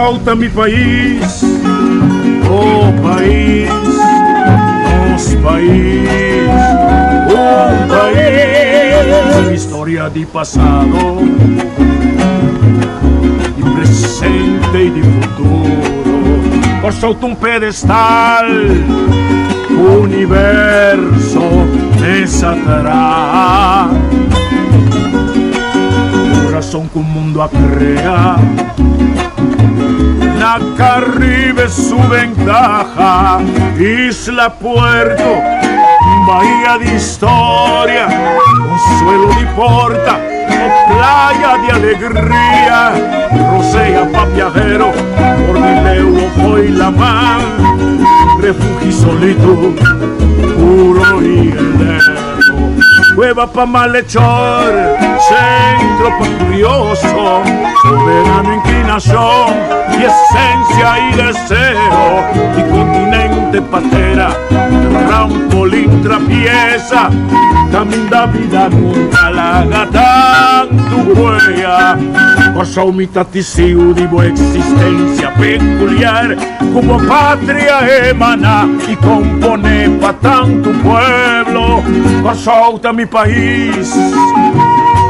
Kòrsou ta mi pais, oh pais, nos pais, un pais. Historia di pasado, di presente i di futuro. Kòrsou ta un pedestal, universo mes a traha. Kurason ku mundu a krea. Na Caribe su ventaha, isla puerto, bahia di historia, consuelo di porta o playa di alegria, rosea pa viajero, por di leu o fo'i laman, refugio y solitud, puro y eterno. Cueva pa malhechor, centro pa curioso, soberano inclinación y esencia y deseo, y continente patera, trampolín trapieza, caminda vida nunca laga tantu huella. Kòrsou mi ta tisiu di bo existencia peculiar. Ku bo patria emaná i komponé pa tantu pueblo. Kòrsou ta mi pais,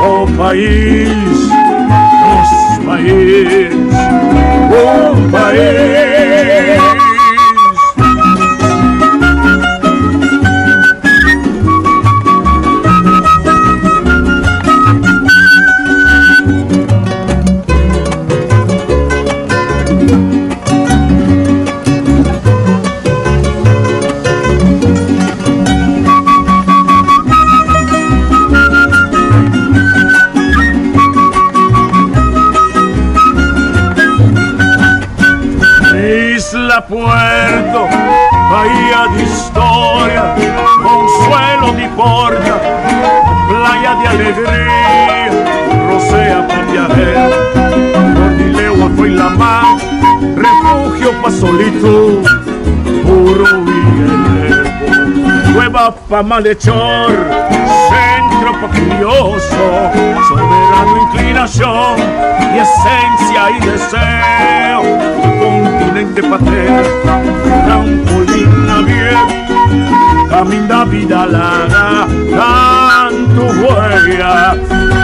oh pais, nos pais, un pais. Isla Puerto, bahía de historia, consuelo di porta, playa de alegría, rosea pa viajero, por di lewa fo'i laman. Refugio pa solitud, puro y eterno. Cueva pa malhechor, centro pa curioso, soberano inclinación y esencia y deseo. Continente patera, trampolín abierto, caminda vida laga, tantu huella.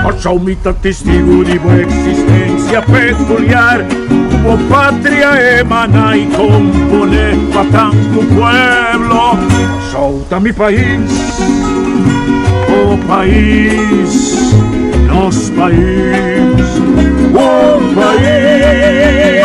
Kòrsou mi ta testigu di bo existencia peculiar, ku bo patria emana i kompone pa tantu pueblo. Kòrsou ta mi pais, oh pais, nos pais, un pais.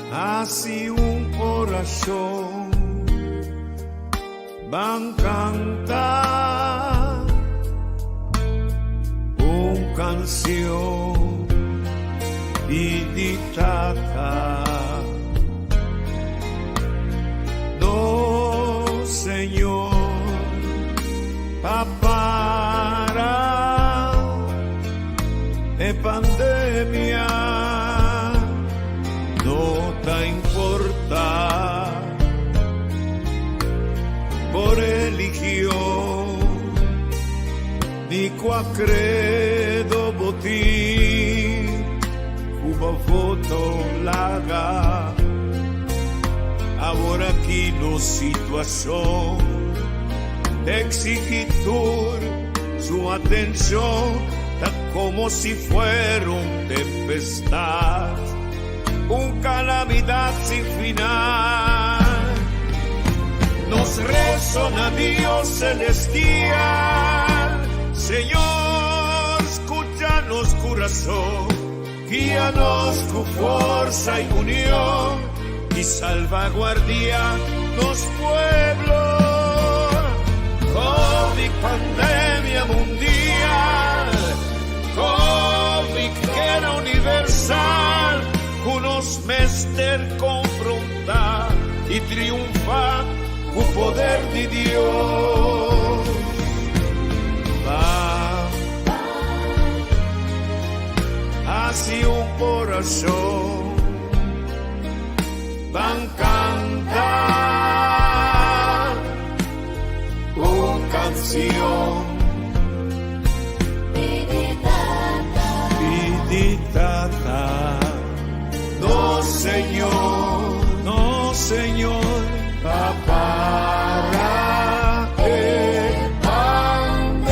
Hasi un orashon. Ban canta un canción di Tata. No, Señor, pa para e pandemia no ta importa. Bo religion ni cua credo bo tin cu bo voto laga. Awor aki nos situacion ta exigi tur su atencion, ta como si fuera un tempestad. Un calamidad sin final. Nos rezo na Dios celestial. Señor, scucha nos curazón, guía nos cu forza y unión y salvaguardia nos pueblo. Covid pandemia mundial, Covid. mester konfrontá i triunfá ku poder di Dios. Ban hasi un orashon, ban kanta un kansion. Pidi Tata, nos Señor, nos Señor, pa para e pandemia.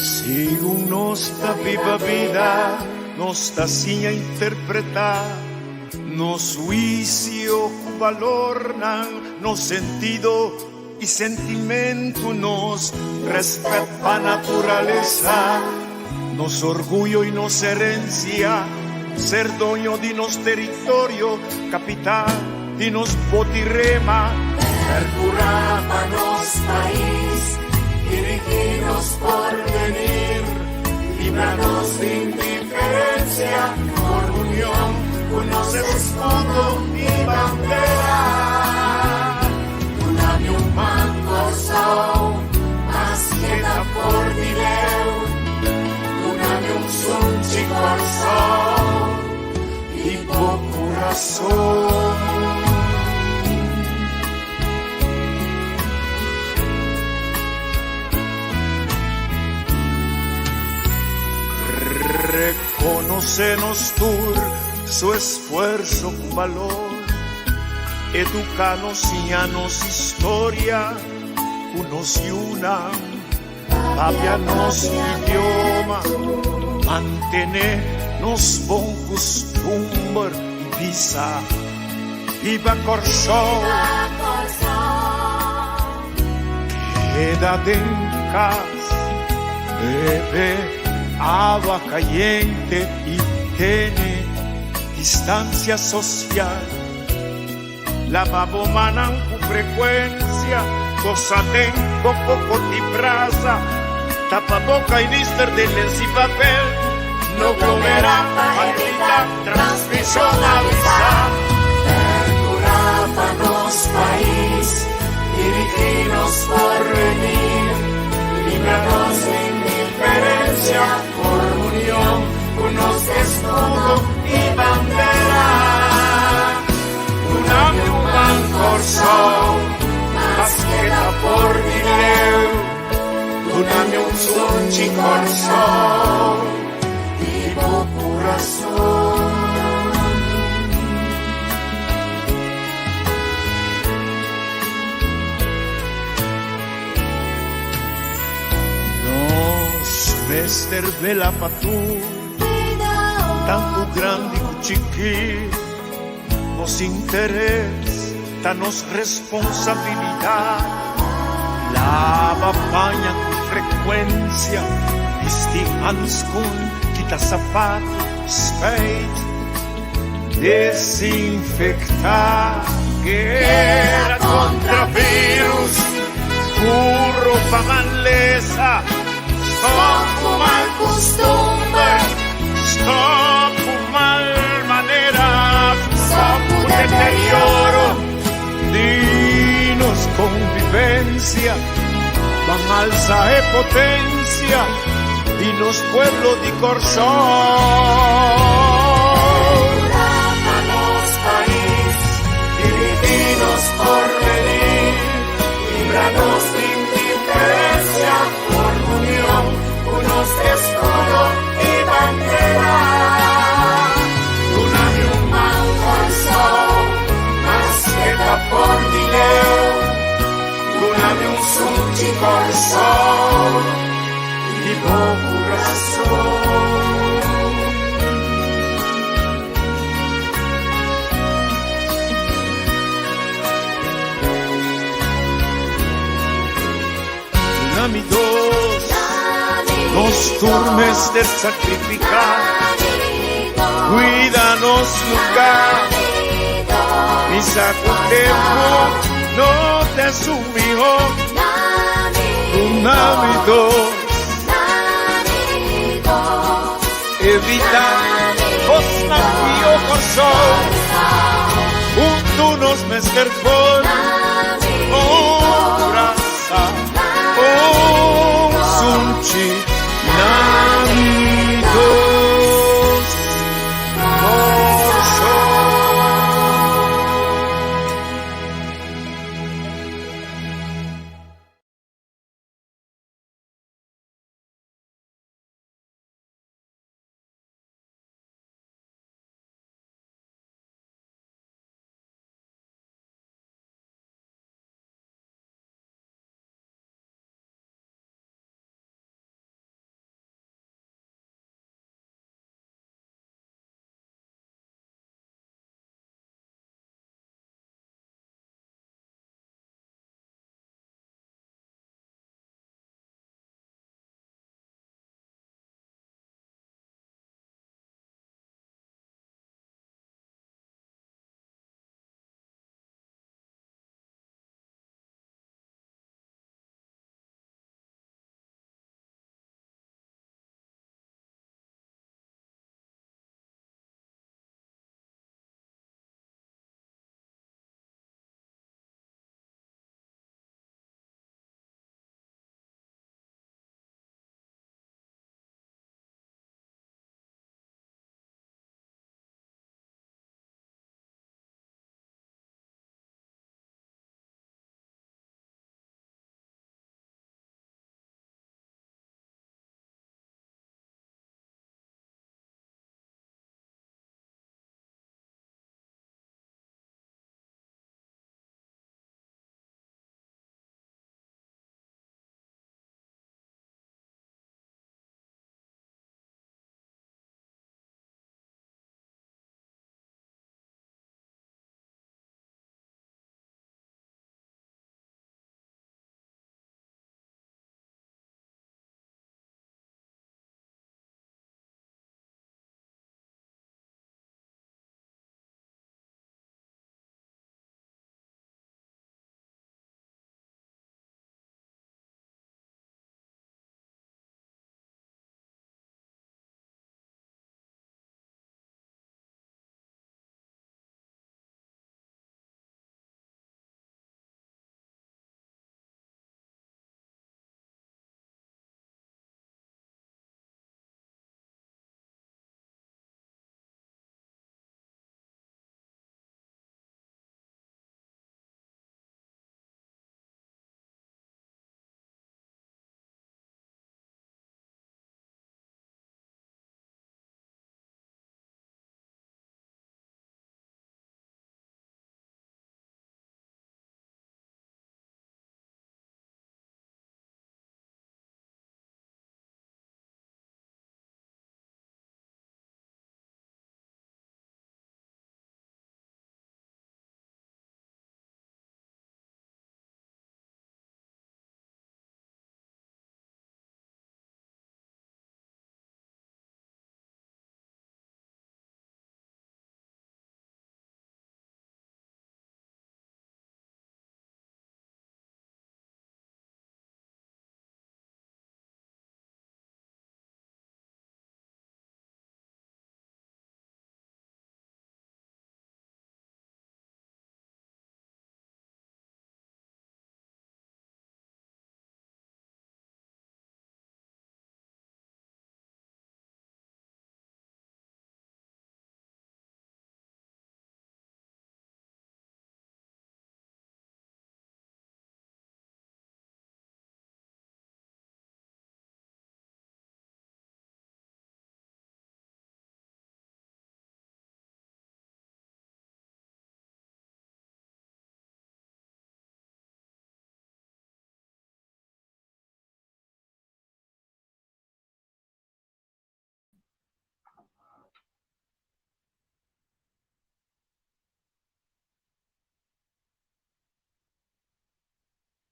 Segun nos ta biba bida, nos ta siña interpretá nos huisio ku balornan, nos sentido i sentimentu, nos rèspèt pa naturalesa, nos orguyo i nos herensia, ser doño di nos teritorio, kapital di nos boti rema. Percurá pa nos pais, dirigí nos porvenir, líbranos de indiferencia, por unión, con nos escudo y bandera. Dunami un man Kòrsou, maske ta for di leu. Dunami un sunchi Kòrsou i bo kurason. Rekonosé nos tur su esfuerso ku balor, eduká nos, siña nos historia ku nos yunan, papia nos idioma, mantené nos bon kustumber i bisa, Biba Kòrsou! Keda den kas, bebe awa kayente i tene distansia sosial. Laba bo mannan ku frekuensia, gosa den bo koko di brasa, tapa boka i nister den lens i papel. No glomerá pa evitá transmishon, avisá. Perkurá pa nos pais, dirigí nos porvenir, líbranos de indiferencia, por unión, ku nos eskudo i bandera. Dunami un man Kòrsou, maske ta for di leu. Dunami un sunchi Kòrsou i bo kurason. Nos mester vela pa tur, tantu grandi ku chikí. Nos interes ta nos responsabilidat. Laba paña ku frekuensia, bisti hanskun, kita sapatu, speit, desinfektá. Guera kontra vírus, puro pa malesa. Stòp ku mal kustumber, stòp ku mal manera, stòp ku deterioro di nos konvivensia. Ban alsa e potensia di nos pueblo di Kòrsou. Perkurá pa nos pais, dirigí nos porvenir, líbranos de indiferencia, por unión, ku nos eskudo i bandera. Dunami un man Kòrsou, maske ta for di leu. Dunami un Sunchi Kòrsou di bo kurason. Duna mi dos, nos tur mester sakrifiká, kuida nos lugá. Mi sa ku tempu no ta su mihó. Duna mi dos, evitá kosnan pió Kòrsou. Huntu nos mester forma un brasa, un sunchi, na mi dos, Kòrsou.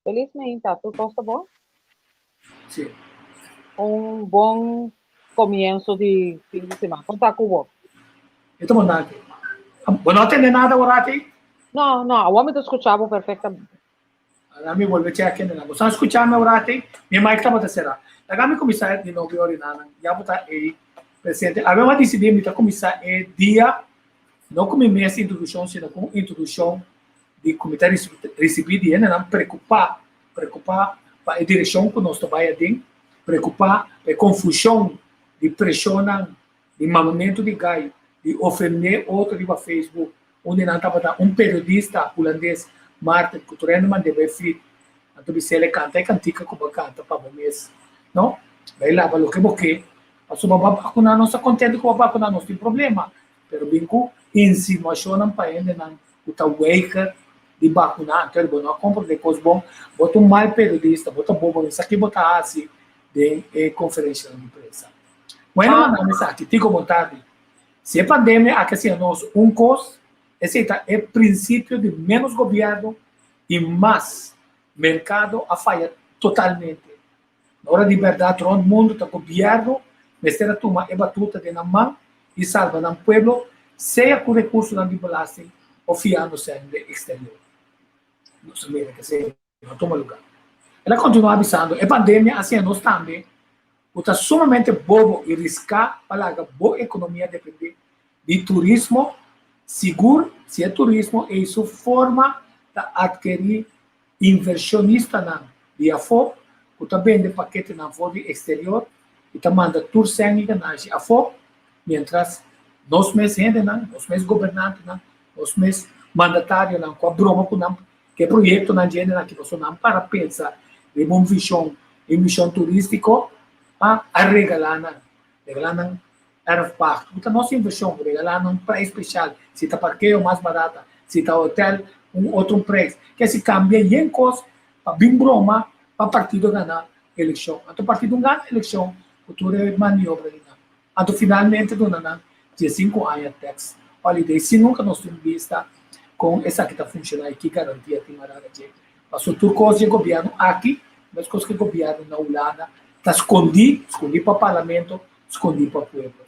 Felis meinta, tur kos ta bon? Sí. Un bon komienso di fin di siman. Kon ta ku bo? E ta bon danki. Bo no a tende nada awor aki? No, no, awor mi ta skucha bo perfektamente. Laga mi bolbe chek kende nan. Bo sa skucha mi awor aki? Mi mic tabata sera. Laga mi kuminsá di nobo e orinanan. Ya bo ta ei presente. Awe mi a disidí mi ta kuminsá e dia no ku mi mes introdukshon sino ku un introdukshon di ku mi ta risibí di hendenan preokupá, preokupá pa e direkshon ku nos ta bai aden, preokupá pa e konfushon di preshonnan, di mamamentu di gai, di ofendé otro riba Facebook. Un di nan tabata un periodista hulandes, Maarten, ku tur hende mand'é bai flit. Anto bis'é, El kanta e kantika ku bo a kanta pa bo mes, no? Bai laba loke bo ke, pasobra bo a bakuná, nos ta kontentu ku bo a bakuná, nos tin problema. Pero bin ku insinuashonnan pa hendenan ku ta weiger di bakuná, anto bo no a komprondé kos bon, bo ta un mal periodista, bo ta bobo, no sa ki bo ta hasi den e konferenshanan di prensa. Bueno, manda mi esaki, Tico bon tardi. Si e pandemia aki a siña nos un kos, esei ta e prinsipio di ménos gobièrnu i mas merkado a faya totalmente. Na ora di bèrdat rònt mundu ta gobièrnu mester a tuma e batuta den nan man i salba nan pueblo sea ku rekursonan di belasting òf fiando sèn den eksterior. Nos a mira k'esei no a tuma lugá. El a kontinuá bisando, E pandemia a siña nos tambe ku ta sumamente bobo i riská pa laga bo ekonomia dependé di turismo, sigur si e turismo ei su forma ta atkerí Invershonistanan di afó ku ta bende paketenan for di eksterior i ta manda tur sèn i ganashi afó, miéntras nos mes hendenan, nos mes gobernantenan, nos mes mandatarionan ku a broma ku nan ku e proyektonan dje hendenan aki pasobra nan para pensa riba un vishon i un mishon turístiko pa a regalá nan, regalá nan erfpacht ku ta nos invershon, regalá nan un prijs speshal, si ta parkeo mas barata, si ta hotel un otro un prijs. Ke si kambia yen kos pa bin broma pa partido gana elekshon. Anto partido gana elekshon ku tur e maniobra di nan. Anto finalmente duna nan diesinku aña tax holiday sin nunka nos tin bista kon esaki ta funshoná i ki garantia tin marada dje. Pasobra tur kos dje gobièrnu aki, meskos ku e gobièrnu na Hulanda, ta skondí, skondí pa parlamento, skondí pa pueblo.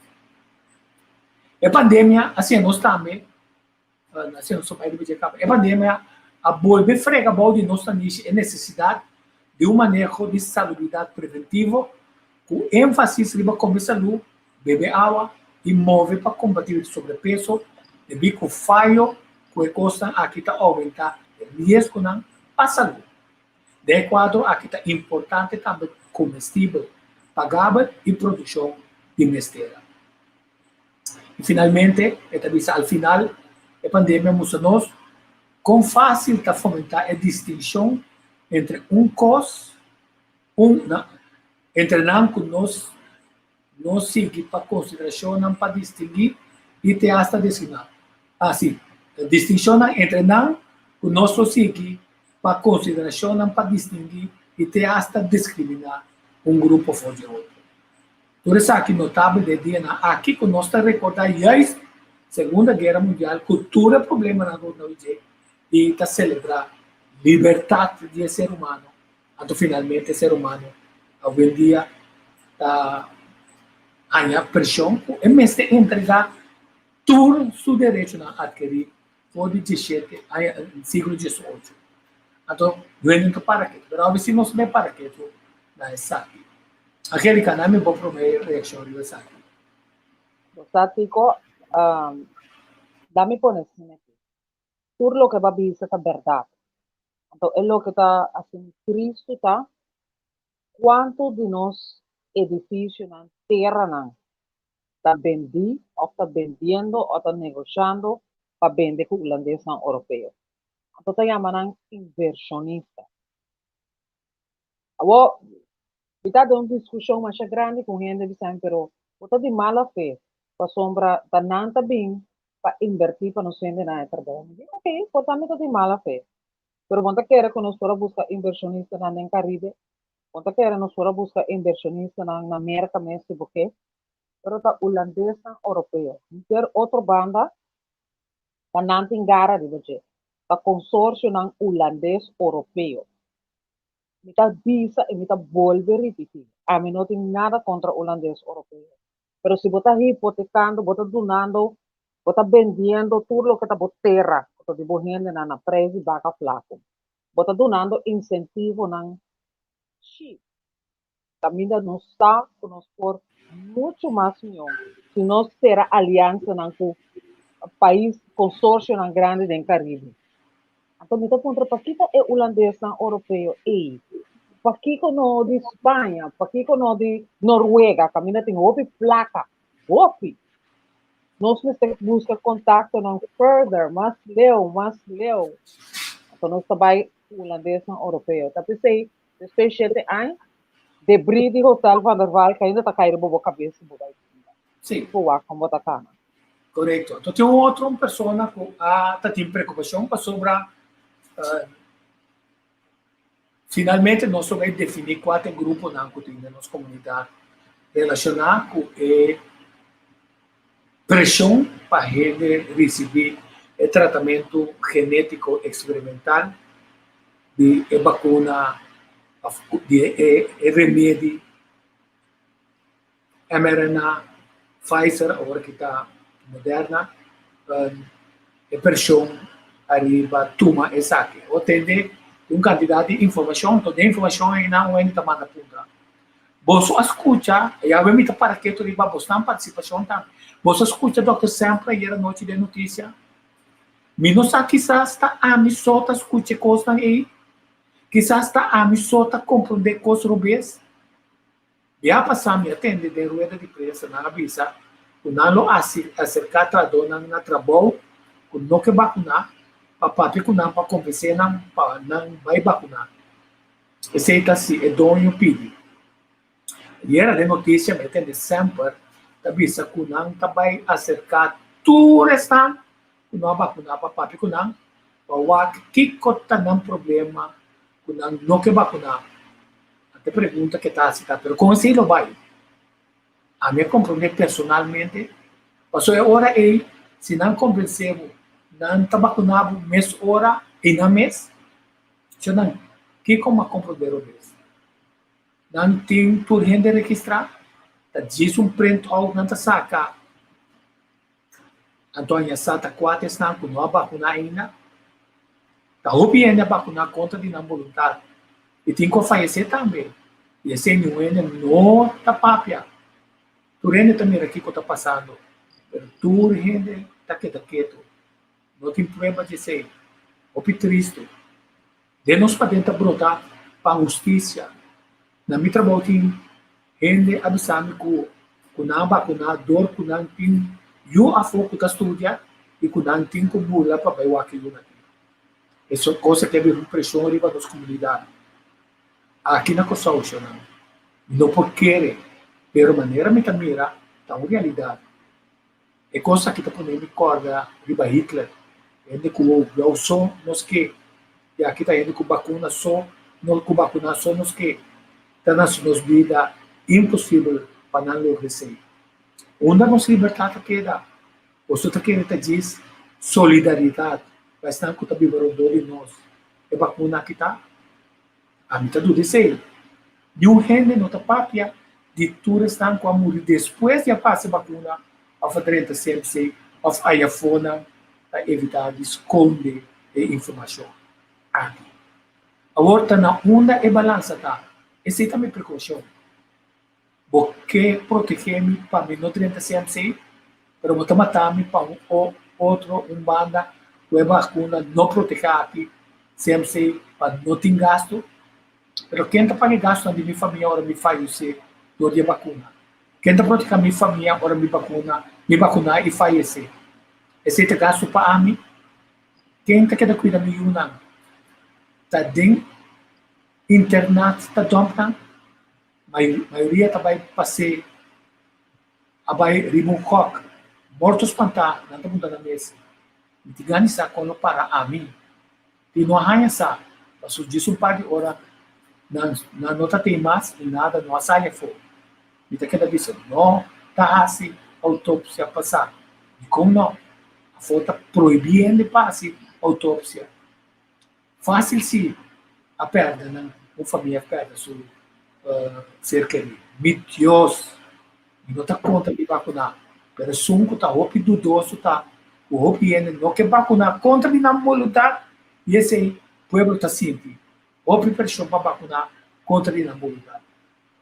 E pandemia a siña nos tambe, a siña nos bai riba dje kaba, e pandemia a bolbe frega bou di nos nanishi e nesesidat di un maneho di salubridat preventivo ku énfasis riba kome salú, bebe awa i move pa kombatí sobrepeso debí ku fayo ku e kosnan aki ta oumentá e riesgonan pa salú. Den e kuadro aki ta importante tambe komestibel, pagabel i produkshon di mestera. I finalmente e ta bisa al final e pandemia mustra nos kon fásil ta fomentá e distinshon entre un kos un na entre nan ku nos no sigui pa konsiderashonnan pa distinguí i te asta designá. Ah, sí, distinshonnan entre nan ku nos lo sigui pa konsiderashonnan pa distinguí i te asta diskriminá un grupo for di otro. Tur esaki notabel den e dianan aki ku nos ta rekordá juist Segunda Guera Mundial ku tur e problemanan rondó dje i ta selebrá libertat di e ser humano. Anto finalmente e ser humano awendia ta haña preshon ku e mester entregá tur su derechonan atkerí for di dieshete aña siglo diesocho. Anto dueño no ta para ketu, pero awe si nos ta bay para ketu na esaki. Angelica, na mi bo promé reakshon riba esaki. Bo sa Tico, da mi pone asina aki. Tur loke bo a bisa ta bèrdat. Anto e loke ta hasi mi tristu ta kuantu di nos edifisionan, teranan ta bendí òf ta bendiendo òf ta negoshando pa bende ku hulandesnan oropeo. Anto ta yama nan invershonista. Awor, mi ta den un diskushon masha grandi ku hende bisa mi, pero bo ta di mala fe, pasobra ta nan ta bin pa inbertí pa nos hendenan e trabou. Mi di, ok, por ta mi ta di mala fe, pero bo no ta kere ku nos por a buska inbershonistanan den Karibe? Bo no ta kere nos por a buska inbershonistanan na Merka mes si bo ke? Pero ta hulandesnan oropeo. Henter otro banda ta nan tin gara riba dje, ta konsorsionan hulandes oropeo. Mi ta bisa i mi ta bolbe ripití, ami no tin nada kontra hulandes oropeo. Pero si bo ta hipotekando, bo ta dunando, bo ta bendiendo tur loke ta bo tera, ku ta di bo hendenan na preis di baka flaku. Bo ta dunando insentivonan cheap. Kaminda nos sa ku nos por muchu mas mihó si nos sera aliansanan ku pais, konsorsionan grandi den Karibe. Anto mi ta puntra pakiko e hulandesnan oropeo ei? Pakiko no di Spaña? Pakiko no di Noruega kaminda tin hopi plaka? Hopi! Nos mester buska kontaktonan further, mas leu, mas leu. Anto nos ta bai ku hulandesnan oropeo. Ta p'esei despues shete aña debris di Hotel Van der Valk ainda ta kai riba bo kabes si bo bai pinda. Sí. Bo wak kon bo ta kana. Korekto. Anto tin un otro un persona ku a ta tin preokupashon pasobra finalmente nos lo bai definí kua ta e gruponan ku tin den nos komunidat relashoná ku e preshon pa hende risibí e tratamentu genétiko eksperimental di e bakuna òf di e remedi. mRNA, Pfizer, awor ki ta Moderna, e preshon ariba tuma esaki. Bo tende un kantidat di informashon, enton den informashon einan un hende ta manda puntra. Boso a skucha, i awe mi ta para ketu riba bosnan partisipashon tambe, boso a skucha Dòkter Semper ayer anochi den notisia? Mi no sa kisas ta ami so ta skucha e kosnan ei, kisas ta ami so ta komprondé kos robes. Bia pasá mi a tende den rueda di prensa nan a bisa ku nan lo aserká trahadónan na trabou ku no ke bakuná pa papia ku nan pa konvensé nan pa nan bai bakuná. Esei ta si e doño pidi. Ayera den notisia mi a tende semper ta bisa ku nan ta bai aserká tur esnan ku no a bakuná pa papia ku nan pa wak kiko ta nan problema ku nan no ke bakuná. Ante pregunta ke ta hasi ta, pero kon esei lo bai? Ami a komprondé personalmente, pasobra e ora ei si nan konvensé bo, nan ta bakuná bo mes ora ei nan mes. Sho nan, kiko mi a komprondé robes? Nan tin tur hende registrá, ta djis un print out nan ta saka. Anto a sa ta kua ta esnan ku no a bakuná ainda. Ta hopi hende a bakuná kontra di nan boluntat i tin ku a fayesé tambe. I esei niun hende no ta papia. Tur hende ta mira kiko ta pasando, pero tur hende ta keda ketu. No tin prueba di esei. Hopi tristu. Den nos paden ta brota pa hustisia. Na mi trabou tin hende a bisa mi ku ku nan a bakuná dor ku nan tin yu afó ku ta studia i ku nan tin ku bula pa bai wak e yu nan tin. Eso kosa ke a bira un preshon riba nos komunidat aki na Kòrsou, shonnan. Mi no por kere, pero manera mi ta mira ta un realidat. E kos aki ta pone mi kòrda riba Hitler, hende ku wou blou so nos ke, i aki ta hende ku bakuna so no ku bakuná so nos ke. Ta na nos bida imposibel pa nan logra esei. Unda nos libertat a keda? Boso ta kere ta djis solidaridat pa esnan ku ta biba rondó di nos? E bakuna aki ta? Ami ta duda esei. Niun hende no ta papia di tur esnan ku a muri despues di a pasa e bakuna òf a drenta CMC òf ayafonan pa evitá di skonde e informashon aki. Awor ta na unda e balansa ta? Esei ta mi prekoushon. Bo ke protegé mi pa mi no drenta CMC, pero bo ta mata mi pa un otro un banda ku e bakuna no protegá aki CMC pa no tin gastu? Pero ken ta paga e gastunan di mi famia ora mi fayesé dor di e bakuna? Ken ta protegá mi famia ora mi bakuna mi bakuná i fayesé? Esei ta gastu pa ami? Ken ta keda kuida mi yunan? Ta den internat ta dòmp nan? Mayoria ta bai pas'é a bai riba un kòk. Morto spantá, nan ta puntra nan mes, Mi tin gana di sa kon lo para ami? Tin no a haña sa, pasobra djis un par di ora nan nan no ta tin mas i nada no a sali afó. Mi ta keda bisa, No ta hasi outopsia pa sa. Dikon no? Afó ta prohibí hende pa hasi outopsia. Fásil si a pèrdè nan. Un famia a pèrdè su ser kerí. Mi Dios! Mi no ta kontra di bakuná, pero esun ku ta hopi dudoso ta ku hopi hende no ke bakuná kontra di nan boluntat i esei pueblo ta sinti hopi preshon pa bakuná kontra di nan boluntat.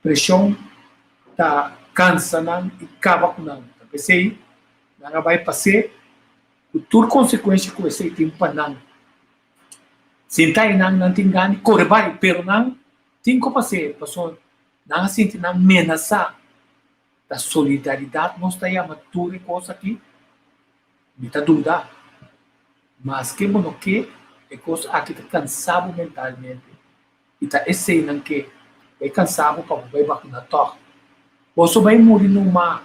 Preshon ta kansa nan i kaba ku nan. Ta p'esei nan a bai pas'é ku tur konsekuensha ku esei tin pa nan. Sinta einan nan tin gana di kore bai, pero nan tin ku pas'é pasobra nan a sinti nan menasá. Ta solidaridat nos ta yama tur e kos aki? Mi ta duda. Maske bo no ke, e kos aki ta kansa bo mentalmente. I ta esei nan ke, bai kansa bo pa bo bai bakuna tòg. Boso bai muri numa,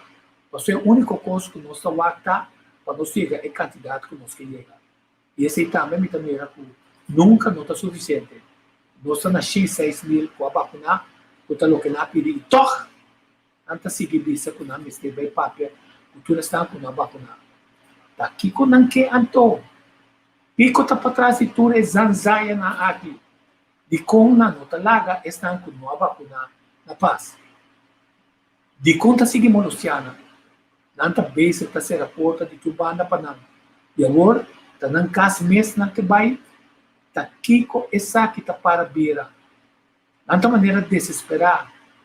pasobra e úniko kos ku nos ta wak ta pa nos yega e kantidat ku nos ke yega. I esei tambe mi ta mira ku nunka no ta sufisiente. Nos ta na 106 mil ku a bakuná, ku ta loke nan a pidi i tòg nan ta sigui bisa ku nan mester bai papia ku tur esnan ku no a bakuná. Ta kiko nan ke anto? Kiko ta patras di tur e zanzayanan aki? Dikon nan no ta laga esnan ku no a bakuná na pas? Dikon ta sigui molostiá nan? Nan ta bezig ta sera porta di tur banda pa nan, i awor ta nan kas mes nan ke bai? Ta kiko esaki ta para bira? Nan ta manera desesperá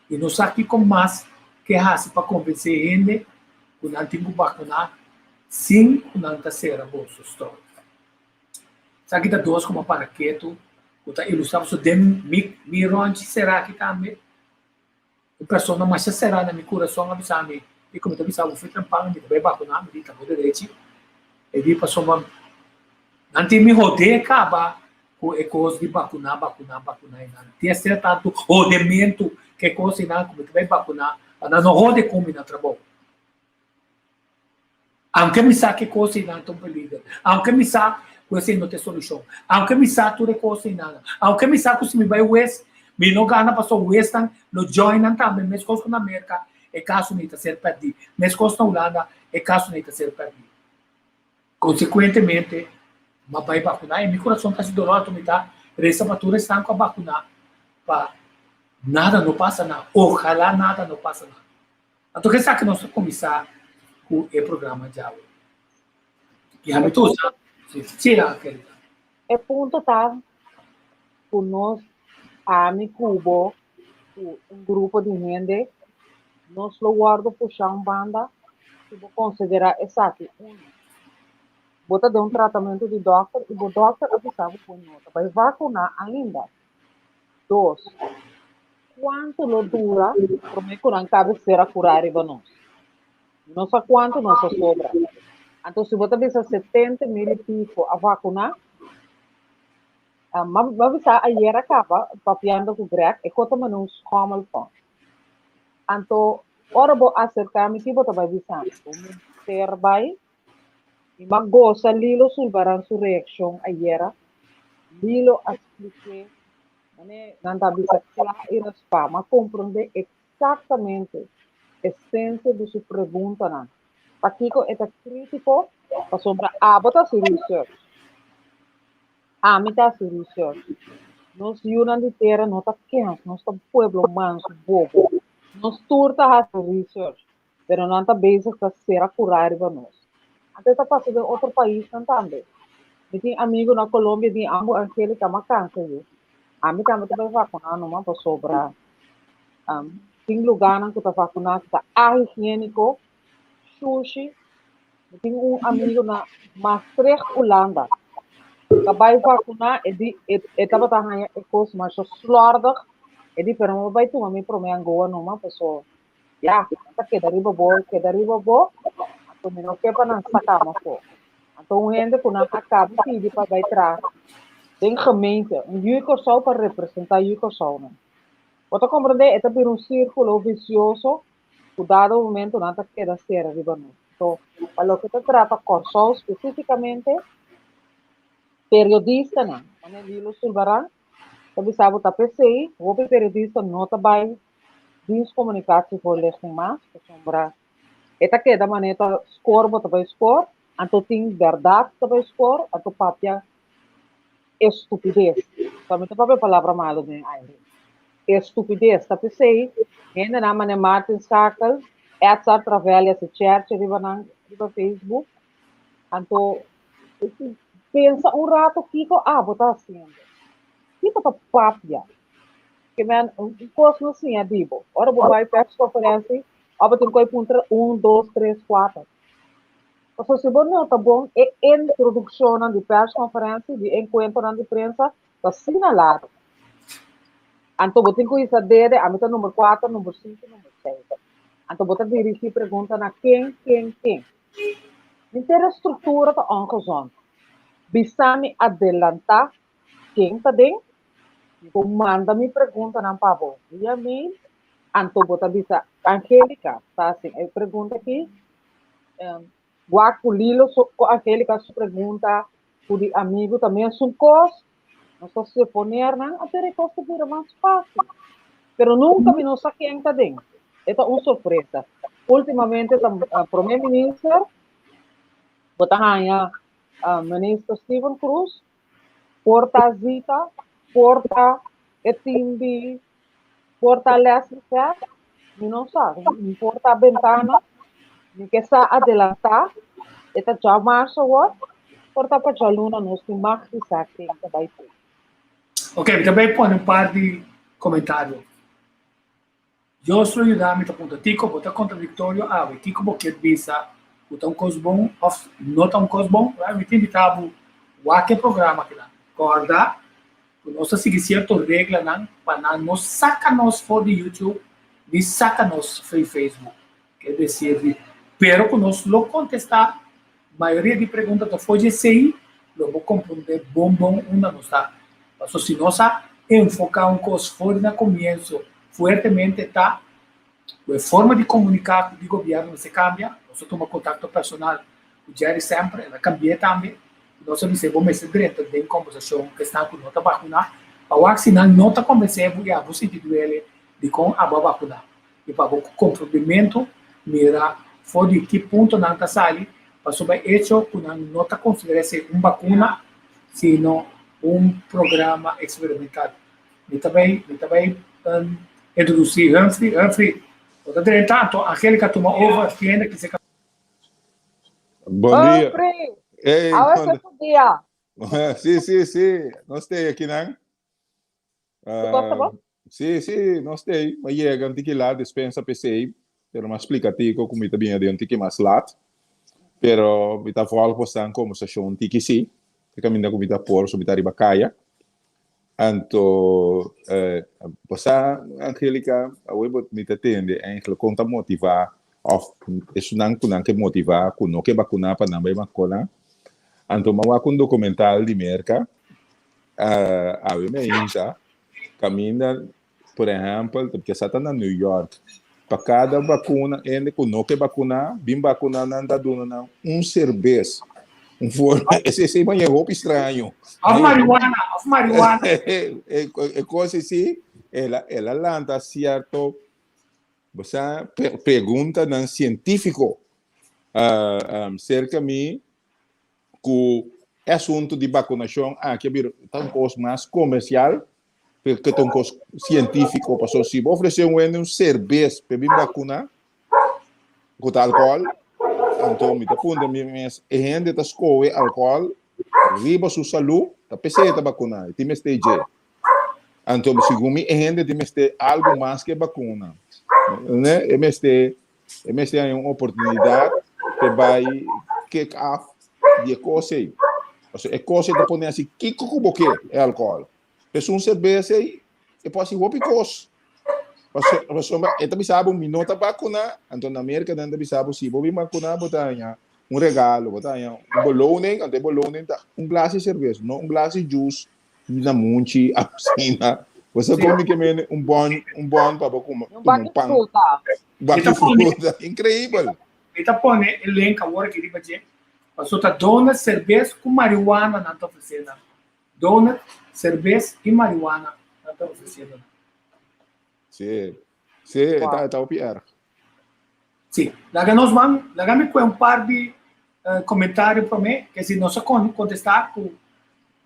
i no sa kiko mas ke hasi pa konvensé hende ku nan tin ku bakuná sin ku nan ta sera boso stòl. Esaki ta dos komo para ketu ku ta ilustrá pasobra den mi mi rònchi será aki tambe. Un persona masha será na mi kurason a bisa mi, i ku mi ta bisa bo fui trempan, mi ta bai bakuná, mi di ta bo derechi. E di pasobra nan tin mi hodé kaba ku e kos di bakuná, bakuná, bakuná i nan tin asina tantu hodementu ku e kos einan ku mi ta bai bakuná pa nan no hode ku mi na trabou. Aunke mi sa ku e kos einan ta un peliger, aunke mi sa ku esei no ta e solushon, aunke mi sa tur e kos einan, aunke mi sa ku si mi bai wes mi no gana pasobra wesnan lo join nan tambe meskos ku na Merka e kaso nei ta ser pèrdí, meskos na Hulanda e kaso nei ta ser pèrdí. Konsekuentemente m'a bai bakuná i mi kurason ta hasi doló anto mi ta resa pa tur esnan ku a bakuná pa nada no pasa nan, ojalá nada no pasa nan. Anto esaki nos ta kuminsá ku e programa djawe. I ami ta usa sí, Angelita. E punto ta ku nos, ami ku bo, ku un grupo di hende, nos lo wòrdu pushá un banda si bo konsiderá esaki unu. Bo ta den un tratamentu di dòkter i bo dòkter a bisa bo ku no ta bai vakuná ainda. Dos, kuantu lo dura promé ku nan kabe sera kurá riba nos? No sa kuantu nos a sobra. Anto si bo ta bisa 70 mil i piko a vakuná, m'a bisa ayera kaba papiando ku Greg, e kos ta manda un schommel van. Anto ora bo aserká mi, ki bo ta bai bisa mi? Bo mester bai. Mi m'a gosa Lilo Sulbaran su reakshon ayera. Lilo a splik'é manera nan ta bisa kla i raspá. M'a komprondé eksaktamente esensia di su preguntanan. Pakiko e ta krítiko? Pasobra abo ta hasi research. Ami ta hasi research. Nos yunan di tera no ta kens, nos ta pueblo mansu bobo. Nos tur ta hasi research. Pero nan ta bezig ta sera kurá riba nos. Anto e ta pasa den otro paisnan tambe. Mi tin amigu na Colombia di ambo Angelica m'a kansa yu. Ami tambe ta bai vakuná numa pasobra tin lugánan ku ta vakuná ku ta ahigiéniko, shushi. Mi tin un amigu na Maastricht, Hulanda. Ta bai vakuná e di e tabata haña e kos masha slòrdig. E di pero mi bai tuma mi promé angoa numa paso ya, ta keda riba bo, keda riba bo, anto mi no ke pa nan saka mi afó. Anto un hende ku nan a kaba pidi pa bai traha den gemeente, un yu Kòrsou pa representá yu Kòrsounan. Bo ta komprendé? E ta bira un sírkulo visioso ku dado momento nan ta keda sera riba nos. Anto, pa loke ta trata Kòrsou spesífikamente, periodistanan, manera Lilo Sulbaran ta bisa bo ta p'esei hopi periodista no ta bai Dienst Communicatievoorlichting mas, pasobra e ta keda manera ta skor bo ta bai skor, anto tin bèrdat ta bai skor, anto papia estupides. So mi ta papia palabra malu den aire. Estupides ta p'esei hendenan manera Martin Schakel, Edzard Ravelli a hasi chèrchi riba nan riba Facebook. Anto pensa un rato kiko abo ta hasiendo. Kiko ta papia? Ke men un kos no siña di bo. Ora bo bai persconferentie abo tin ku puntra un, dos, tres, kuater. Pasobra si bo nota bon e introdukshonnan di persconferentie, di enkuentronan di prensa ta asina largu. Anto bo tin ku hisa dede, ami ta number kuater, number sinku, number seis. Anto bo ta dirigí pregunta na ken, ken, ken. Henter e struktura ta ongezond. Bisa mi adelantá ken ta den, mi por manda mi preguntanan pa bo via mail, anto bo ta bisa Angelica ta hasi e pregunta aki, Wak ku Lilo su ku Angelica su pregunta ku di amigu ta mesun kos, nos ta suponer nan a tere kos ta bira mas fácil. Pero nunka mi no sa ken ta den. E ta un sorpresa. Últimamente ta Prome Minister, bo ta haña Minister Steven Cruz, por ta Zita, por ta e team di, por ta Leslie Fer, mi no sa, mi por ta Bentana, mi ke sa adelantá, e ta djamarsa awor, por ta pa djaluna nos tin mag di sa ken ta bai te. Ok, mi ta bai pone un par di komentario. Dios lo yuda mi ta puntra Tico bo ta contradictorio awe kico bo kier bisa cu ta un cos bon of no ta un cos bon right mi ta invita bo wak e programa kila corda cu nos ta sigui cierto reglanan pa nan no saca nos for di YouTube ni saca nos for di Facebook kier decir di pero cu nos lo contesta mayoria di pregunta ta for di esey lo bo comprende bon bon unda nos ta. Paso si nos a enfoca un cos for di na comienzo fuertemente ta cu e forma di comunica di gobierno mester cambia, nos a tuma contacto personal cu Jerry semper, el a cambi'e tambe, nos a bis'e bo mester drenta den conversacion cu esnan cu no ta vacuna pa wak si nan no ta convence bo y abo sinti duele dicon abo a vacuna y pa bo cu comprendimento mira for di ki punto nan ta sali pasobra e hecho cu nan no ta considera esey un vacuna sino un programa experimental. Mi ta bay, mi ta bay um, introduci Humphrey. Humphrey, bo ta drenta, anto Angelica tuma over tienda ki se Bon dia. Humphrey, Hey, awe bon se dia. Sí, sí, sí. Nos ta aki nan. Tu gosta bo? Sí, sí, nos ta. Ma yega un tiki laat, dispensa p'esei, pero m'a splika Tico ku mi ta bini den un tiki mas laat. Pero mi ta volg bosnan kombersashon un tiki sí, te kaminda ku mi ta por, so mi ta riba kaya. Anto, bo sa, Angelica, awe bo mi ta tende eigenlijk kon ta motivá òf esunnan ku nan ke motivá ku no ke bakuná pa nan bai bakuná. Anto mi a wak un dokumental di Merka, awe mi a hinta kaminda Por ehèmpel, ta kesa ta na New York, pa kada bakuna, hende ku no ke bakuná, bin bakuná nan ta duna nan un serbes. Un forma, esei esei maña hopi straño. Of marihuana, of marihuana. E kos así, el a, el a lanta sierto, bo sa, preguntanan sientífiko serka mi ku e asuntu di bakunashon aki a bira ta un kos mas komersial ke ta un kos sientífiko. Pasobra si bo ofresé un hende un serbes pa e bin bakuná ku ta alkohòl, anto mi ta puntra mi mes, e hende ta skohe alkohòl riba su salú, ta p'esei e ta bakuná, e tin mester dje. Anto segun mi e hende tin mester algu mas ke bakuna. E mester E mester haña un oportunidat pa bai kick af di e kos ei. Pasobra e kos ei ta pone hasi kiko ku bo ke, e alkohòl. Esun serbes ei, e por hasi hopi kos. Pasobra e ta bisa bo mi no ta bakuná, anto na Merka nan ta bisa bo si bo bin bakuná bo ta haña un regalo, bo ta haña un beloning, anto e beloning ta un glas di serbes, no un glas di juice na munchi asina. Bo sa kon mi ke mende un bon un bon pa bo kuma Un tuma un baki pan. fruta. Un baki fruta. Increibel. Mi ta pone e link awor aki riba dje. Paso ta donut, serbes ku marihuana nan ta ofresé nan. Donut, serbes i marihuana nan ta ofresé nan. Sí. Sí, e ta e ta hopi erg. Sí, laga nos ban, laga mi kue un par di komentario promé, ke si nos a kontestá ku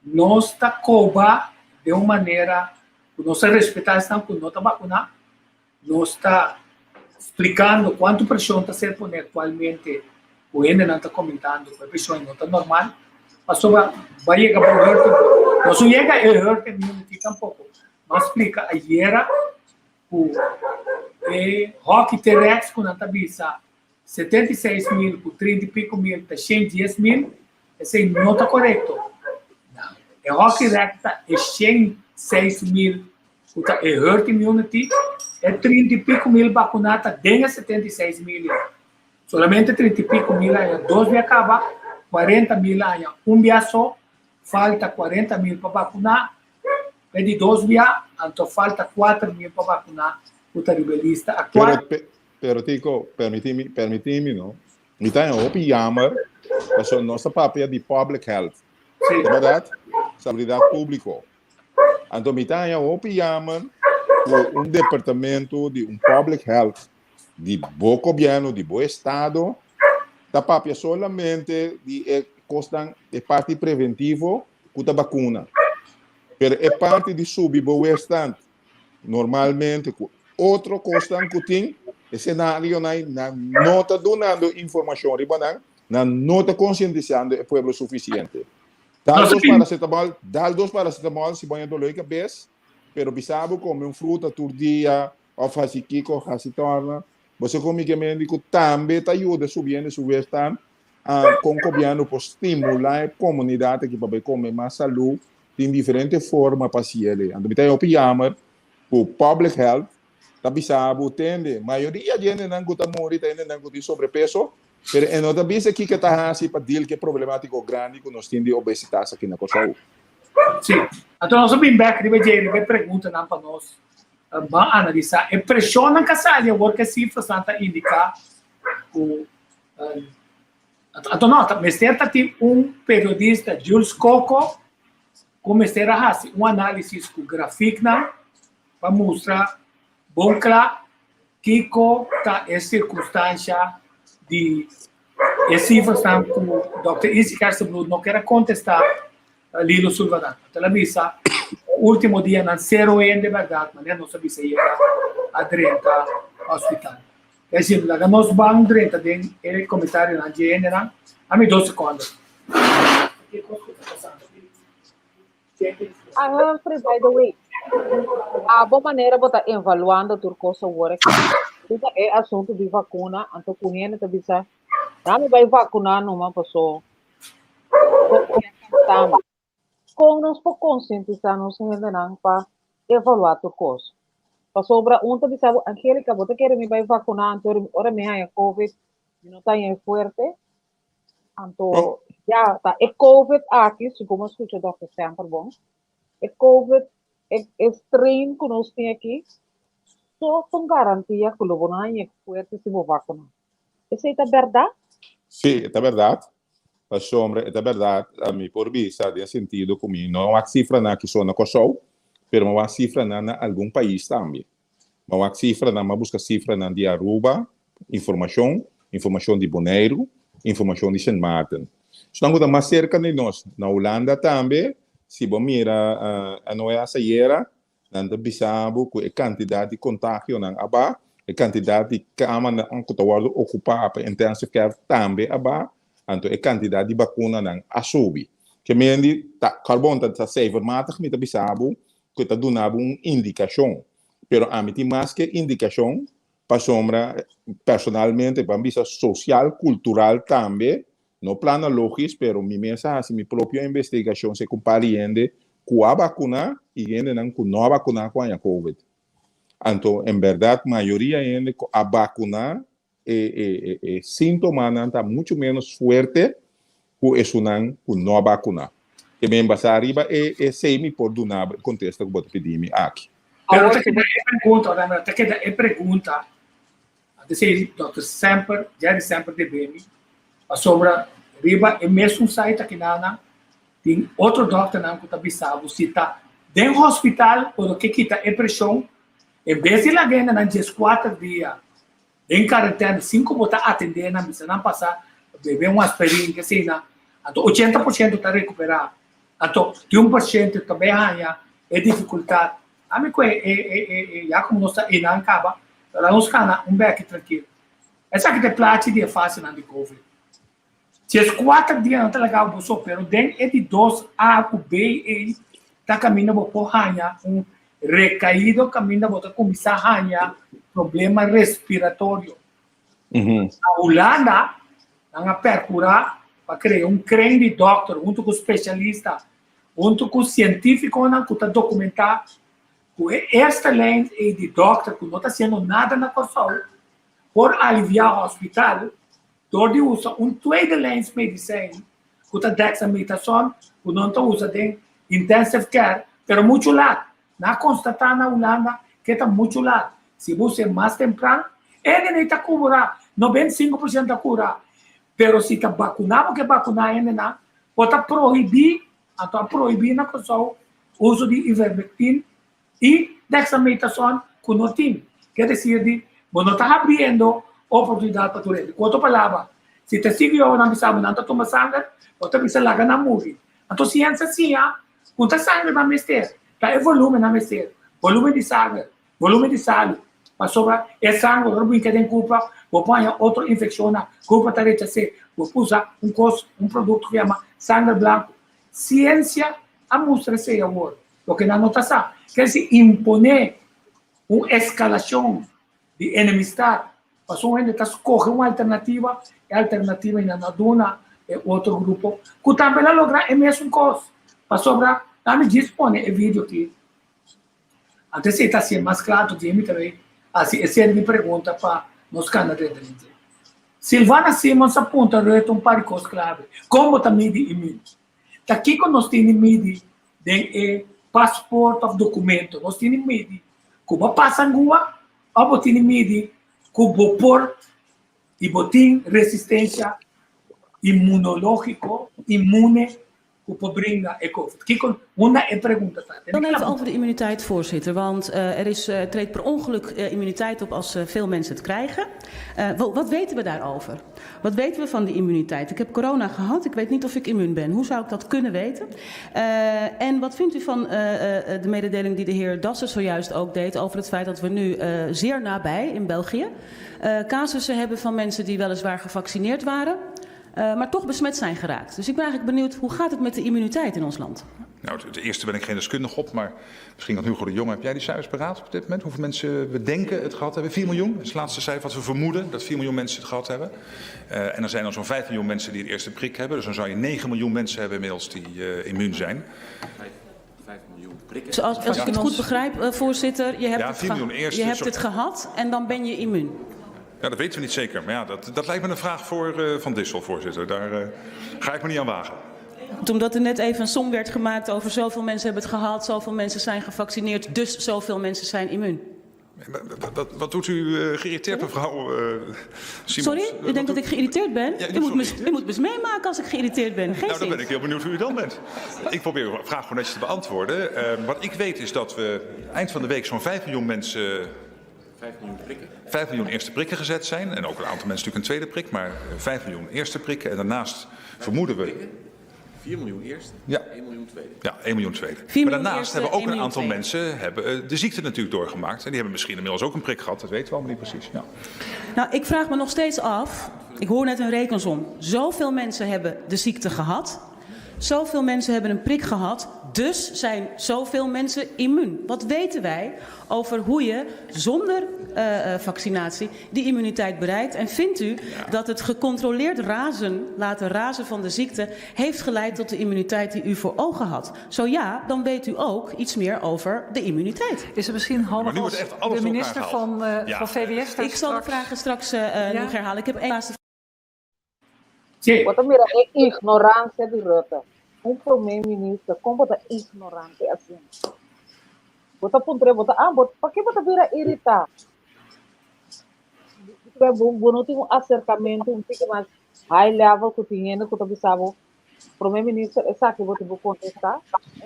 nos ta koba den un manera. Ku nos ta respetá esnan ku no ta bakuná, nos ta splikando kuantu preshon ta ser pone aktualmente ku hendenan ta komentando ku e preshon no ta normal, pasobra bo a yega bo herd immunity. Nos no yega e herd immunity tampoko. M'a splika ayera ku e hockey T-Rex ku nan ta bisa 76 mil ku 30 i piko mil ta 110 mil, esei no ta korekto. E hockey Rex ta e 106 mil ku ta e herd immunity, e 30 i piko mil bakuná ta den e 76 mil. Solamente 30 i piko mil aña dos bia kaba, 40 mil aña un bia so, falta 40 mil pa bakuná, e di dos bia, anto falta 4 mil pa bakuná ku ta riba e lista aktual. Pero Tico, permitimi, no? Mi ta hopi jammer, paso nos ta papia di public health. Sí. Ta berdat? Salubridat públiko. Anto mi ta hopi jammer ku un departamento di un public health di bo gobièrnu, di bo estado, ta papia solamente di e kosnan, e parti preventivo ku ta bakuna. Pero e parti di subi bo weerstand normalmente ku otro kosnan ku tin, e senarionan nan no ta dunando informashon riba nan, nan no ta konsientisando e pueblo sufisiente. Dal dos paracetamol, dal dos paracetamol si bo haña doló di kabes, pero bisa bo kome un fruta tur dia òf hasi kiko, hasi torna. Bo sa kon mi ke mende ku tambe ta yuda subiendo su weerstand, kon gobièrnu por stimulá e komunidat aki pa bai kome mas salú. Tin diferente forma pa hasiel. Anto mi ta hopi jammer ku public health ta bisa bo tende mayoria di hendenan ku ta muri ta hendenan ku tin sobrepeso, pero e no ta bisa kiko ta hasi pa deal ku e problemátiko grandi ku nos tin di obesitas aki na Kòrsou. Sí. Anto nos a bin bèk riba dje riba e preguntanan pa nos ban analisá. E preshonnan ku a sali awor ku e sifrasnan ta indiká ku anto no, mester ta tin un periodista, Jules Coco, ku mester a hasi un análisis ku grafiknan pa mustra bon kla kiko ta e sirkunstansha di e sifrasnan ku Dòkter Izzy Gerstenbluth no kier a kontestá Lilo Sulvaran. Anto el a bisa último dianan sero hende bèrdat, manera nos a bisa yega a drenta hospital. Es decir, laga nos ban drenta den e komentarionan dje hendenan. Ami dos sekondo. Ke kos ku ta pasando? Ah, Humphrey, by the way, abo manera bo ta evaluando tur kos awor aki. Riba e asuntu di vakuna, anto ku hende ta bisa, dame bai vakuná numa paso Kon nos por konsientisá nos hendenan pa evaluá tur kos? Pasobra un ta bisa bo, Angelica, bo ta kere mi bai vakuná anto ora mi haña covid mi no ta haña e fuerte? Anto ya ta e covid aki, segun mi a skucha dòkter Semper bon, e covid, e strain ku nos tin aki, so ta un garantia ku lo bo no haña e fuerte si bo vakuná. Esei ta bèrdat? Sí, e ta bèrdat. Pasobra e ta bèrdat, mi por bisa den sentido ku mi no wak sifranan aki so na Kòrsou, pero mi wak sifranan na algun pais tambe. Mi wak sifranan, mi a buska sifranan di Aruba, informashon, informashon di Boneiru, informashon di Sint Maarten. Esnan ku ta mas serka di nos, na Hulanda tambe, si bo mira NOS ayera, Nan ta bisa bo ku e kantidat di kontagionan a ba, e kantidat di kamanan ku ta wòrdu okupá pa intensive care tambe a ba, anto e kantidat di bakunanan a subi. Ke mendi ta karbon ta ta cijfermatig mi ta bisa bo ku ta duna bo un indikashon, pero ami tin mas ke indikashon pasobra personalmente ban bisa sosial kultural tambe. No plano logis, pero mi mes a hasi mi propio investigashon se ku un par di hende ku a bakuná i hendenan ku no a bakuná ku haña covid. Anto en bèrdat mayoria hende ku a bakuná e e e síntomanan ta muchu ménos fuerte ku esunnan ku no a bakuná. Ke men basá riba e esei mi por duna bo e kontesta ku bo ta pidi mi aki. Pero ta keda e pregunta, Orlando, ta keda e pregunta. Antes Dòkter Semper, Jerry Semper debe mi, pasobra riba e mesun site akinana tin otro dòkternan ku ta bisa bo si ta den hospital ora ke kita e preshon, en bes di laga hendenan 14 dia den karentena sin ku bo ta atendé nan, bisa nan pasa bebe un aspirin ke asina, anto 80% ta rekuperá, anto tin 1% ta bai haña e difikultat. Ami ku e e e e ya komo nos ta einan kaba, laga nos kana un bèki trankil. Esaki ta e plachi di e fasenan di Covid. 14 dia nan ta laga bo so, pero den e di dos A ku B ei ta kaminda bo por haña un rekaido kaminda bo ta kuminsá haña problema respiratorio. Na Hulanda nan a perkurá pa krea un kren di dòkter huntu ku spesialista, huntu ku sientífikonan ku ta dokumentá ku e eerste lijn ei di dòkter ku no ta hasiendo nada na Kòrsou por aliviá hòspital dor di usa un tweede lijns medicijn ku ta dexamethasone ku nan ta usa den intensive care pero muchu lat. Nan a konstatá na Hulanda ku e ta muchu lat. Si bo us'é mas tempran, e hende ta kura, 95% ta kura. Pero si ta bakuná bo ke bakuná hendenan, bo ta prohibí, anto a prohibí na Kòrsou uso di ivermectin i dexamethasone ku no tin. Ke desir di bo no ta habriendo oportunidat pa tur hende. Ku otro palabra, si ta sigui yonan bisa bo nan ta tuma sanger, bo ta bisa laga nan muri. Anto siensia siña ku ta sanger nan mester, ta e volumen nan mester, volumen di sanger, volumen di salu, pasobra e sanger ora bo hinka den kurpa bo por haña otro infekshonnan, kurpa ta rechas'é, bo por usa un kos, un produkto ku yama sanger blanku. Siensia a mustra esei awor. Loke nan no ta sa. Ker si imponé un eskalashon di enemistat pasobra un hende ta skohe un alternativa, e alternativa i nan a duna e otro grupo ku tambe la logra e mesun kos. Pasobra nan mi djis pone e video aki. Anto esei ta hasié mas kla anto dje mi ta bay hasi e serie di pregunta pa nos kanda drenta den dje. Sylvana Simons a puntra Rutte un par di kos klave. Kon bo ta midi imun? Ta kiko nos tin di midi den e paspoort of documento? Nos tin di midi ku bo pasa ngua of bo tin di midi ku bo por i bo tin resistencia immunologico, immune, ku por bringa e covid? Kiko, unda e pregunta ta? Dan even over de immuniteit, voorzitter. Want er is, treedt per ongeluk immuniteit op als veel mensen het krijgen. Wat weten we daarover? Wat weten we van die immuniteit? Ik heb corona gehad, ik weet niet of ik immuun ben. Hoe zou ik dat kunnen weten? En wat vindt u van de mededeling die de heer Dassen zojuist ook deed over het feit dat we nu zeer nabij in België casussen hebben van mensen die weliswaar gevaccineerd waren, maar toch besmet zijn geraakt? Dus ik ben eigenlijk benieuwd, hoe gaat het met de immuniteit in ons land? Nou, het eerste ben ik geen deskundige op, maar misschien kan Hugo de Jong, heb jij die cijfers paraat op dit moment? Hoeveel mensen we denken het gehad hebben? 4 miljoen, dat is het laatste cijfer wat we vermoeden, dat 4 miljoen mensen het gehad hebben. En er zijn dan zo'n 5 miljoen mensen die de eerste prik hebben. Dus dan zou je 9 miljoen mensen hebben inmiddels die immuun zijn. 5 miljoen prikken. Dus als ik het goed begrijp, voorzitter, je hebt, ja, het, eerste, je hebt het gehad en dan ben je immuun. Ja, dat weten we niet zeker. Maar ja, dat lijkt me een vraag voor Van Dissel, voorzitter. Daar ga ik me niet aan wagen. Omdat er net even een som werd gemaakt over zoveel mensen hebben het gehad, zoveel mensen zijn gevaccineerd, dus zoveel mensen zijn immuun. Wat doet u geïrriteerd, mevrouw Simons? Sorry, u denkt dat ik geïrriteerd ben? Ja, u moet me eens meemaken als ik geïrriteerd ben. Geen Nou, dan ben ik heel benieuwd hoe u dan bent. Ik probeer uw vraag gewoon netjes te beantwoorden. Wat ik weet is dat we eind van de week zo'n 5 miljoen mensen... 5 miljoen prikken. 5 miljoen eerste prikken gezet zijn. En ook een aantal mensen natuurlijk een tweede prik, maar 5 miljoen eerste prikken. En daarnaast vermoeden we... 4 miljoen eerste, ja. 1 miljoen tweede. Ja, 1 miljoen tweede. 4 Maar miljoen daarnaast eerste, hebben ook 1 een miljoen aantal tweede. mensen de ziekte natuurlijk doorgemaakt. En die hebben misschien inmiddels ook een prik gehad, dat weten we allemaal niet precies. Ja. Nou, ik vraag me nog steeds af, ik hoor net een rekensom. Zoveel mensen hebben de ziekte gehad. Zoveel mensen hebben een prik gehad, dus zijn zoveel mensen immuun. Wat weten wij over hoe je zonder vaccinatie die immuniteit bereikt? En vindt u dat het gecontroleerd razen, laten razen van de ziekte, heeft geleid tot de immuniteit die u voor ogen had? Zo ja, dan weet u ook iets meer over de immuniteit. Is het misschien handig Maar nu wordt als echt alles de door elkaar minister gehaald. van VWS daar Ik zal de straks vragen straks nog herhalen. Ik heb één laatste Sí. Bo ta mira e ignorancia di Rutte. Un prome minister, con bo ta ignorante asina? Bo ta puntra, bo ta, ah, bo, pa ke bo ta bira irita? Bo no tin un acercamento un tiki mas high level cu tin hende cu ta bisa bo, prome minister, esaki bo tin cu contesta?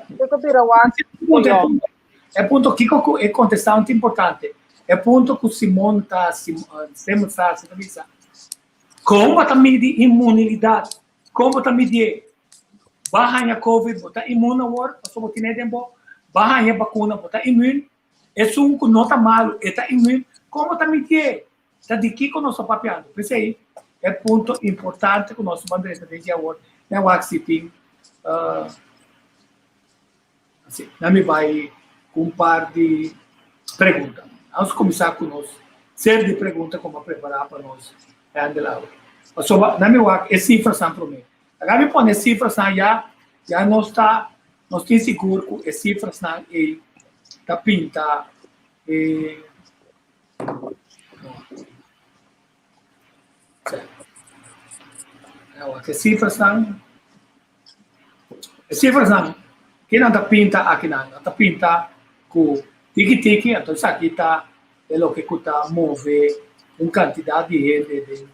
Bo ta bira wak Punto, e punto, e punto kiko cu e contesta un ta importante. E punto cu Simon ta, Simon ta, ta bisa. Kon bo ta midi inmunilidat? Kon bo ta midié? Bo a haña covid, bo ta immun awor, pasobra bo tine den bo. Bo a haña bakuna, bo ta immun. Esun ku no ta malu, e ta inmune, kon bo ta mitié? Ta di kiko nos ta papiando? P'esei e punto importante ku nos ban drenta den dje awor, mi a wak si tin si, nan mi bai ku un par di pregunta. Nos kuminsá ku nos ser di pregunta ku mi a prepará pa nos handle awe. Pasobra nan mi wak e sifranan promé. Laga mi pone e sifranan ya, ya nos ta nos tin sigur ku e sifranan ei ta pinta e E cifrasnan, e cifrasnan ke nan ta pinta akinan, nan ta pinta ku tiki tiki, anto esaki ta e loke ku ta move un kantidat di hende den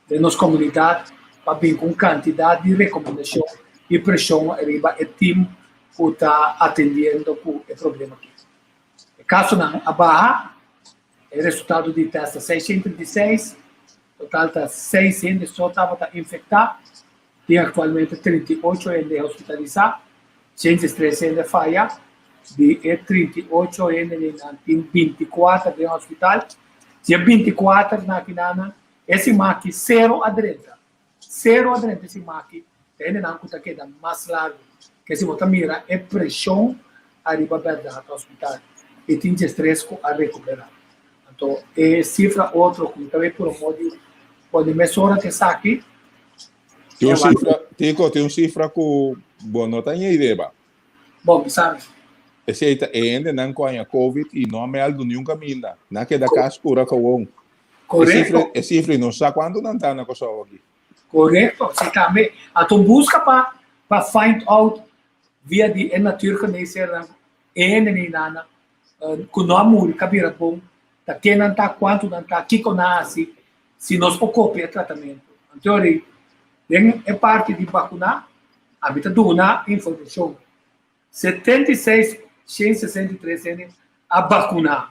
den nos komunidat pa bin ku un kantidat di rekomendashon i preshon riba e tim ku ta atendiendo ku e problema aki. E kasonan a baha, e resultado di tèst ta 636, total ta 6 hende so tabata infektá, tin aktualmente 38 hende hospitalisá, 103 hende faya, di e 38 hendenan tin 24 den hospital, di e 24 nan akinanan e siman aki sero a drenta. Sero a drenta e siman aki ta hendenan ku ta keda mas largu ke si bo ta mira e preshon ariba bèrdat hospital i tin diestres ku a rekuperá. Anto e sifra otro ku mi ta bay puro modi pone mesora ta esaki. Tin un sifra, Tico, tin un sifra ku bo no ta ña idea ba. Bon, bisa mi. Esei ta e hendenan ku haña covid i no a mèldu niun kaminda. Nan a keda kas kura kawon. Korekto. E sifra i no sa kuantu nan ta na Kòrsou aki. Korekto, si tambe. Anto buska pa pa find out via di e natuurgeneesheernan e hendenan ku no a muri ka bira bon, ta ken nan ta, kuantu nan ta, kiko nan a hasi, si nos por kopia e tratamentu. Anto ori den e parti di bakuná ami ta duna informashon. 76 163 hende a bakuná.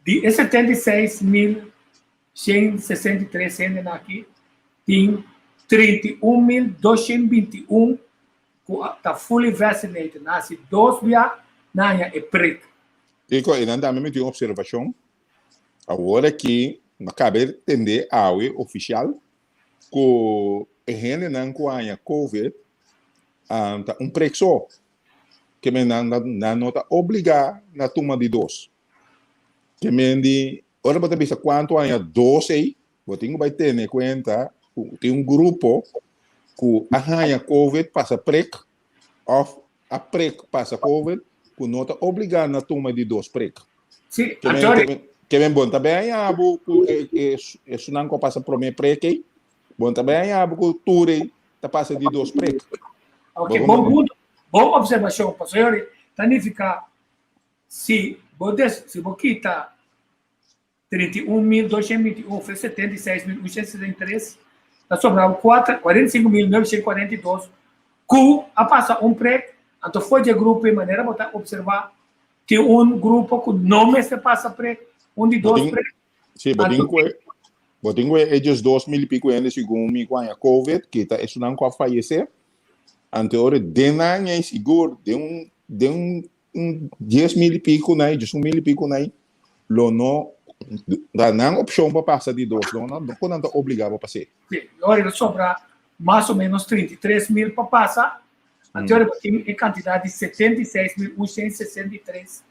Di e 76.163 hendenan aki, tin 31.221 ku ta fully vaccinated, nan hasi dos bia, nan haña e prik. Kiko, e nan tambe mi tin un observashon. Awor aki, mi a kaba di tende awe ofishal ku e hendenan ku haña covid ta un prik so. Ke men nan nan no ta obligá na tuma di dos. Ke men di ora bo ta bisa kuantu aña dos ei, bo tin ku bai tene kuenta ku tin un grupo ku a haña covid pasa prik òf a prik pasa covid ku no ta obligá na tuma di dos prik. Sí, Ke men, ke men, ke men bon ta bai haña bo ku e, e, esunnan ku a pasa promé prik ei, bon ta bai haña bo ku tur ei ta pasa di dos prik. Ok, bon punto, bon observacion, pasobra yori ta nifica si bo des, si bo kita 31.221 of 76.163, ta sobra bo 45.942 cu a pasa un prik, anto for dje grupo e manera bo ta observa tin un grupo cu no mester pasa prik, un di dos prik. Sí, bo tin kue, bo tin kue ellos 2000 y pico hende segun mi ku haña COVID, kita esunnan ku a fayesé. Ante ora den nan ei sigur, den un, den un, un 10.000 y pico nai, 11.000 y pico nai, lo no da nan opshon pa pasa di dos, no, no, no ku nan ta obligá pa pas'é. Sí, ora lo sobra mas o menos 33.000 pa pasa, ante ora bo tin e kantidat di 76.163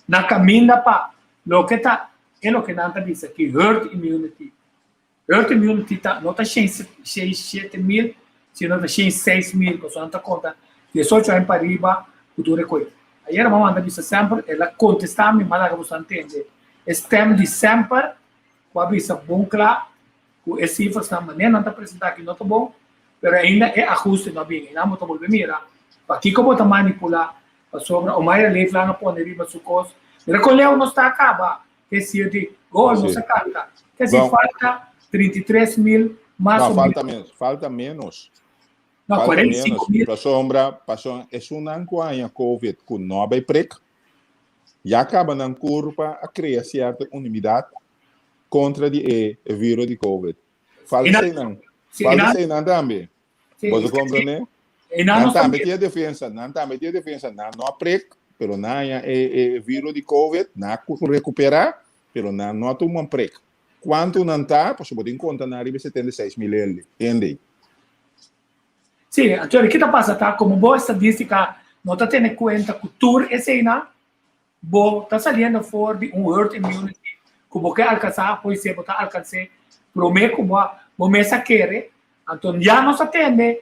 na kaminda pa loke ta E loke nan ta bisa ki herd immunity. Herd immunity ta no ta shen seis shete mil, sino ta shen seis mil, pasobra nan ta konta diesocho aña pa riba ku tur e koi. Ayera mama ta bisa semper, el a kontestá mi, m'a laga boso ntende e stem di semper ku a bisa bon kla ku e sifrasnan manera nan ta presentá aki no ta bon, pero ainda e ahuste no a bini. Einan bo ta bolbe mira pakiko bo ta manipulá Pasobra Omaira Leeflang a pone riba su kos, Mira kon leu nos ta kaba, ke sier di gol nos a kanta. Ke si falta 33 mil mas o menos. Falta menos, falta menos. No, 45 mil. Pasobra, pasobra esunnan ku haña covid ku no a bai prik, ya kaba nan kurpa a krea sierto unimidat kontra di e viro di covid. Falta eseinan. Falta eseinan tambe. Bo ta comprende? Nan tambe tin e defensa, nan tambe tin e defensa, nan no a prik. pero nan haña e virus di Covid, nan a rekuperá, pero nan no a tuma un prek. Kuantu nan ta? Pasobra bo tin konta nan riba e 76 mil hende. Sí, anto ki ta pasa ta, komo bo estadístika no ta tene kuenta ku tur eseinan, bo ta saliendo for di un herd immunity ku bo ke alkansá, pues bo ta alkans'é promé ku bo bo mes a kere. Anto ya nos a tende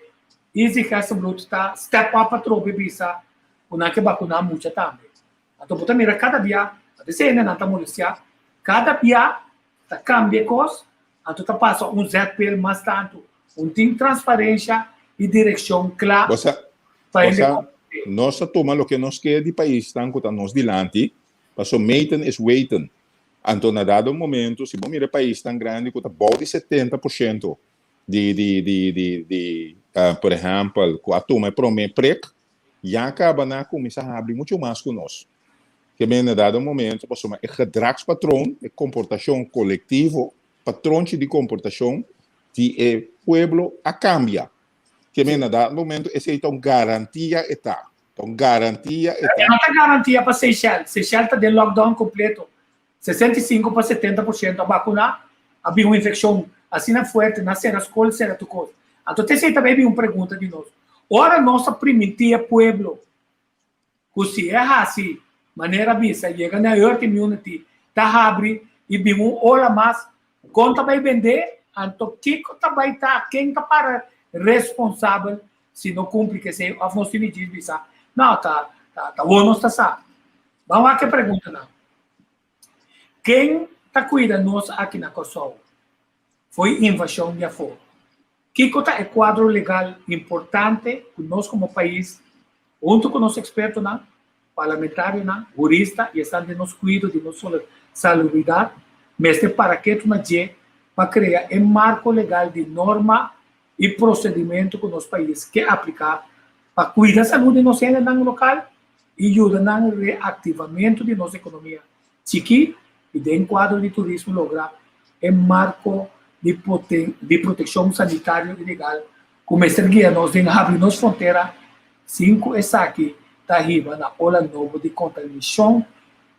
Izzy Gerstenbluth ta step up atrobe bisa ku nan ke bakuná mucha tambe. Anto bo ta mira kada bia, a hendenan ta molestiá, kada bia ta kambia e kos, anto ta pasa un zetpil mas tantu. Un tin transparensha i direkshon kla Bo sa, pa bo hende sa, komprendé. nos ta tuma loke nos ke di paisnan ku ta nos dilanti, paso meten is weten. Anto na dado momento, si bo mira e paisnan grandi ku ta bou di 70% di, por ehèmpel, ku a tuma e promé prek, ya kaba nan a kuminsá habri muchu mas ku nos. Ke men na dado momento, pasobra e gedragspatroon, e komportashon kolektivo, patronchi di komportashon di e pueblo a kambia. Ke men na dado momento esei ta un garantia e ta. Ta un garantia e E ta. no ta garantia pa Seychelles. Seychelles ta den lockdown kompleto. 65 pa 70% a bakuná, a bin un infekshon asina fuerte, nan sera skol, sera tur kos. Anto te esei tambe bin un pregunta di nos. Ora nos a primintí e pueblo ku si e hasi manera bisa yega na herd immunity ta habri i bin un ola mas, kon ta bai bendé? Anto kiko ta bai ta? Ken ta para responsabel si no kumpli ku esei? Òf nos tin di djis bisa, no, ta ta wou nos ta sa. Ban wak e preguntanan. Ken ta kuida nos aki na Kòrsou fo'i invashon di afó? Kiko ta e kuadro legal importante ku nos komo pais, huntu ku nos ekspertonan, parlamentarionan, hurista i esnan den nos kuido di nos salubridat, mester para ketu na dje pa krea e marko legal di norma i prosedimentu ku nos pais ke apliká pa kuida salú di nos hendenan lokal i yuda nan reaktivamentu di nos ekonomia chikí i den kuadro di turismo logra e marko di di protekshon sanitario i legal ku mester guia nos den habri nos frontera sin ku esaki ta hiba na ola nobo di kontaminashon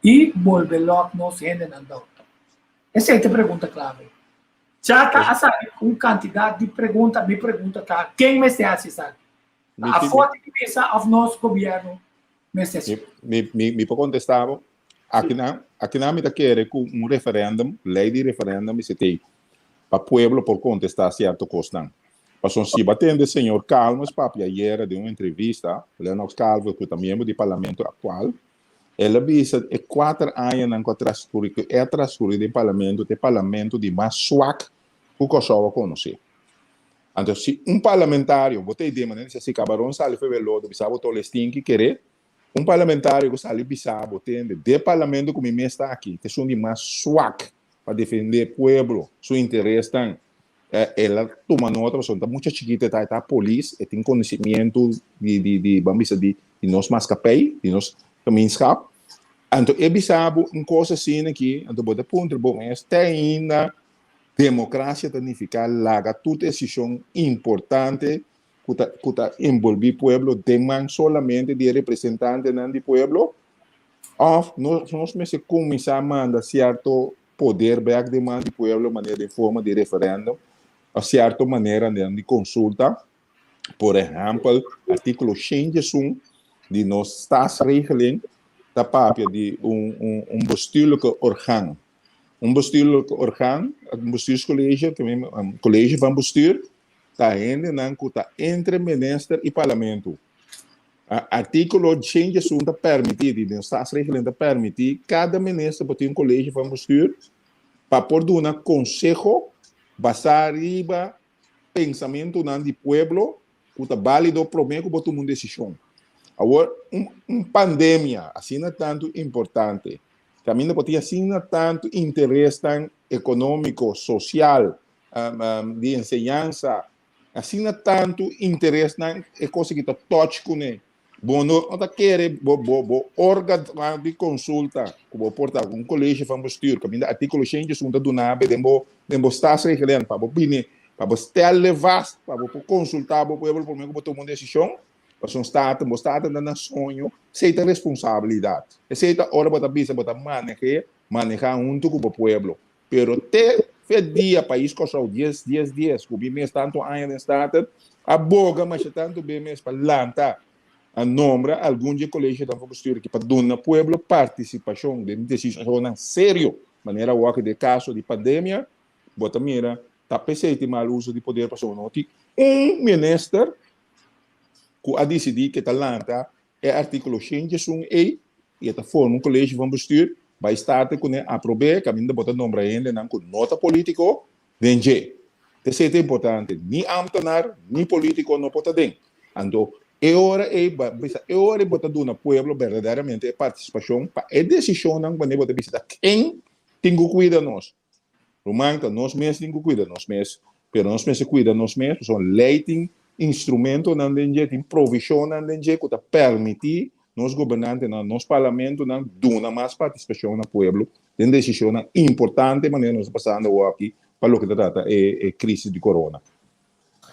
i bolbe lòk nos hendenan down? Esei ta e pregunta klave. Chata a sali ku un kantidat di pregunta, mi pregunta ta ken mester hasi esaki? Afó di mesa òf nos gobièrnu mester hasi? Mi por kontestá bo? Akinan, akinan mi ta kere ku un referèndum, lei di referèndum mester tei pa pueblo por kontestá sierto kosnan. Pasobra si bo a tende señor Calmes papia ayera den un entrevista, Lennox Calves ku ta miembro di parlamento aktual, el a bisa e kuater añanan ku a transkurí, ku e a transkurí den parlamento ta e parlamento di mas swak ku Kòrsou a konosé. Anto si un parlamentario, bo ta e den manera di si kabaron sali for e lodo bisa bo tole stinki kere, un parlamentario ku sali bisa bo tende den parlamento ku mi mes ta aki ta esun di mas swak pa defende pueblo su interesnan, el a tuma nota pasobra ta mucha chikito e ta, e ta polis, e tin konosimiento di di di ban bisa di di nos maskapei, di nos gemeenschap. Anto e bisa bo un kos asina aki, anto bo ta puntra bo mes te ainda Demokrasia ta nifiká laga tur desishon importante ku ta ku ta enbolbí pueblo den man solamente di e representantenan di pueblo? Òf nos nos mester kuminsá manda sierto poder bèk den man di pueblo manera den forma di referèndum òf sierto maneranan di konsulta? Por ehèmpel, artíkulo 101 di nos Staatsregeling ta papia di un un un bestuurlijke orgaan. Un bestuurlijk orgaan, un bestuurscollege, un college van bestuur, ta hendenan ku ta entre minister i parlamento. Artíkulo 101 ta permití, di den Staatsregeling ta permití kada minister por tin un college van bestuur pa por duna konseho basá riba pensamentunan di pueblo ku ta bálido promé ku bo tuma un desishon. Awor, un un pandemia asina tantu importante, kaminda bo tin asina tantu interesnan ekonómiko, sosial, di enseñansa, asina tantu interesnan e kos aki ta touch kuné. Bo no ta kere bo bo bo organo di konsulta ku bo por ta un kolegio van bestuur kaminda artíkulo 101 ta duna bo den bo den bo staatsregeling pa bo bini pa bo stèl vast pa bo por konsultá bo pueblo promé ku bo tuma un desishon. Pasobra un Staten, bo Staten ta na soño, esei ta responsabilidat. Esei ta ora bo ta bisa bo ta maneh'é, manehá huntu ku bo pueblo. Pero te fe dia pais Kòrsou dies dies dies ku mi mes tantu aña den Staten a boga masha tantu be mes pa lanta a nombra algun dje kolegionan van bestuur aki pa duna pueblo partisipashon den desishonnan serio manera awor den kaso di pandemia bo ta mira ta p'esei tin mal uso di poder pasobra no tin un minister ku a disidí ke ta lanta E artíkulo 101 ei i e ta forma un kolegio van bestuur bai Staten kuné aprob'é kaminda bo ta nombra hendenan ku no ta polítiko den dje. Esei ta importante, ni ámtenar ni polítiko no por ta den. Anto e ora ei bo a bisa e ora ei bo ta duna pueblo berdaderamente e partisipashon pa e desishonnan wanneer bo ta bisa ta ken tin ku kuida nos. Ruman, ta nos mes tin ku kuida nos mes, pero nos mester kuida nos mes pasobra lei tin instrumentonan den dje, tin provishonnan den dje ku ta permití nos gobernantenan, nos parlamentonan duna mas partisipashon na pueblo den desishonnan importante manera nos ta pasando awor aki pa loke ta trata e krisis di corona.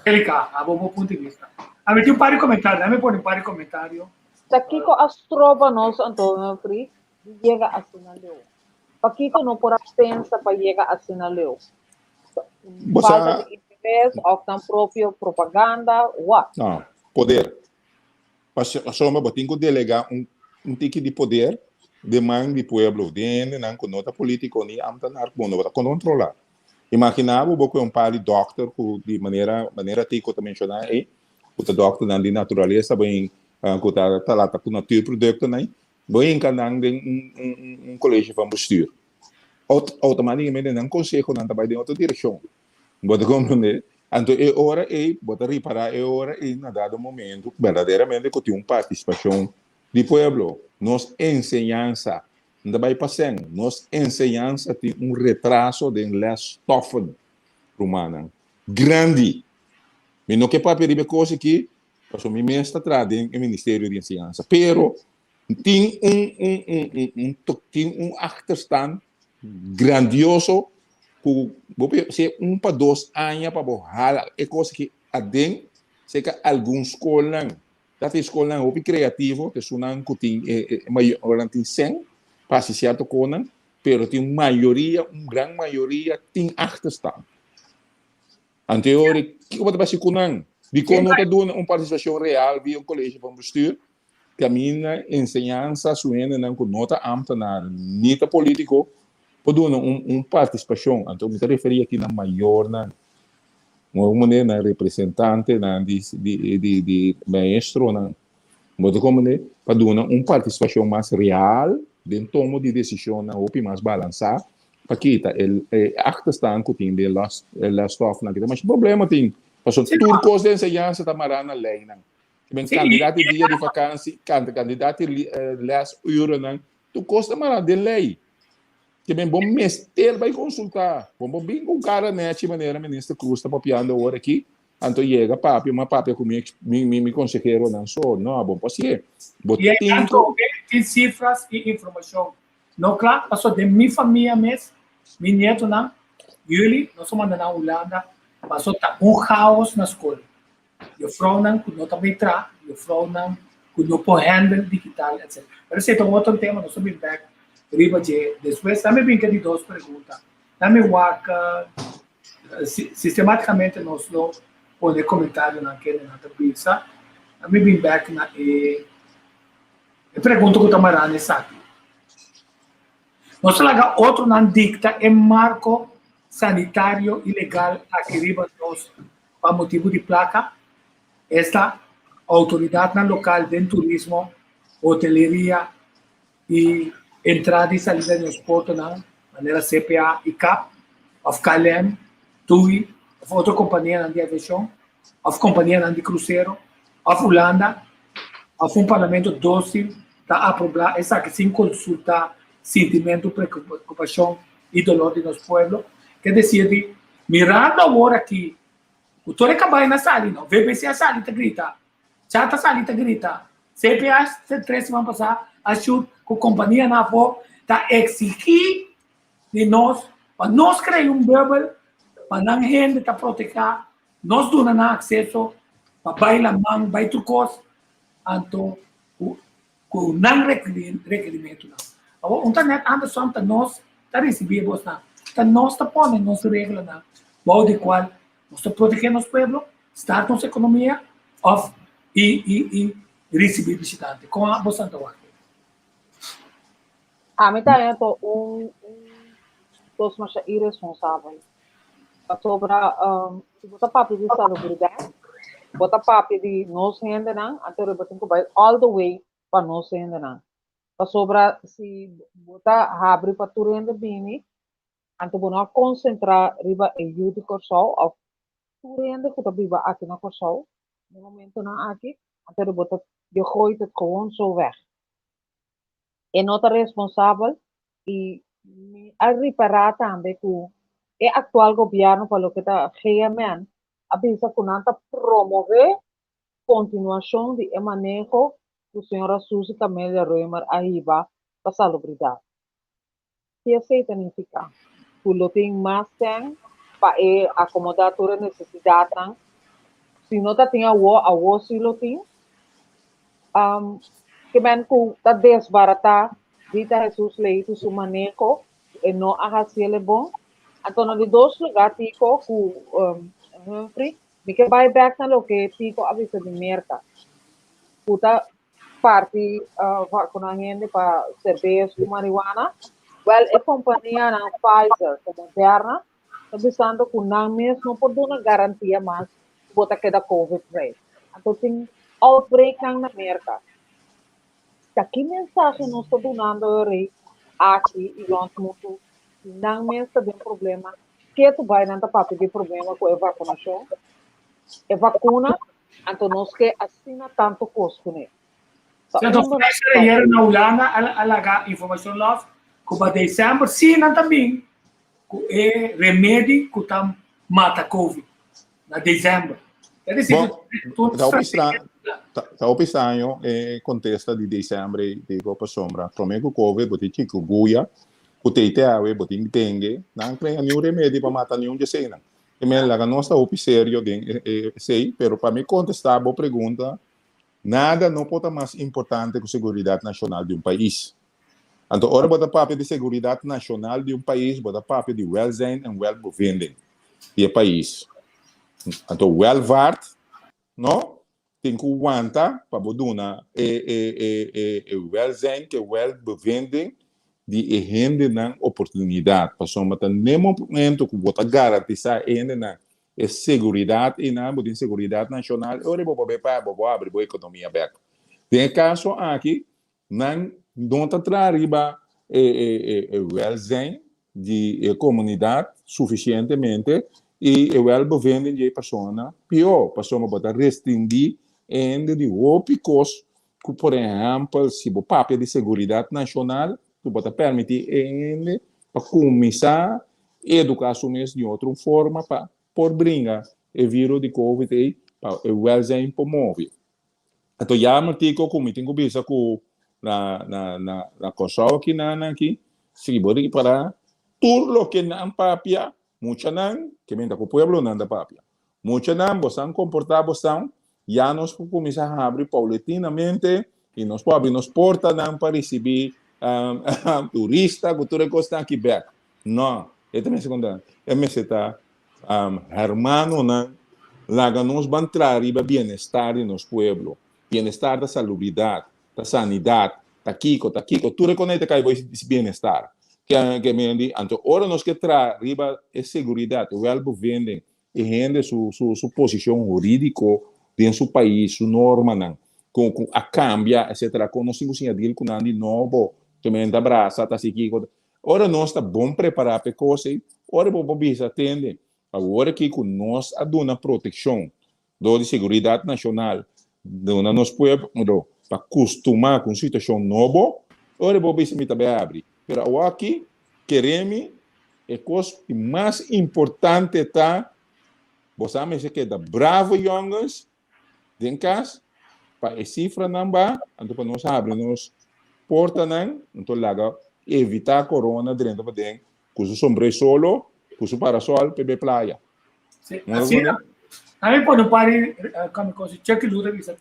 Erika, abo bo punto di bista. A mi tin un par di komentario, dame pone un par di komentario. Ta kiko a stroba nos anto, Humphrey, di yega asina leu? Pakiko no por a pensa pa yega asina leu? Falta di interes of nan propio propaganda? What? No, poder. Pasobra bo tin ku delegá un un tiki di poder den man di pueblo, den hendenan ku no ta polítiko ni ámtenar ku bo no ta kontrolá. Imaginá bo bo ku e un par di dòkter ku di manera manera Tico ta menshoná ei, ku ta dòkternan di naturalesa bo ku ta trata ku natuurproduktonan, Bo hinka nan den un colegio van bestuur. Automaticamente nan consehonan ta bai den otro direccion. Bo ta comprende? Anto e ora ei, bo ta ripara e ora ei na dado momento berdaderamente cu tin un participacion di pueblo. Nos enseñansa no ta bai pa cen. Nos enseñansa tin un retraso den lesstoffen, rumannan. Grandi. Mi no ke papia riba e cos aki, Pasobra mi mes ta traha den e Ministerio di Enseñansa, pero tin un un un un un tin un achterstand grandioso ku bo por si un pa dos aña pa bo hala e kos aki aden serka algun skolnan. Ta tin skolnan hopi kreativo, te esunnan ku tin e e mayornan tin sèn pa hasi sierto kosnan, pero tin un mayoria, un gran mayoria tin achterstand. Anto e ora, kiko bo ta basi ku nan? Dikon no ta duna un partisipashon real via un kolegio van bestuur kaminda enseñansa su hendenan ku no ta ámtenar ni ta polítiko por duna un un partisipashon? Anto mi ta referí aki na mayornan, un manera na representantenan di di di di maestronan. Bo ta komprendé? Pa duna un partisipashon mas real den tomo di desishonnan hopi mas balansá pa kita e e achterstand ku tin den las lesstofnan. Kita masha problema tin. Pasobra tur kos den enseñansa ta mará na leinan. Ben kandidat di dia di vakansi, kandidat di lesurennan, tur kos ta mará den lei. Ke men bo mester bai konsultá. Bo bo bin ku un kara nèchi manera Minister Cruz ta papiando awor aki. Anto yega papia, m'a papia ku mi mi mi mi konseheronan so. No, bo por hasié. Bo I tin tantu ku. tin sifras i informashon no kla, pasobra den mi famia mes, mi nietonan, yuli, nos a manda nan Hulanda, pasobra ta un chaos na skol. Jufrounan ku no ta bay tra, jufrounan ku no por handle digital, etc. Pero esei ta un otro tema, nos ta bin bek riba dje despues. Dame bin ke di dos pregunta. Dame wak Sistematicamente nos lo pone comentarionan kendenan ta bisa. Mi bin bek na e e pregunta ku ta mará na esaki. Nos ta laga otronan dikta e marko sanitario i legal aki riba nos pa motibu di plaka? Esta, outoridatnan lokal den turismo, hoteleria i entrada i salida di nos portonan manera CPA i cap òf KLM, TUI òf otro kompanianan di aviashon òf kompanianan di krusero òf Hulanda òf un parlamento dósil ta aprobá esaki sin konsultá sintimentu, preokupashon i dolor di nos pueblo. Ke desir di mirando awor aki ku tur e kabai na sali no, VBC a sali ta grita Cha ta sali ta grita. CPA tres siman pasá a shoot ku kompanianan afó ta eksigí di nos pa nos krea un bubble pa nan hende ta protehá, nos duna nan akseso pa bai laman, bai tur kos. Anto ku ku nan rekerimentunan. Awor un ta nèt Anderson ta nos ta risibí e bosnan. Ta nos ta pone nos reglanan bou di kual nos ta protegé nos pueblo, start nos ekonomia òf i i i risibí bishitante. Kon bosan ta wak? Ami ta haña to un un kos masha iresponsabel. Pasobra si bo ta papia di salubridat, bo ta papia di nos hendenan, anto bo tin ku bai all the way pa nos hendenan. Pasobra si bo ta habri pa tur hende bini, anto bo no a konsentrá riba e yu di Kòrsou òf tur hende ku ta biba aki na Kòrsou na e momentonan aki, anto bo ta, je gooit het gewoon zo weg. E no ta responsabel y mi a ripara tambe cu e actual gobierno pa loke ta GMN a bisa cu nan ta promove continuacion di e maneho cu señora Suzy Camelia Römer a hiba pa salubridad. Ki esei ta nifiká? Ku lo tin mas sèn pa e akomodá tur e nesesidatnan. Si no ta tin awó, awó si lo tin. Ke men ku ta desbaratá Dita Hesus Leito su maneho, e no a hasiel e bon. Anto na di dos lugá Tico ku Humphrey, mi ke bai bèk na loke Tico a bisa di Merka, ku ta parti vacuna hende pa serbes ku marihuana. Wel, e kompanianan Pfizer ku Moderna ta bisando ku nan mes no por duna garantia mas ku bo ta keda covid free. Anto tin outbreaknan na Merka. Ta ki mensahe nos ta dunando rei aki i rònt mundu si nan mes ta den problema? Ketu bai nan ta papia di problema ku e vakunashon, e vakuna Anto nos ke asina tanto kos kuné. Ta Senator unda nos Pfizer ayer na Hulanda a a laga informacion los cu pa december si nan ta bin cu e remedi cu ta mata covid na december. Es decir, Bon, tur ta hopi strategia stra, ta, ta hopi straño e contesta di december ei, digo, pasobra prome cu covid bo tin chikungunya, cu tei te awe bo tin dengue, nan crea niun remedi pa mata niun di eseinan. E men laga nos ta hopi serio den esei, pero pa mi kontestá bo pregunta, nada no por ta mas importante ku seguridat nashonal di un pais. Anto ora bo ta papia di seguridat nashonal di un pais, bo ta papia di welzijn en welbevinden di e pais. Anto welvaart, no, tin ku wanta pa bo duna e e e e e welzijn ku e welbevinden di e hendenan oportunidat pasobra ta n'e momento ku bo ta garantisá e hendenan e seguridat einan bo tin seguridat nashonal e ora bo por bai pa bo por habri bo ekonomia bèk. Den e kaso aki Nan no ta traha riba e welzijn di e komunidat sufisientemente i e welbevinden di e persona pió, pasobra bo ta restringí e hende di hopi kos ku por ehèmpel si bo papia di seguridat nashonal ku bo ta permití e hende pa kuminsá eduká su mes di otro forma pa por bringa e viro di covid ei pa e welzijn por move. Anto ya Martico ku mi tin ku bisa ku na na na na Kòrsou aki nan aki si bo ripará tur loke nan papia muchanan ke menta ku pueblonan ta papia muchanan bosan komportá bosan ya nos por kuminsá habri paulatinamente i nos por habri nos portanan pa risibí turista ku tur e kosnan aki bèk no e ta mester konta e mester ta Hermanonan, laga nos ban traha riba bienestar di nos pueblo. Bienestar ta salubridat, ta sanidat, ta kiko, ta kiko, tur e konei ta kai bo bienestar. Ke men di, anto ora nos ke traha riba e seguridat, e welbevinden, e hende su su su posishon huridiko den su pais, su normanan ku ku a kambia, etsetera, kon nos tin ku siña deal ku nan di nobo, ke men ta brasa, ta hasi kiko. Ora nos ta bon prepará pa e kos ei, ora bo por bisa, Tende, awor aki ku nos a duna protekshon dor di seguridat nashonal, duna nos pueblo pa kustumá ku un situashon nobo, ora bo bisa mi ta bai habri. Pero awor aki, kere mi, e kos di mas importante ta, bo sa mester keda bravo yònges, den kas pa e sifranan ba, anto pa nos habri nos portanan, anto laga evita corona drenta paden ku su sombré solo, ku su parasol pa e bai playa. Sí, asina. A mi pone un par di kami kosi, Chucky Luther bisa.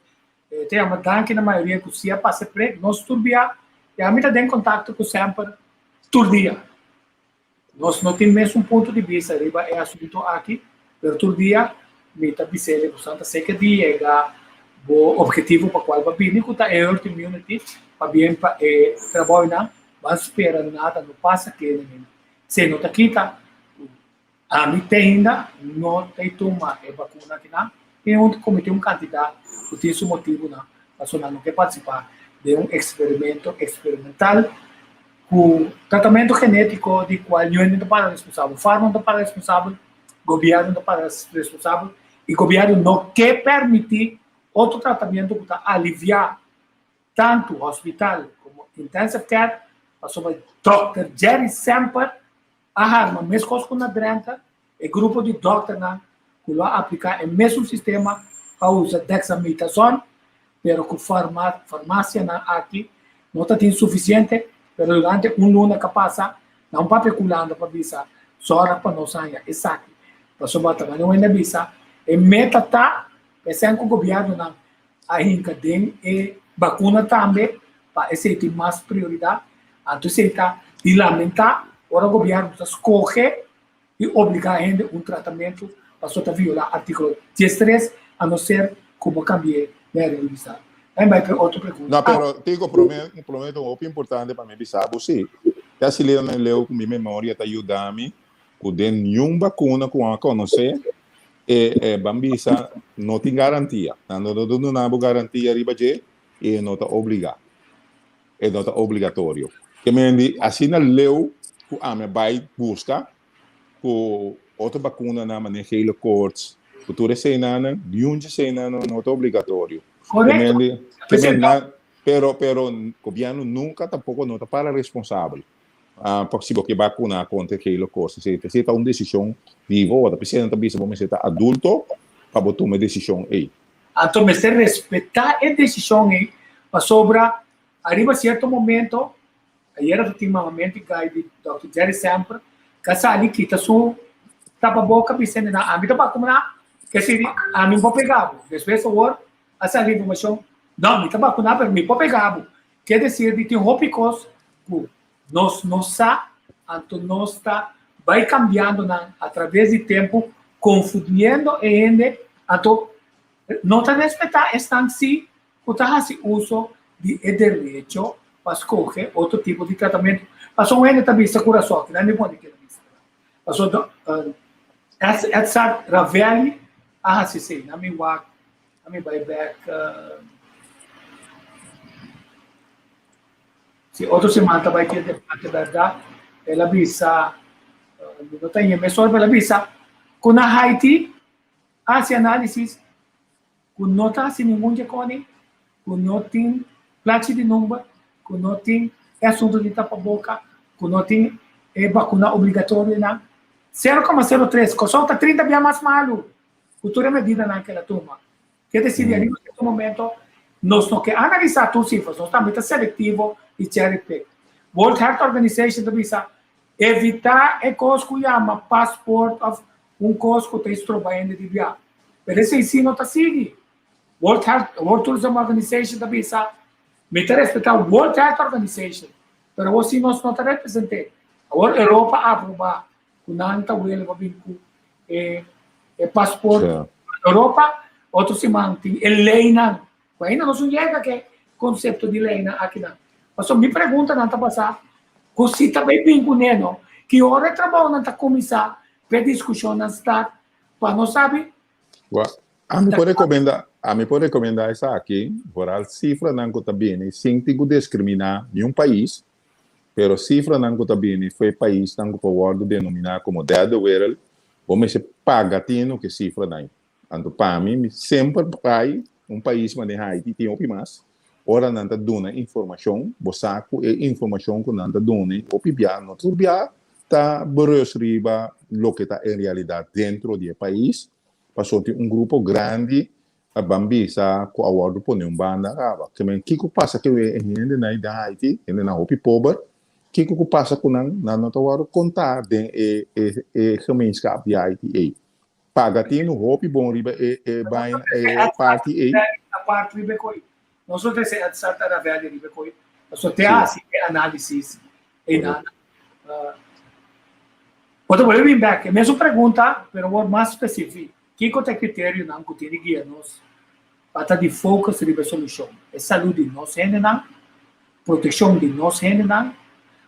E ta yama danki na mayoria ku si a pasa e prek, nos tur bia i ami ta den kontakto ku semper tur dia. Nos no tin mesun punto di bista riba e asunto aki, pero tur dia mi ta bis'e ku Santa Seke di yega bo objetivo pa kual bo a bini ku ta e herd immunity pabien pa e trabounan ban spera nada no pasa kende mi se no ta kita ku ami te ainda no ta tuma e bakuna akinan tin un ta komete un kantidat ku tin su motibunan pasobra nan no ke partisipa den un eksperimento eksperimental ku tratamentu genétiko di kual niun hende ta para responsabel, farma no ta para responsabel, gobièrnu ta para responsabel i gobièrnu no ke permití otro tratamentu ku ta aliviá tantu hospital komo intensive care pasobra dòkter Jerry Semper a harma meskos ku na Drenthe e grupo di dòkternan ku lo a apliká e mesun sistema pa usa dexamethasone pero ku farmasianan aki no ta tin sufisiente pero durante un luna ka pasa nan papia ku Hulanda pa bisa sòrg pa nos haña esaki pasobra ta manera wende a bisa e meta ta p'esei ku gobièrnunan a hinka den e bakuna tambe pa esei tin mas prioridat anto esei ta di lamentá ora gobièrnu ta skohe i obligá hende un tratamentu pasobra ta violá artíkulo diestres a no ser ku bo kambi'é den revisá. Bai bai p'e otro pregunta. No, pero Tico, promé, promé ta un hopi importante pa mi bisa bo sí. Te así leu na leu ku mi memoria ta yuda mi ku den niun bakuna ku a konosé e e ban bisa no tin garantia. Nan no ta duna bo garantia riba dje i e no ta obligá. E no ta obligatorio. Ke men di asina leu ku ami a bai buska ku otro bakunanan manera gele koorts ku tur eseinan, niun dje eseinan no ta obligatorio. Ke men di, ke men nan, pero pero gobièrnu nunka tampoko no ta para responsabel pa si bo ke bakuna kontra gele koorts. Esei esei ta un desishon di bo, ta p'esei nan ta bisa bo mester ta adulto pa bo tuma e desishon ei. Anto mester respetá e desishon ei pasobra ariba sierto momento, ayera ta tin mamamento i gai di Dòkter Jerry Semper ka sali kita su tapaboka bisa hende nan ami ta bakuná ke si ami no por pega bo. Despues awor a sali informashon no mi ta bakuná pero mi por pega bo. Ke desir di tin hopi kos ku nos no sa anto nos ta bai kambiando nan atraves di tempu konfundiendo e hende anto no ta respetá esnan si ku ta hasi uso di e derecho pa skohe otro tipo di tratamentu. Pasobra un hende ta bisa ku rason, kinan mi pone keda bisa. Pasobra Edzard Ravelli a hasi esei. Nan mi wak, nan mi bai bek. Si otro siman ta bai tin debate bèrdat, el a bisa, mi no ta ñe mesora, pero el a bisa ku na Haiti a hasi análisis ku no ta hasi ningun dje koni, ku no tin plachi di number, ku no tin e asuntu di tapaboka, ku no tin e bakuna obligatorionan. 0,03, Kòrsou ta 30 bia mas malu ku tur e medidanan ku el a tuma. Ke desir di ariba sierto momento nos no ke analisá tur sifras, nos tambe ta selektivo i cherry pick. World Health Organization ta bisa evitá e kos ku yama paspoort òf un kos ku ta estroba hende di biaha. Pero esei si no ta sigui. World Health, World Tourism Organization ta bisa mi ta respetá World Health Organization, pero awor si nos no ta represent'é. Awor Europa a aprobá ku nan ta wele pa bin ku e e paspoort Ja. Europa, otro siman tin e leynan. Ku ainda nos no yega ke konsepto di leynan akinan. Pasobra mi preguntanan ta basá ku si ta bai bin kuné no, ki ora e trabounan ta kuminsá p'e diskushonnan start pa nos sabi. Wa, ami por rekomendá, ami por rekomendá esaki, vooral sifranan ku ta bini sin tin ku diskriminá niun pais, Pero sifranan ku ta bini for e paisnan ku por wòrdu denominá komo derde wereld, bo mester paga tinu ku e sifranan. Anto pa mi, mi semper bai un pais manera Haiti tin hopi mas, ora nan ta duna informashon, bo sa ku e informashon ku nan ta duna hopi bia, no tur bia ta berust riba loke ta en realidat dentro di e pais, pasobra tin un grupo grandi A ban bisa ku a wòrdu pone un banda kaba. Ke men kiko pasa ku e hendenan ei den Haiti, hendenan hopi pober, kiko ku pasa ku nan? Nan no ta wòrdu kontá den e e e gemeenschap di Haiti ei. Paga tinu hopi bon riba e e baina e parti ei. Nos lo trese Edzard Aravelli riba e koi, pasobra te hasi e análisis einan. Bo ta bolbe bin bek, e mesun pregunta, pero awor mas spesífiko. Kiko ta e kriterionan ku tin di guia nos pa ta di focus riba e solushon? E salú di nos hendenan, protekshon di nos hendenan,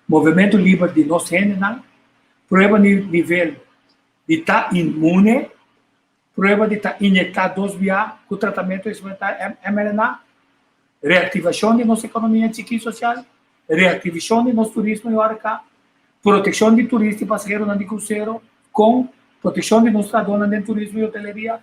movementu liber di nos hendenan, prueba di nivel di ta inmune, Prueba di ta inyecta dos bia cu tratamento experimental mRNA, reactivacion di nos economia chiki y social, reactivicion di nos turismo y horeca, proteccion di turista y pasaheronan di crucero con proteccion di nos trahadornan den turismo y hoteleria,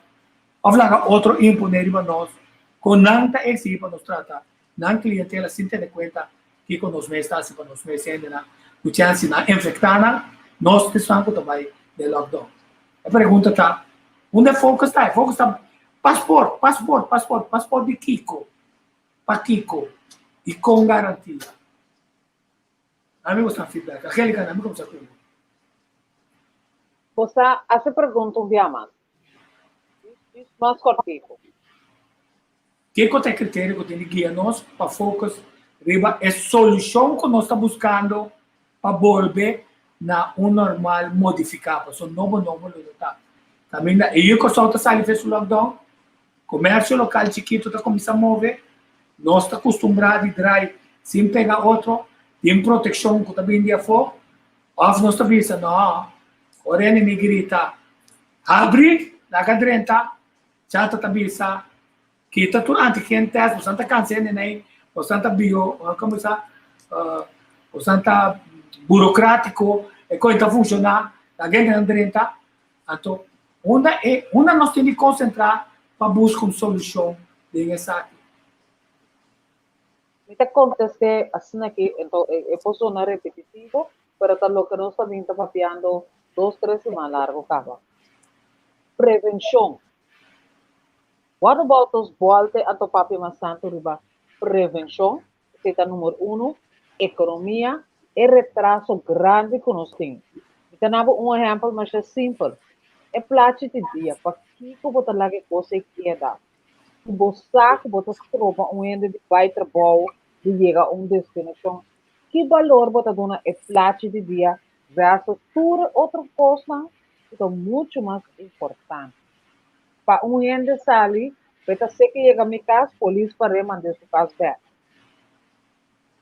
of laga otro impone riba nos con nan ta exigi pa nos trata nan clientela sin tene cuenta kico nos mes ta haci pa nos mes hendenan cu chance nan infecta nan, nos t'esnan cu ta bay den lockdown. E pregunta ta, unda e focus ta? E focus ta paspoort, paspoort, paspoort, paspoort di kiko? Pa kiko? I kon garantia? Ami gusta feedback. Angelica, ami kumsa ku bo. Bo sa hasi pregunta un bia mas. Dis mas kòrtiku. Kiko ta e kriterio ku tin di guia nos pa focus riba e solushon ku nos ta buskando pa bolbe na un normal modifiká? Pasobra nobo nobo lo no ta. Kaminda e yu Kòrsou ta sali for su lockdown, komersio lokal chikitu ta kuminsá move, nos ta kustumbrá di drai sin pega otro, tin protekshon ku ta bini di afó, òf nos ta bisa, nò, ora e enemi grita, habri, laga drenta, Chata ta bisa, Kita tur antigen test, bosan ta cansa hende nei, bosan ta bio, como bisa, bosan ta burocratico, e coy ta funciona, la gentenan drenta. Anto, unda e, unda nos tin di concentra pa busca un solucion den esaki? Mi ta contest'é asina aki, anto e por sona repetitivo, pero ta loke nos ta bin ta papiando dos, tres siman largo caba. Prevencion. What about nos bolte anto papia mas tanto riba prevencion, esey ta numero uno, economia, e retraso grandi cu nos tin. Mi ta nabo un ehempel masha simpel, e plachi di dia, pakico bo ta laga e cos ey keda? Si bo sa ku bo ta stroba un hende di bai trabou, di yega un destinashon, ki balor bo ta duna e plachi di dia versus tur e otro kosnan ku ta muchu mas importante? Pa un hende sali, bo ta seki yega mi kas, polis par'é mand'é su kas bèk.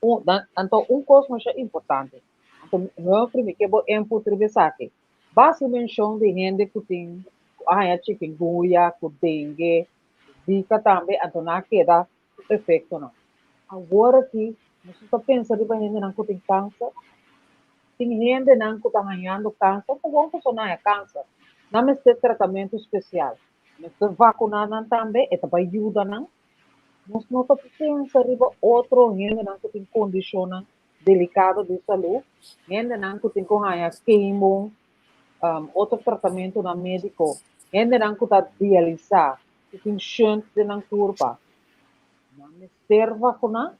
Un, anto un kos masha importante, anto Humphrey mi ke bo input riba esaki, Basi menshon di hende ku tin ku a haña chikungunya, ku dengue, zika tambe, anto nan a keda ku efektonan. Awor aki nos ta pensa riba hendenan ku tin kanser. Tin hendenan ku ta hañando kanser, ta bon pasobra nan haña kanser. Nan mester tratamentu spesial. Mester vakuná nan tambe, e ta bai yuda nan. Nos no ta pensa riba otro hendenan ku tin kondishonnan delicado di salú, hendenan ku tin ku haña kemo, otro tratamentunan médiko, hendenan ku ta dialisá, ku tin shunt den nan kurpa, nan mester vakuná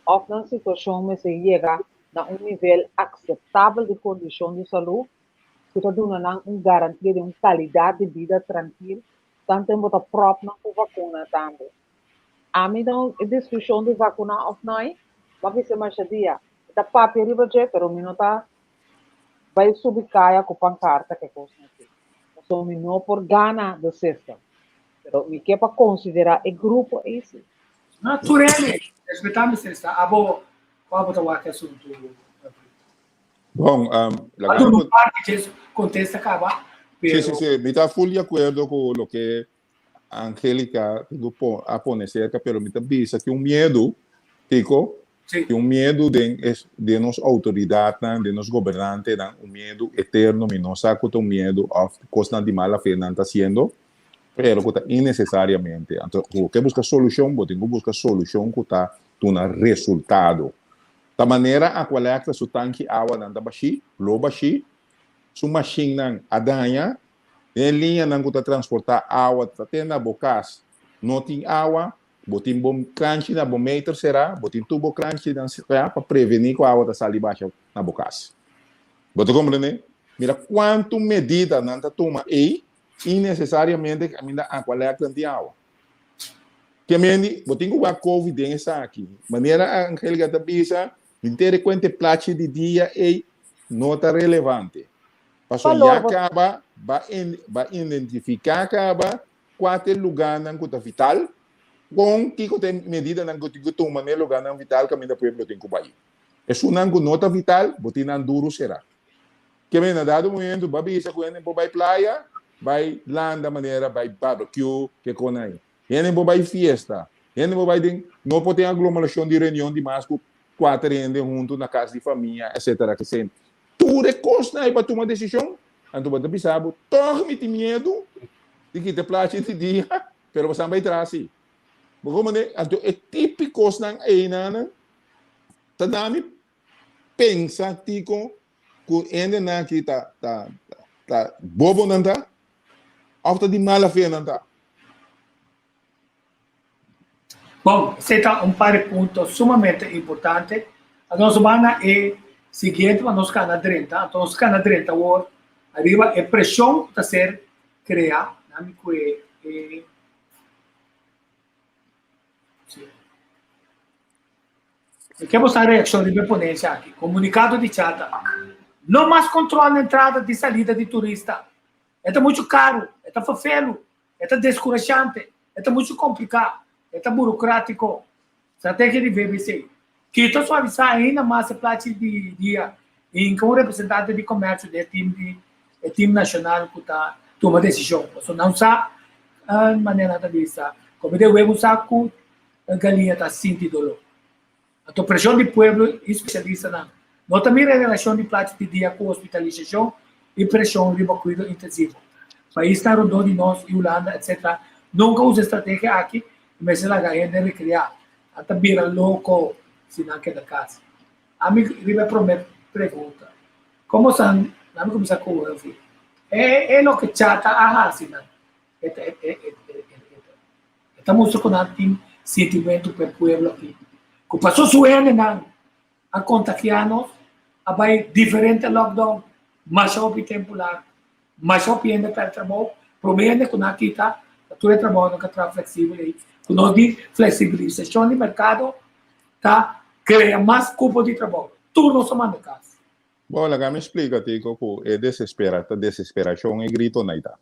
òf nan situashon mester yega na un nivel akseptabel di kondishon di salú ku ta duna nan un garantia di un kalidat di bida trankil, tanten bo ta pròp nan ku vakuna tambe. Ami den e diskushon di vakuná òf nòi, bo a bisa masha dia. Mi ta papia riba dje, pero mi no ta bai subi kaya ku pankarta ku e kosnan aki. Pasobra mi no por gana the system. Pero mi ke pa konsiderá e grupo ei si. No, tur hende respetá mester sta. Abo, ku abo ta wak e asuntu, Humphrey? Bon, laga mi Duna un parti dje kontesta kaba, pero. Si, si, si. Mi ta ful di akuerdo ku loke Angelica a pone cerca, pero mi ta bisa tin un miedu, Tico, tin un miedu den es, den nos autoridadnan, den nos gobernantenan, un miedu eterno, mi no sa cu ta un miedu of cosnan di mala fe nan ta haciendo, pero cu ta innecesariamente. Anto, cu bo ke busca solucion, bo tin cu busca solucion cu ta duna resultado. Ta manera Aqualectra su tanki awanan ta bashi, lo bashi, su mashinnan a daña, Den e liñanan ku ta transportá awa ta te na bo kas no tin awa, bo tin bo kranchi na bo meter será, bo tin tur bo kranchinan será pa prevení ku awa ta sali basha na bo kas. Bo ta komprendé? Mira kuantu medida nan ta tuma ei innesesariamente kaminda Aqualectra tin awa. Ke mendi, bo tin ku wak Covid den esaki. Manera Angelica ta bisa, henter e kuente plachi di dia ei no ta relevante. Pasobra Valor ya bo kaba ba ba identifiká kaba kua ta e lugánan ku ta vital, kon kiko ta e medidanan ku tin ku tuma na e lugánan vital kaminda pueblo tin ku bai. Esunnan ku no ta vital, bo tin nan duru será. Ke men na dado momento ba bisa ku hende por bai playa, bai landa manera bai barbecue, ke kon ai. Hende por bai fiesta, hende por bai den, no por tin aglomerashon di reunion di mas ku kuater hende huntu na kas di famia, etcetera ke Tur e kosnan ai pa tuma desishon, anto bo ta bisa bo, tòg mi tin miedu di kita e plachi di dia, pero bo sa bai tras si. Bo komprende? Anto e tipi kosnan einanan ta na mi pensa tiko ku hendenan aki ta ta ta bobo nan ta òf ta di mala fe nan ta. Bon, esei ta un par di punto sumamente importante. Anto nos ban na e siguiente pa nos kana drenta. Anto nos kana drenta awor ariba e preshon ku ta ser kreá. Nami ku e e sí. Mi ke boso reakshon riba e ponensia aki. Komunikado di Chata, No mas kontrol na entrada di salida di turista. E ta muchu karu, e ta fafelu, e ta deskurashante, e ta muchu kompliká, e ta burokrátiko. Strategia di VBC, Kita suavisá ainda mas e plachi di dia i hinka un representante di komersio den e tim di e tim nashonal ku ta tuma desishon. Pasobra nan sa manera nan ta bisa, Kome den webu sa ku E galiña ta sinti doló. Anto preshon di pueblo i spesialistanan no ta mira e relashon di plachi di dia ku hospitalisashon i preshon riba kuido intensivo. Paisnan rondó di nos i Hulanda etc. Nunka usa e strategia aki i mester laga hende rekreá. Nan ta bira loko si nan keda kas. Ami riba e promé pregunta, Komo san Ami kuminsá ku Humphrey. E e loke Chata a hasi nan. E ta e e e E ta mustra ku nan tin sintimentu pa e pueblo aki. Ku paso su hendenan a kontagiá nos, a bai diferente lockdown masha hopi tempu largu. Masha hopi hende a pèrdè trabou. Promé hende ku nan a kita ta tur e trabounan ku a traha fleksibel ei. Ku nos di fleksibilisashon di merkado ta krea mas kupo di trabou. Tur nos a manda kas. Bon, laga mi splika Tico ku e desespera ta desesperashon e gritonan ei ta.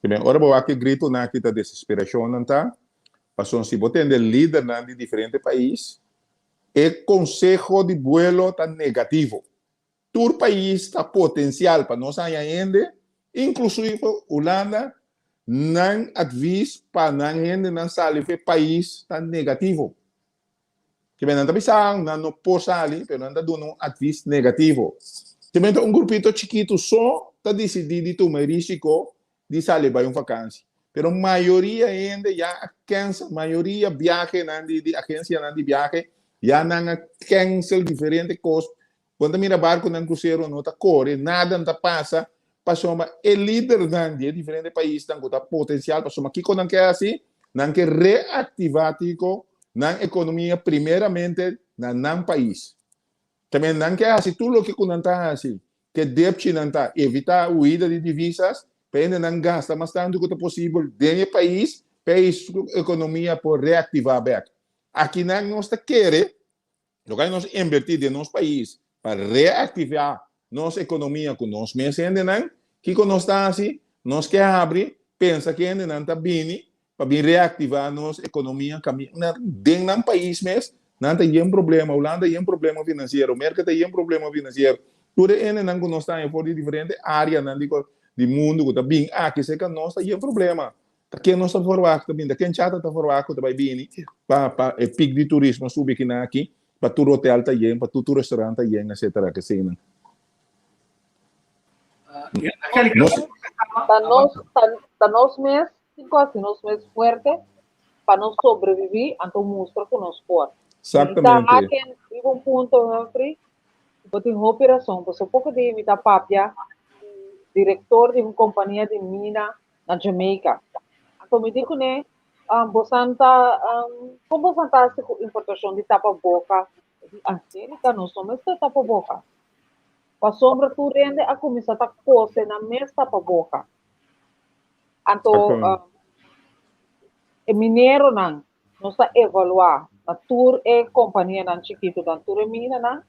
Primer, ora bo wak e gritonan aki ta desesperashonnan ta, pasobra si bo tende lidernan di diferente pais, e konseho di buelo ta negativo. Tur pais ta potensial pa nos haña hende, inklusivo Hulanda, nan advis pa nan hendenan sali for e pais ta negativo. Kimen nan ta bisa nan no por sali, pero nan ta duna un advis negativo. Kimen ta un grupito chikitu so ta disidí di tuma e risiko di sali bai un vakansi. Pero mayoria hende ya a cancel, mayoria biahenan di di agensianan di biahe ya nan a cancel diferente kos. Bo ta mira barkunan krusero no ta kore, nada no ta pasa, pasobra e lidernan di e diferente paisnan ku ta potensial pasobra kiko nan ke hasi? Nan ke reaktivá tiko nan ekonomia primeramente na nan pais. Tambe nan ke hasi tur loke ku nan ta hasi, ke depchi nan ta evitá huida di divisas pa hendenan gasta mas tantu ku ta posibel den e pais pa e ekonomia por reaktivá bèk. Akinan nos ta kere Loke nos invertí den nos pais pa reaktivá nos ekonomia ku nos mes hendenan, kiko nos ta hasi? Nos ke habri pensa ku hendenan ta bini pa bin reaktivá nos ekonomia kaminda den nan pais mes nan ta yen problema, Hulanda yen problema finansiero, Merka ta yen problema finansiero. Tur e hendenan ku nos ta haña for di diferente áreanan di mundu ku ta bin aki serka nos ta yen problema. Ta ken nos ta forwak ta bini? Ta ken chata ta forwak ku ta bai bini pa pa e pik di turismo subi kinan aki, pa tur hotel ta yen, pa tur tur restaurant ta yen, etcetera, kesenan. Nos Ta nos ta ta nos mes tin ku hasi nos mes fuerte pa nos sobreviví anto mustra ku nos por. Mi ta Exactamente. haken riba un punto Humphrey, bo tin hopi rason, pasobra poko di mi ta papia ku direktor di un kompania di mina na Jamaica. Anto mi di kuné, um, bosan ta, um, kon bosan ta hasi ku importashon di tapaboka? E di, Angelica, nos no mester tapaboka. Pasobra tur hende a kuminsá ta kose nan mes tapaboka. Anto, um, e mineronan. Nos ta evaluá na tur e kompanianan chikitu dan tur e minanan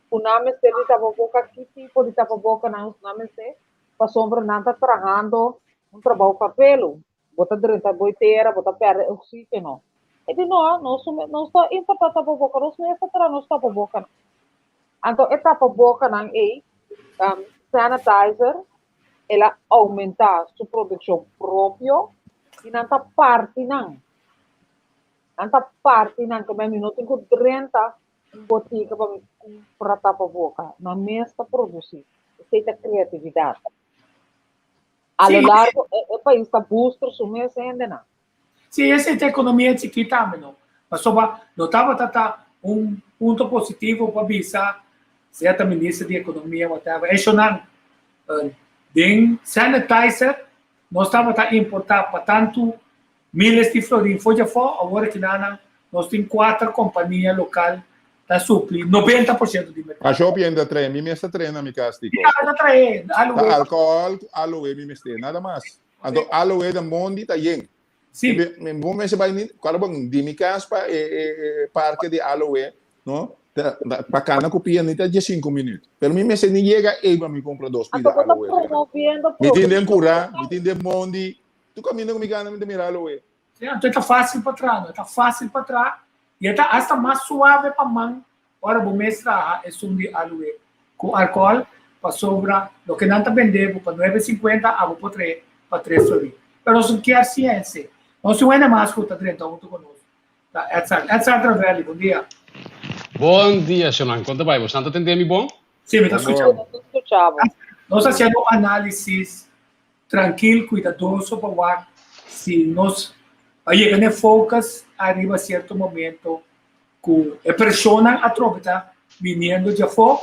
ku nan mester di tapaboka, ki tipo di tapaboka nan nan mester, pasobra nan ta trahando un trabou papelu. Bo ta drenta bo tera, bo ta pèrdè oksígeno. E di no, nos nos ta importá tapaboka, nos mes ta traha nos tapabokanan. Anto e tapabokanan ei, sanitizer, el a oumentá su produkshon propio i nan ta parti nan. Nan ta parti nan, ke mi no tin ku drenta un botika pa mi kumpra tapaboka. Nan mes ta produsí. Esei ta kreatividat. A lo largo e e pais ta booster su mes hendenan. Sí, esei ta ekonomia chikí tambe no. Pasobra no tabata ta un punto positivo pa bisa sea ta minister di ekonomia whatever. Eshonan den sanitizer nos tabata importá pa tantu miles di florin for djafó, awor akinanan nos tin kuater kompania lokal ta supli 90% di merkado. Asho bien ta trae, mi mes ta trae na mi kas Tico. Ja, ta trae aloe. Ta alcohol ku aloe mi mester, nada mas. Anto aloe den mondi ta yen. Si. Mi bo mester bai ni, cual bon, di mi kas pa e e e parke di aloe, no, ta pa kana ku pia ni ta diesinku minuut. Pero mi mester ni yega ei pa mi kumpra dos Anto pida bo ta aloe vera. promoviendo Mi tin den producto kura, mi lokal. tin den mondi, tur kaminda ku mi kana mi ta mira aloe. Sí, anto e ta fácil pa traha, no? E ta fácil pa traha i e ta asta mas suave pa man ora bo mes traha esun di aloe ku alkohòl, pasobra loke nan ta bende bo pa nuebe sinkuenta abo por trae pa tres florin. Pero nos no kier siensia. Nos tin un hende mas ku ta drenta huntu ku nos. Ta Edsard. Edsard Ravelli, bon dia. Bon dia, señornan. Kon ta bai? Bosnan ta tende mi bon? Sí, mi ta skucha bo. Nos ta skucha bo. Nos ta hasiendo un análisis trankil, kuidadoso pa wak si nos a yega na e focus ariba sierto momento ku e preshonnan atrobe ta biniendo djafó,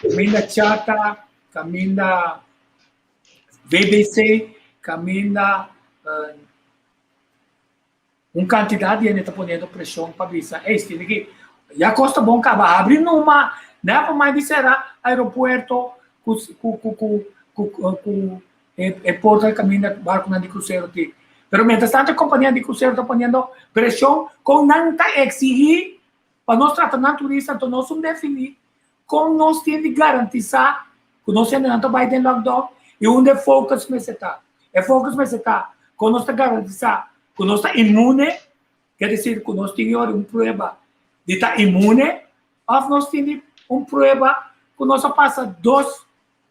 kaminda Chata, kaminda VBC, kaminda Un kantidat di hende ta poniendo preshon pa bisa, ey, stende ki ya kos ta bon kaba, habri numa, no por mas di sera aeropuerto ku ku ku ku ku ku e porta kaminda barkunan di krusero tin. Pero mientras tanto e kompania di krusero ta poniendo preshon kon nan ta eksihí pa nos trata nan turista, anto nos un definí kon nos tin di garantisá ku nos hendenan ta bai den lockdown i unda e focus mester ta. E focus mester ta kon nos ta garantisá ku nos ta inmune, ke desir ku nos tin yori un prueba di ta inmune òf nos tin di un prueba ku nos a pasa dos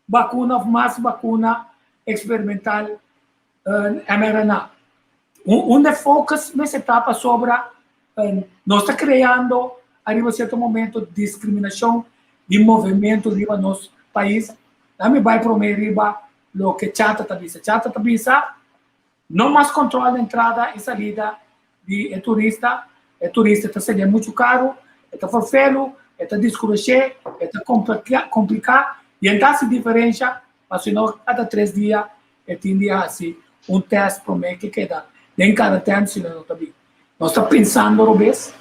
bakuna òf mas bakuna eksperimental mRNA. Unda e focus mester ta pasobra nos ta creando ariba cierto momento discriminacion di movimento riba nos pais. Laat mi bay prome riba loke Chata ta bisa. Chata ta bisa no mas control di entrada y salida di e turista. E turista ta sali mucho caro, e ta forfelu, e ta discurashe, e ta complica y e ta haci diferencia pasobra cada tres dia E tin di hasi un tèst promé ke keda den karantèn si no ta bin. Nos ta pensando robes?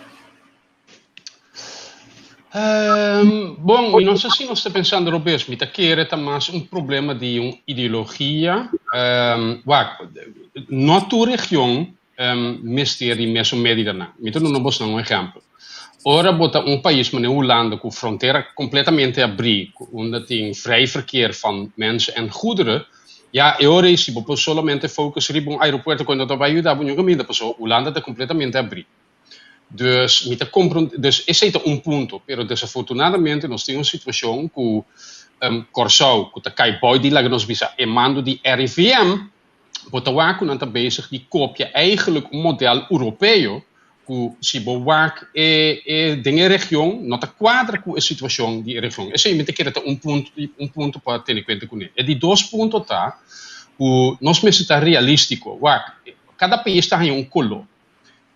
Bon, mi no sa si nos ta pensando robes. Mi ta kere ta mas un problema di un ideologia. Wak, no tur region mester di mesun medidanan. Mi ta duna bosnan un ehèmpel. Ora bo ta un pais manera Hulanda ku frontera kompletamente abrí, ku unda tin vrij verkeer van mensen en goederen, ya e ora ei si bo por solamente focus riba un aeropuerto ku no ta bai yuda bo niun kaminda pasobra Hulanda ta kompletamente abrí. Dus mi ta kompron dus esei ta un punto, pero desafortunadamente nos tin un situashon ku Kòrsou ku ta kai bou di laga nos bisa e mando di RIVM, Bo ta wak ku nan ta bezig di kopia eigenlijk un model Europeo ku si bo wak e e den e region no ta kuadra ku e situashon di e region. Esei mi ta kere ta un punto un punto pa tene kuenta kuné. E di dos punto ta ku nos mester ta realístiko. Wak, kada pais ta haña un koló.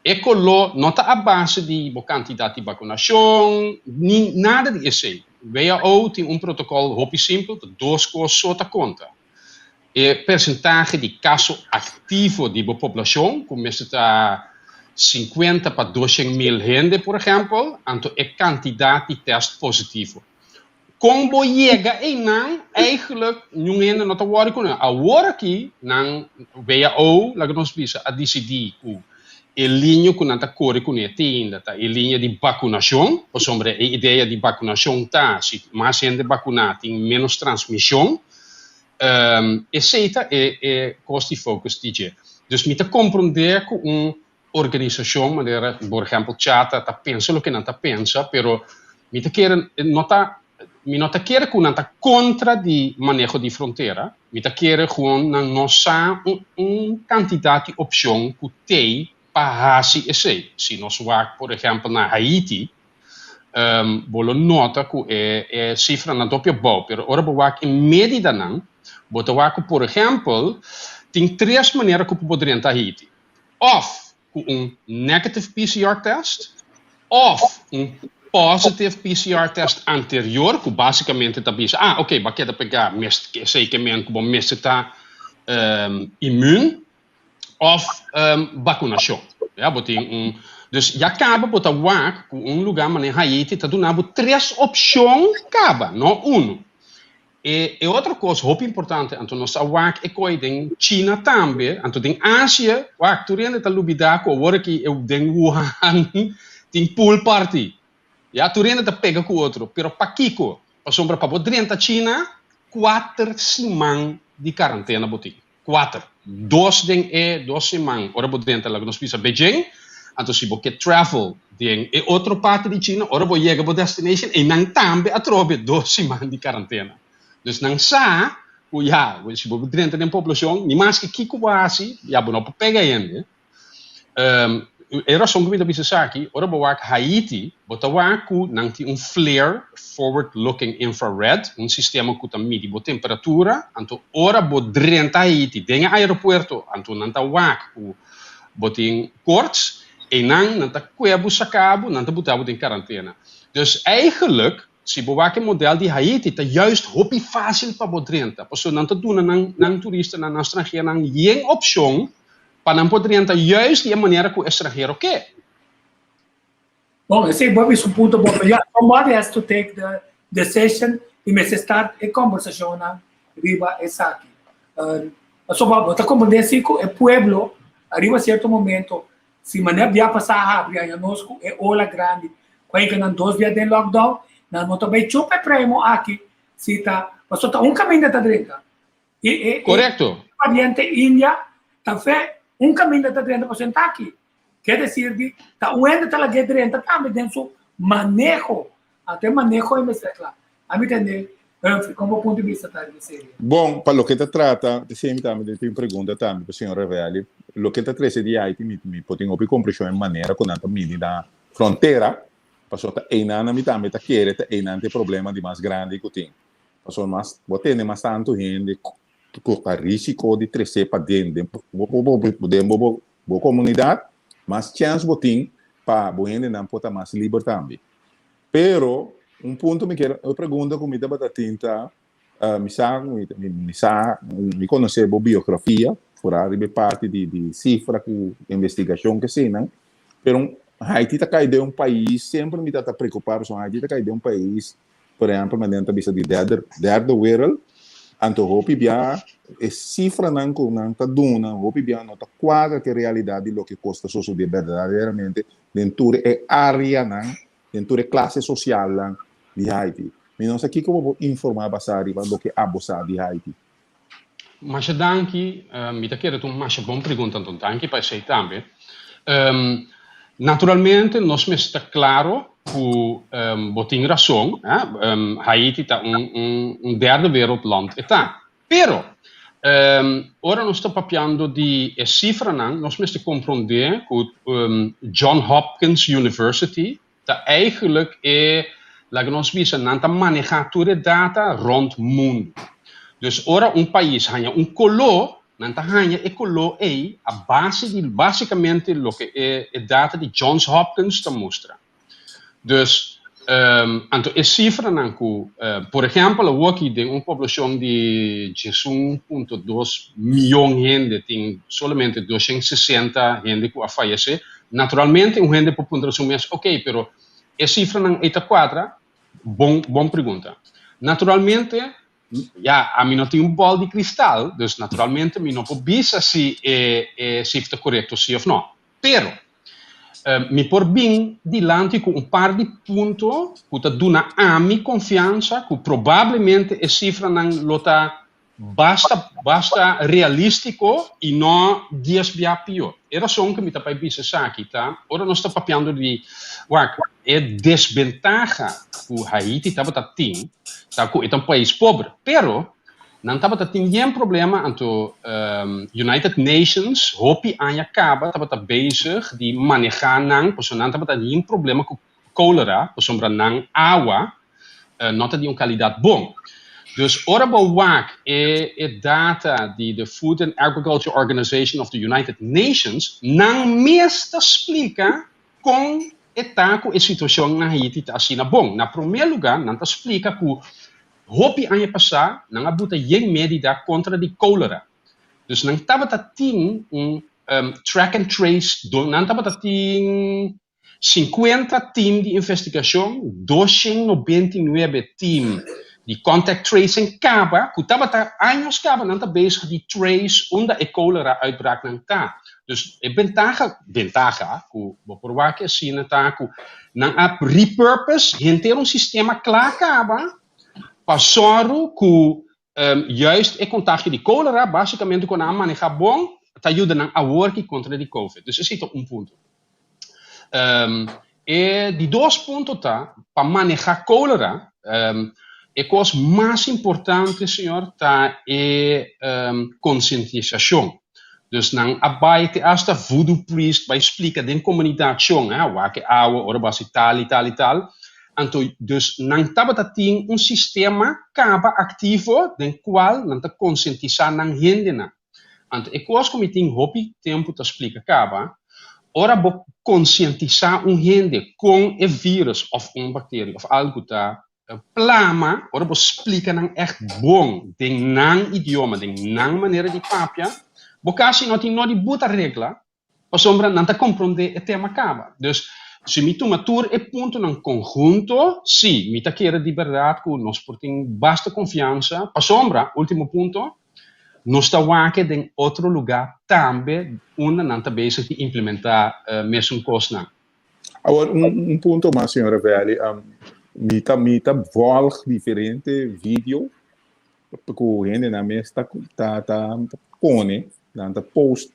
E koló no ta a base di bo kantidat di bakunashon ni nada di esei. WHO tin un protokòl hopi simpel, ta dos kos so ta konta. E persentahe di kaso aktivo di bo poblashon, ku mester ta sinkuenta pa doshen mil hende, por ehèmpel, anto e kantidat di tèst positivo. Kon bo yega einan, eigentlik niun hende no ta wòri ku nan. Awor aki nan, WHO, laga nos bisa, a disidí ku. E liña ku nan ta kore kuné te ainda ta e liña di bakunashon, pasobra e idea di bakunashon ta si mas hende bakuná tin ménos transmishon. Esei ta e e kos di focus di dje. Dus mi ta komprondé ku un organisashon manera por ehèmpel Chata ta pensa loke nan ta pensa, pero mi ta kere no ta mi no ta kere ku nan ta kontra di maneho di frontera, mi ta kere gewoon nan no sa un un kantidat di opshon ku tei pa hasi esei. Si nos wak por ehèmpel na Haiti, bo lo nota ku e e sifranan ta hopi abou, pero ora bo wak e medidanan, bo ta wak ku por ehèmpel tin tres manera ku bo por drenta Haiti. Òf ku un negative PCR test òf un positive PCR test anterior ku básikamente ta bisa, ah oké, bo a keda pegá, esei ke men ku bo mester ta immuun òf bakunashon. Ya, bo tin un, dus ya kaba bo ta wak ku un lugá manera Haiti ta duna bo tres opshon kaba, no unu. E e otro kos hopi importante, anto nos a wak e koi den China tambe, anto den Asia, wak tur hende ta lubida ku awor aki e den Wuhan tin pool party. Ya, tur hende ta pega ku otro, pero pakiko? Pasobra pa bo drenta China, kuater siman di karantena bo tin. Kuater. Dos den e dos siman ora bo drenta laga nos bisa Beijing, anto si bo ke travel den e otro parti di China, ora bo yega bo destination einan tambe atrobe dos siman di karantena. Dus nan sa ku ya, si bo drenta den poblashon, ni maske kiko bo hasi, ya bo no por pega hende. E rason ku mi ta bisa esaki, ora bo wak Haiti, bo ta wak ku nan tin un FLIR, Forward Looking Infrared, un sistema ku ta midi bo temperatura, anto ora bo drenta Haiti den e aeropuerto, anto nan ta wak ku bo tin koorts, einan nan ta kue bo saka bo, nan ta buta bo den karantena. Dus eigenlijk, si bo wak e model di Haiti, ta juist hopi fásil pa bo drenta, pasobra nan ta duna nan nan turistanan, nan stranheronan yen opshon Pa nan por drenta juist di e manera ku estranhero ke. Bon, esei bo a bisa un punto bon, pero ya, somebody has to take the decision i mester start e kombersashonnan riba esaki. Pasobra bo ta komprendé si ku e pueblo ariba sierto momento, si manera bia pasá a habri aña nos ku e ola grandi ku a hinka nan dos bia den lockdown, nan no ta bai chupa e premo aki si ta, pasobra ta un kaminda ta drenta. E, e, Correcto. E variante India ta fe un caminda ta drenta pasobra ta aki. Quiere decir di ta un hende ta lag'é drenta tambe den su maneho. Anto e maneho e mester kla. A mi tende, Humphrey, kon bo punto di bista ta riba esei? Bon, pa loke ta trata, esei mi tambe tin un pregunta tambe pa señor Revelli. Loke ta trese di Haiti, mi mi por tin hopi comprension e manera cu nan ta midi na frontera, pasobra ta einan mi tambe ta kere ta einan ta e problema di mas grandi cu tin. Pasobra mas bo tene mas tantu hende ku ta risiko di tresé paden den den bo bo komunidat, mas chèns bo tin pa bo hendenan por ta mas liber tambe. Pero un punto mi kier, un pregunta ku mi tabata tin ta, mi sa mi sa mi konosé bo biografia, foral riba e parti di di sifra ku investigashon ku eseinan, pero Haiti ta kai den un pais, semper mi ta ta preokupá pasobra Haiti ta kai den un pais Por ehempel, manera nan ta bisa di derde, derde wereld, anto hopi bia e cifranan cu nan ta duna, hopi bia no ta cuadra cu e realidad di loke cos ta sosode berdaderamente den tur e areanan, den tur e clase socialnan di Haiti. Mi no sa kico bo por informa basa riba loke abo sa di Haiti. Masha danki, mi ta kere ta un masha bon pregunta, anto danki pa esei tambe. Naturalmente nos mester ta klaro ku bo tin rason, Haiti ta un un derde wereld land e ta. Pero ora nos ta papiando di e sifranan nos mester komprondé ku John Hopkins University ta eigenlijk e, laga nos bisa, nan ta maneha tur e data rond mundu. Dus ora un pais haña un koló, nan ta haña e koló ei a base di basikamente loke e e data di Johns Hopkins ta mustra. Dus, anto e sifranan ku, por ehèmpel awoki den un poblashon di 11.2 mion hende tin solamente 260 hende ku a fayesé, Naturalmente un hende por puntra su mes, ok, pero e cifranan ei ta cuadra? Bon, bon pregunta. Naturalmente, ya, ami no tin un bol di cristal, dus naturalmente mi no por bisa si e, e cifra ta corecto si of no. Pero, mi por bin dilanti ku un par di punto ku ta duna ami konfiansa ku probablemente e sifranan lo ta basta basta realístiko i no dies bia pió. E rason ku mi ta bai bisa esaki ta ora nos ta papiando di wak e desbentaha ku Haiti tabata tin ta ku e ta un pais pober, pero nan tabata tin yen problema anto United Nations hopi aña kaba tabata bezig di manehá nan pasobra nan tabata yen problema ku kolera pasobra nan awa no ta di un kalidat bon. Dus ora bo wak e e data di de Food and Agriculture Organization of the United Nations, nan mes ta splika kon e ta ku e situashon na Haiti ta asina bon. Na promé lugá nan ta splika ku hopi aña pasá nan a buta yen medida kontra di kolera. Dus nan tabata tin un track and trace, nan tabata tin 50 team di investigashon, 299 team di contact tracing kaba, ku tabata años kaba nan ta bezig di trace unda e kolera uitbraaknan ta. Dus e bentaha, bentaha ku bo por wak asina ta ku nan a repurpose henter un sistema kla kaba pa sòru ku juist e kontagio di kolera basikamente ku nan a maneha bon ta yuda nan awor ki kontra di covid. Dus esei ta un punto. E di dos punto ta pa maneha kolera e kos mas importante señor ta e konsientisashon. Dus nan a bai te asta voodoo priest bai splika den komunidat shon wak e awa ora bo hasi tal i tal i tal. Anto dus nan tabata tin un sistema kaba aktivo den kual nan ta konsientisá nan hendenan. Anto e kos ku mi tin hopi tempu ta splika kaba, ora bo konsientisá un hende kon e vírus òf un bakteria òf algu ta plama, ora bo splika nan ègt bon den nan idioma, den nan manera di papia, bo kasi no tin nodi buta regla Pasobra nan ta komprondé e tema kaba. Dus, si mi tuma tur e puntonan konhunto, sí, mi ta kere di bèrdat ku nos por tin basta konfiansa, pasobra, último punto, nos ta wak den otro lugá tambe unda nan ta bezig di implementá mesun kosnan. Awor, un punto mas, señor Revelli, mi ta mi ta vòlg diferente video ku hendenan mes ta ta ta pone, nan ta post,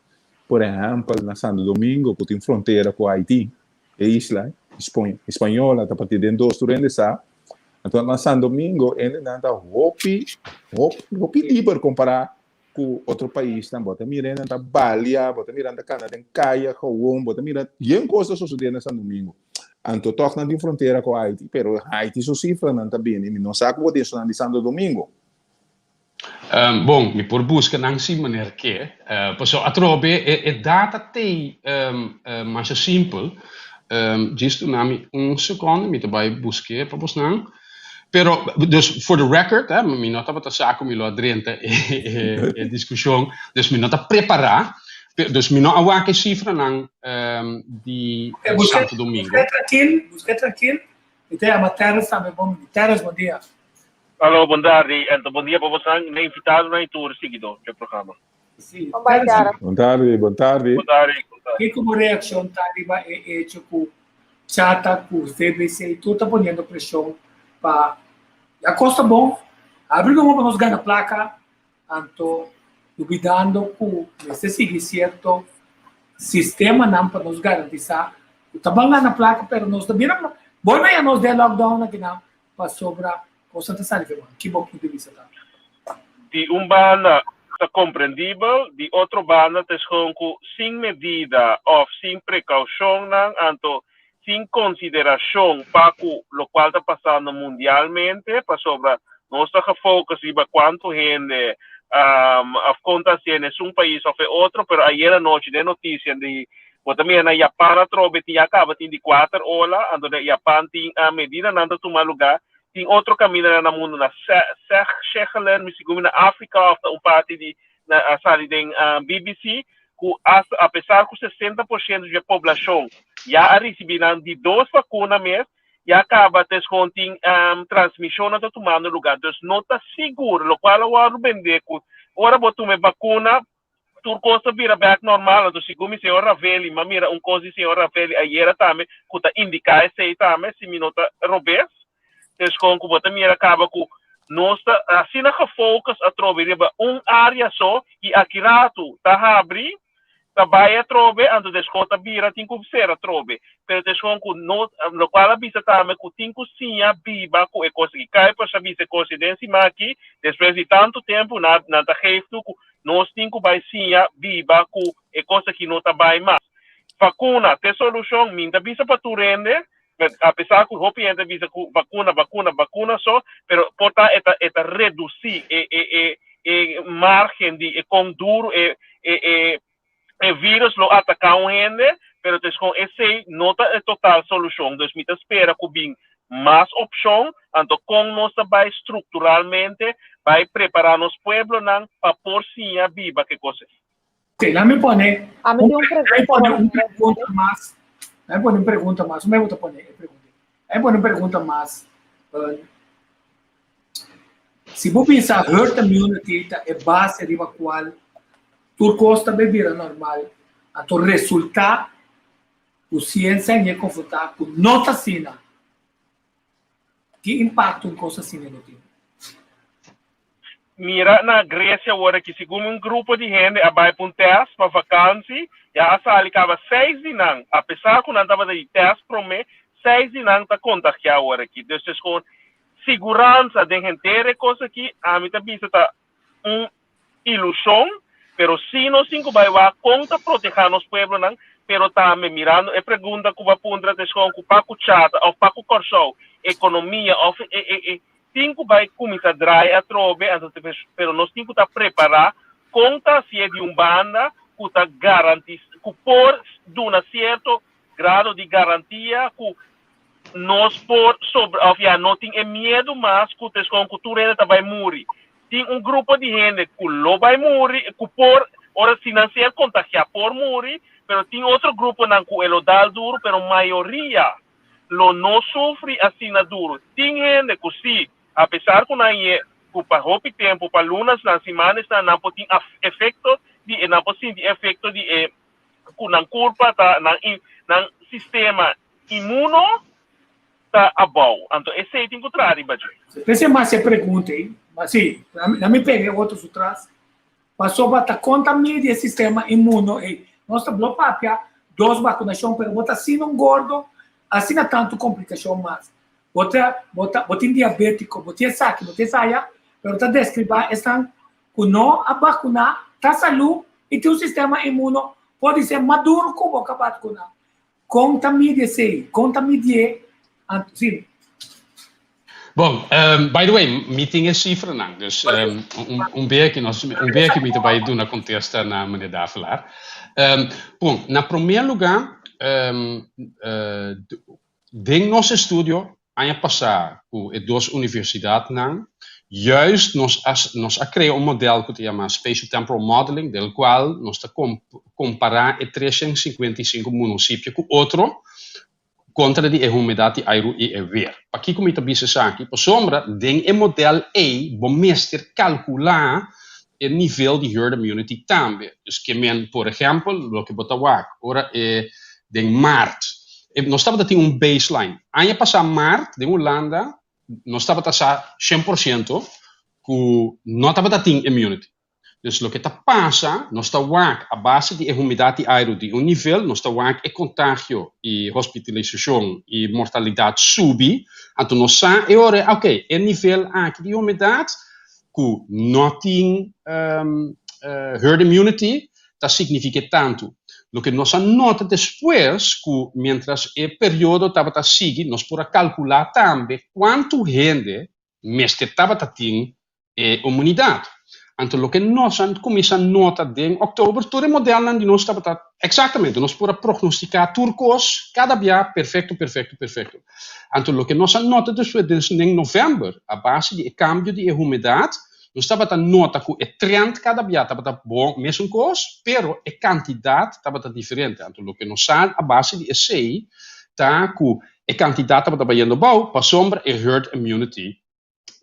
por ehèmpel na Santo Domingo ku tin frontera ku Haiti, e isla Hispaniola ta partí den dos tur hende sa, anto na Santo Domingo hendenan ta hopi hopi hopi liber kompará ku otro paisnan, bo ta mira hendenan ta balia, bo ta mira nan ta kana den kaya gewoon, bo ta mira yen kos ta sosodé na Santo Domingo. Anto tòg nan tin frontera ku Haiti, pero Haiti su sifranan ta bini, mi no sa ku bo tin esunnan di Santo Domingo. Bon, mi por buska nan si meneer ke. Pasobra atrobe e data t'ei masha simpel. Djis duna mi un sekonde, mi ta bai busk'é pa bosnan. Pero, dus for the record, mi no tabata sa ku mi lo a drenta e diskushon, dus mi no ta prepará. Dus mi no a wak e sifranan di Santo Domingo. Buska trankil, buska trankil. Mi ta yama Terrence tambe bon bini. Terrence, bon dia. Alo, bon tardi. Anto bon dia pa bosan, na invitadonan i tur siguidó dje programa. Sí, Terrence. Bon tardi, bon tardi. Bon tardi, bon tardi. Kiko bo reakshon ta riba e echo ku Chata ku VBC tur ta poniendo preshon pa ya kos ta bon, abri nomo pa nos gana plaka, Anto, lubidando ku mester sigui sierto sistemanan pa nos garantisá ku ta ban gana plaka, pero nos ta bira bolbe ya nos den lockdown akinan pasobra kosnan ta sali fe man. Ki bo punto di bista ta? Di un banda ta komprendibel, di otro banda ta eskon ku sin medida òf sin prekoushonnan, anto sin konsiderashon pa ku lokual ta pasando mundialmente, pasobra nos ta gefocus riba kuantu hende òf kon ta hasié na esun pais òf e otro, pero ayera anochi den notisia di bo ta mira na Japan atrobe tin ya kaba tin di kuater ola, anto den Japan tin medidanan ta tuma lugá, tin otro kamindanan na mundu na Seychellen, mi sigur mi na Afrika òf ta un parti di na a sali den BBC ku asta apesar ku 60% di e poblashon ya a risibí nan di dos vakuna mes, ya kaba ta eskon tin transmishonnan ta tumando lugá. Dus no ta sigur, lokual a wòrdu bendé ku ora bo tuma e bakuna. tur kos ta bira bèk normal, anto segun mi señor Ravelli, m'a mira un kos di señor Ravelli ayera tambe ku ta indiká esei tambe, si mi no ta robes, dus kon ku bo ta mira kaba ku nos ta asina gefocus atrobe riba un área so i aki ratu ta habri ta bai atrobe, anto despues ta bira tin ku sera atrobe. Pero despues ku no, lokual a bisa tambe ku tin ku siña biba ku e kos aki. Kuipers a bisa e kos ei den siman aki, despues di tantu tempu nan nan ta geef toe ku nos tin ku bai siña biba ku e kos aki no ta bai mas. Vakuna ta e solushon, mi ta bisa pa tur hende, apesar ku hopi hende ta bisa ku vakuna, vakuna, vakuna so, pero por ta e ta e ta redusí e e e e margen di e kon duru e e e e virus lo ataká un hende, pero ta eskon esei no ta e total solushon. Dus mi ta spera ku bin mas opshon, anto kon nos ta bai strukturalmente bai prepará nos pueblonan pa por siña biba ku e kos ei. Ok, laat me pone A mi tin un pregunta, pone un señor pregunta mas. Laat me pone un pregunta mas. Un me pone e pregunta. Laat me pone un pregunta mas. Si bo bisa herd immunity ta e base riba cual tur cos ta bay bira normal, anto resulta cu ciencia ñe confronta cu no ta asina. Ki impacto un cos asina lo tin? Mira na Grecia awor aki, segun un grupo di hende a bai pa un test pa vakansi, ya a sali caba seis di nan, apesar cu nan tabata di test prome, seis di nan ta contagia awor aki. Dus es gewoon siguransa den henter e cos aki, ami ta bisa ta un ilusion, pero si nos tin cu bai wak con ta proteha nos pueblonan, pero tambe mirando e pregunta cu bo a puntra ta es gewoon cu pa cu chata of pa cu Corsou, economia of e e e Tin ku bai kuminsá drai atrobe, anto ta pero nos tin ku ta prepará kon ta hasié di un banda ku ta garantis ku por duna sierto grado di garantia ku nos por sobre òf ya no tin e miedu mas ku ta eskon ku tur hende ta bai muri. Tin un grupo di hende ku lo bai muri ku por ora si nan ser kontagiá por muri, pero tin otro gruponan ku e lo dal duru pero mayoria lo no sufri asina duru. Tin hende ku sí, apesar ku nan ye ku pa hopi tempu, pa lunasnan, simanesnan, nan por tin efekto di e, nan por sinti efekto di e ku nan kurpa ta, nan nan sistema inmuno ta abou. Anto esei tin ku traha riba dje. P'esei mas e pregunta ei, ma sí, na mi pega e otro su tras, Pasobra ta konta midi e sistema inmuno ei. Nos ta blo papia dos bakunashon pero bo ta asina un gordo, asina tantu komplikashon mas. Bo ta bo ta bo tin diabetiko, bo tin esaki, bo tin esaya, pero ta deskribá esnan ku no a bakuná ta salú i tin un sistema inmuno podisé mas duru ku bo ka bakuná. Kon ta midi esei? Kon ta midié? Anto, sí. Bon, by the way, mi tin e sifranan, dus un bia ki nos, un bia ki mi ta bai duna kontesta na meneer Davelaar. Bon, na promé lugá, den nos estudio aña pasá ku e dos universidatnan, juist nos a nos a krea un modèl ku ta yama Spatio-Temporal Modeling, del kual nos ta kompará e 355 munisipio ku otro kontra di e humedat di airu i e weer. Pakiko mi ta bisa esaki? Pasobra den e modèl ei bo mester kalkulá e nivel di herd immunity tambe. Dus ke men, por ehèmpel, loke bo ta wak ora e den maart, nos tabata tin un baseline. Aña pasá maart den Hulanda nos tabata sa 100% ku no tabata tin immunity. Dus loke ta pasa, nos ta wak a base di e humidat di airu di un nivel, nos ta wak e kontagio i hospitalisashon i mortalidat subi, anto nos sa e ora, ok, e nivel aki di humidat ku no tin herd immunity ta significa tantu. Loke nos a nota despues ku mientras e periodo tabata sigui nos por a kalkulá tambe kuantu hende mester tabata tin e inmunidat. Anto loke nos a kuminsá nota den òktober tur e modelnan di nos tabata eksaktamente, nos por a prognostiká tur kos kada bia perfekto, perfekto, perfekto. Anto loke nos a nota despues den novèmber a base di e kambio di e humedat, nos tabata nota ku e trend kada bia tabata bon mesun kos, pero e kantidat tabata diferente. Anto loke nos sa a base di esei ta ku e kantidat tabata bayendo abou pasobra e herd immunity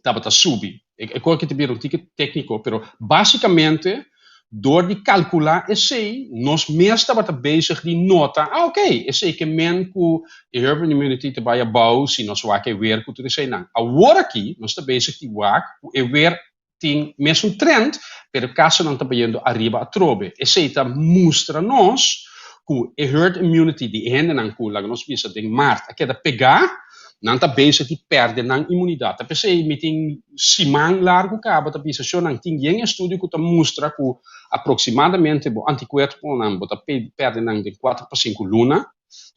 tabata subi. E kos aki ta bira un tiki tékniko, pero básikamente. Dor di kalkulá esei, nos mes tabata bezig di nota, ah oké, esei ke men ku e herd immunity ta bai abou si nos wak e weer ku tur eseinan. Awor aki nos ta bezig di wak ku e weer tin mesun trend, pero kasonan ta bayendo ariba atrobe. Esei ta mustra nos ku e herd immunity di e hendenan ku, laga nos bisa, den mart a keda pegá, Nan ta bezig di perde nan imunidat. Ta p'esei mi tin siman largu kaba ta bisa sho nan tin yen estudio ku ta mustra ku aproksimadamente bo antikuerponan bo ta perde nan den kuater pa sinku luna.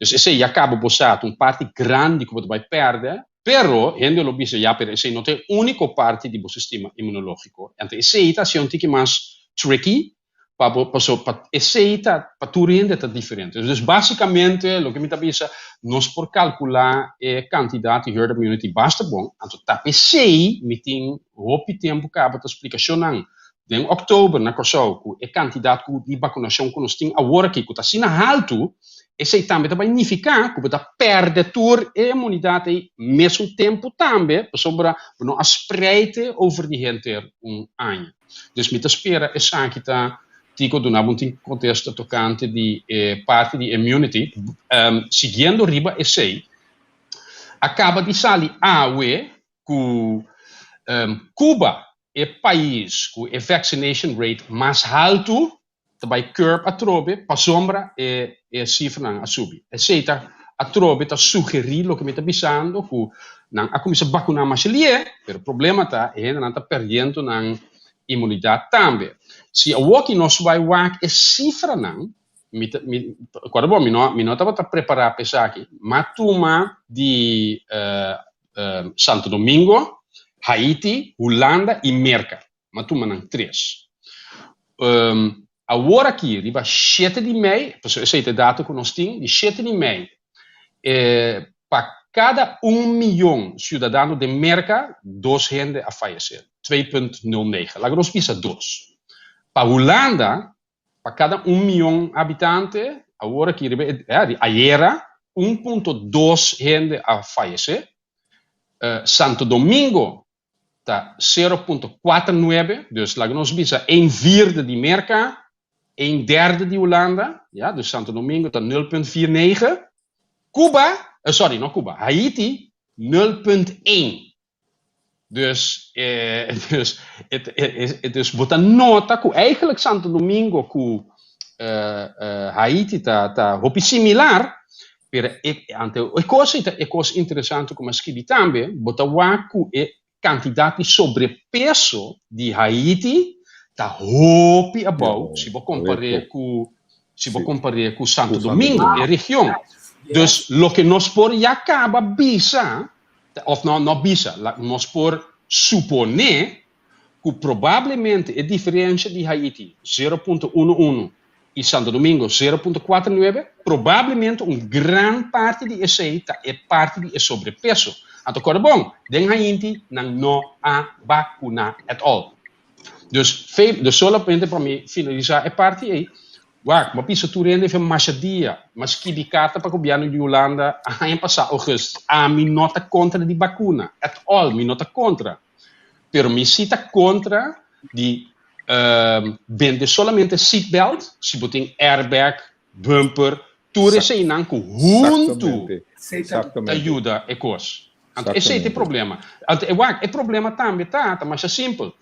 Dus esei ya kaba bo sa ta un parti grandi ku bo ta bai perde. Pero hende lo bisa ya pero esei no ta e uniko parti di bo sistema imunologiko. Anto esei ta hasi un tiki mas tricky pa bo paso pa esei ta pa tur hende ta diferente. Dus basicamente loke mi ta bisa nos por calcula e cantidad di herd immunity basta bon, anto ta p'esei mi tin hopi tempo caba ta splicacionnan den october na Corsou cu e cantidad cu di vacunacion cu nos tin awor aki cu ta asina haltu, esei tambe ta bay nifica cu bo ta perde tur e inmunidad ei mesun tempo tambe pasobra bo no a spreid e over di henter un aña. Dus mi ta spera esaki ta Tico duna bo un tin contesta tocante di e parti di immunity. Siguiendo riba esey, a caba di sali awe cu Cuba, e pais cu e vaccination rate mas halto, ta bai curb atrobe pasobra e e cifranan a subi. Esey ta atrobe ta sugeri loke mi ta bisando cu nan a cuminsa bacuna masha lie, pero problema ta e hendenan ta perdiendo nan inmunidad tambe. Si awoki nos bai wak e cifranan, mi ta mi acorda bo mi no mi no tabata prepara pa esaki, m'a tuma di Santo Domingo, Haiti, Hulanda y Merca. M'a tuma nan tres. Awor aki, riba shete di mei, pasobra esei ta e dato ku nos tin, di shete di mei, pa kada un miyon siudadano den Merka, dos hende a fayesé, twee punt nul negen. Laga nos bisa dos. Pa Hulanda, pa kada un miyon habitante, awor aki riba e, di ayera, un punto dos hende a fayesé. Santo Domingo, ta sero punto kuater nuebe, dus laga nos bisa een vierde di Merka, een derde di Hulanda, ya, dus Santo Domingo ta nul punt vier negen, Cuba, sorry, no Cuba, Haiti nul punt een. Dus, dus, dus bo ta nota ku eigenlijk Santo Domingo ku Haiti ta ta hopi similar, Pero e ante e kos ei ta e kos interesante ku mi a skibi tambe, bo ta wak ku e kantidat di sobrepeso di Haiti ta hopi abou si bo kompar'é ku si bo kompar'é ku Santo Domingo, e region. Dus loke nos por ya kaba bisa, òf no no bisa, nos por suponé ku probablemente e diferensha di Haiti, zero punto uno uno, i Santo Domingo, zero punto kuater nuebe, probablemente un gran parti di esei ta e parti di e sobrepeso. Anto kòrda bon, den Haiti nan no a bakuná at all. Dus, dus solamente pa mi finalisá e parti ei, wak, bo a bisa tur hende fe masha dia, mi a skibi karta pa gobièrnu di Hulanda aña pasá augustus, ami no ta kontra di bakuna at all, mi no ta kontra. Pero mi si ta kontra di bende solamente seatbelt, si bo tin airbag, bumper, tur eseinan ku huntu ta yuda e kos. Anto esei ta e problema. Anto e wak, e problema tambe ta, ta masha simpel.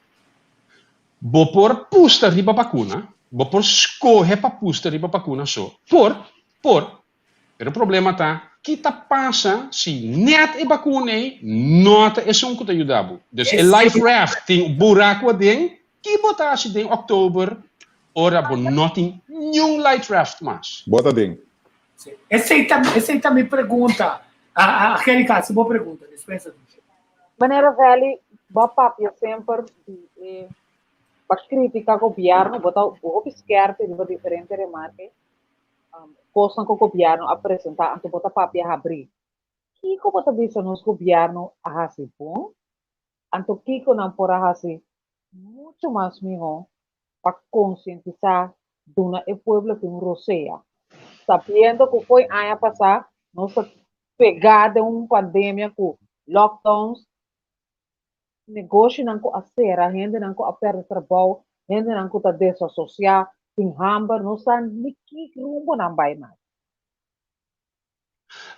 Bo por pusta riba bakuna, bo por skohe pa pusta riba bakuna so, por, por, Pero e problema ta, ki ta pasa si net e bakuna ei no ta esun ku ta yuda bo? Dus e life raft tin un buraku aden, ki bo ta hasi den oktober ora bo no tin niun life raft mas? Bo ta den. Esei ta, esei ta mi pregunta. Angelica, hasi bo pregunta, despues a dushi. Meneer Ravelli, bo a papia semper di e pa critica gobierno, bo ta hopi skerpi riba diferente remarke. kosnan ku gobièrnu a presentá anto bo ta papia habrí. Kiko bo ta bisa nos gobièrnu a hasi bon? Anto kiko nan por a hasi muchu mas mihó pa konsientisá, duna e pueblo aki un rosea? Sabiendo ku fo'i aña pasá nos ta pegá den un pandemia ku lockdowns, negoshinan ku a sera, hendenan ku a pèrdè trabou. Hendenan ku ta desasosiá, tin hamber, no sa ni ki rumbo nan bai mas.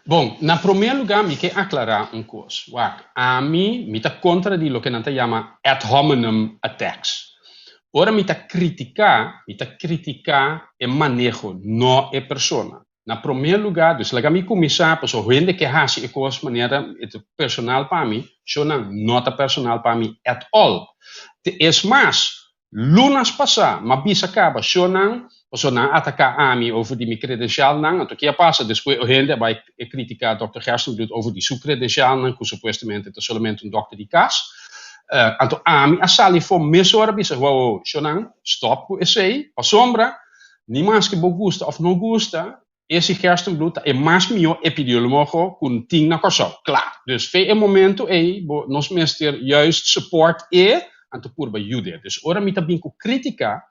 Bon, na promé lugá mi ke aklará un kos. Wak, ami mi ta kontra di loke nan ta yama ad hominem attacks. Ora mi ta kritiká, mi ta kritiká e maneho, no e persona. Na promé lugá, dus laga mi kuminsá, pasobra hende ke hasi e kos manera e ta personal pa mi, shownan no ta personal pa mi at all. Te es mas, lunas pasá m'a bisa kaba shownan, pasobra nan a ataká ami over di mi kredensialnan, anto ke a pasa? Despues e hende a bai kritiká dòkter Gerstenbluth over di su kredensialnan, ku supuestamente ta solamente un dòkter di kas. Anto ami a sali for mesora bisa, wow, wow, shownan, stòp ku esei, pasobra Ni maske bo gusta of no gusta, esi Gerstenbluth ta e mas mihó epidemiologo ku tin na Kòrsou. Kla. Dus fe e momento ei bo nos mester juist support e anto purba yud'e. Dus ora mi ta bin ku krítika,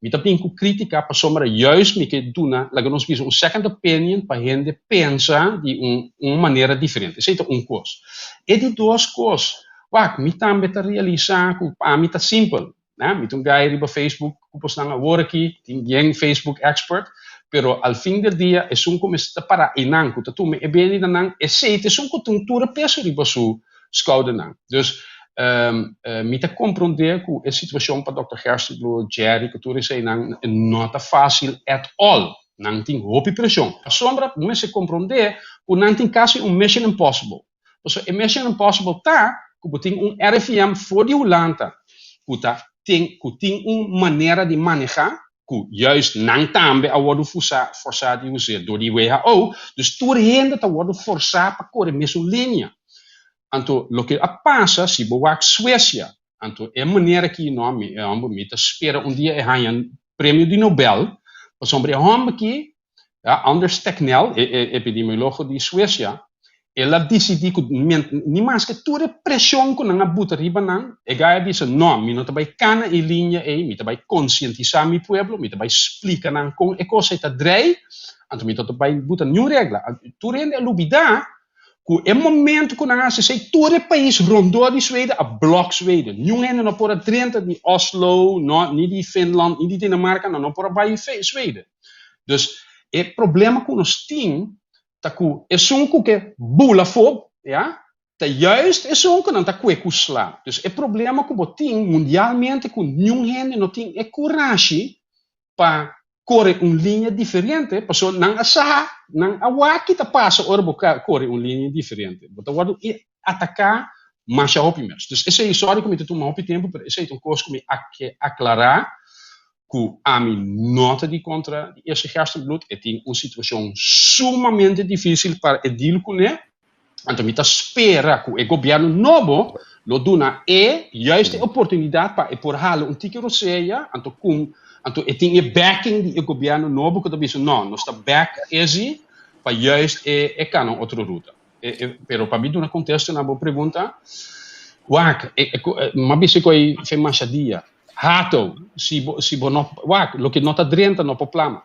mi ta bin ku krítika pasobra juist mi ke duna, laga nos bisa, un second opinion pa hende pensa di un un manera diferente. Esei ta un kos. E di dos kos, wak, mi tambe ta realisá ku pa mi ta simpel. Né? Mi ta un guy riba Facebook ku bosnan awor aki tin bien Facebook expert, pero al fin del dia esun ku mester ta para einan ku ta tuma e benidanan, esei ta esun ku tin tur e peso riba su skoudernan. Dus mi ta komprondé ku e situashon pa Dòkter Gerstenbluth, Jerry ku tur eseinan no ta fásil at all. Nan tin hopi preshon. Pasobra bo mester komprondé ku nan tin kasi un mission impossible. Pasobra e mission impossible ta ku bo tin un RIVM for di Hulanda ku ta tin ku tin un manera di maneha ku juist nan tambe a wordu fusa forsá di us'é dor di WHO, dus tur hende ta wordu forsá pa kore mesun linia. Anto loke a pasa si bo wak Suecia, anto e manera aki no mi e homber mi ta spera un dia e haña premio di Nobel pasobra e homber aki Ja, Anders Tegnell, e e epidemiologo di Suecia, el a disidí ku ni maske tur e preshon ku nan a buta riba nan, e gai a bisa, No, mi no ta bai kana e linia ei, mi ta bai konsientisá mi pueblo, mi ta bai splika nan kon e kos ei ta drei, anto mi no ta bai buta niun regla. Tur hende a lubidá ku e momento ku nan a hasi esei, tur e pais rondó di Sweden a blòk Sweden. Niun hende no por a drenta di Oslo, no, ni di Finland, ni di Dinamarka, nan no por a bai Sweden. Dus e problema ku nos tin ta ku esun ku ke bula afó, ya, ta juist esun ku nan ta kue ku sla. Dus e problema ku bo tin mundialmente ku niun hende no tin e kurashi pa kore un liña diferente, pasobra nan a sa, nan a wak ki ta pasa ora bo kore un liña diferente. Bo ta wòrdu ataká masha hopi mes. Dus esei, sorry ku mi ta tuma hopi tempu, pero esei ta un kos ku mi a ke aklará ku ami no ta di kontra di Eerste Gerstenbluth. E tin un situashon sumamente difísil pa e deal kuné. Anto mi ta spera ku e gobièrnu nobo lo duna e juist e oportunidat pa e por hala un tiki rosea, anto ku anto e tin e backing di e gobièrnu nobo ku ta bisa no, nos ta back ezi pa juist e e kana un otro ruta. E e pero pa mi duna kontesto na bo pregunta, wak, e e m'a bisa ku ei fe masha dia. Hato, si bo si bo no wak, loke no ta drenta no por plama.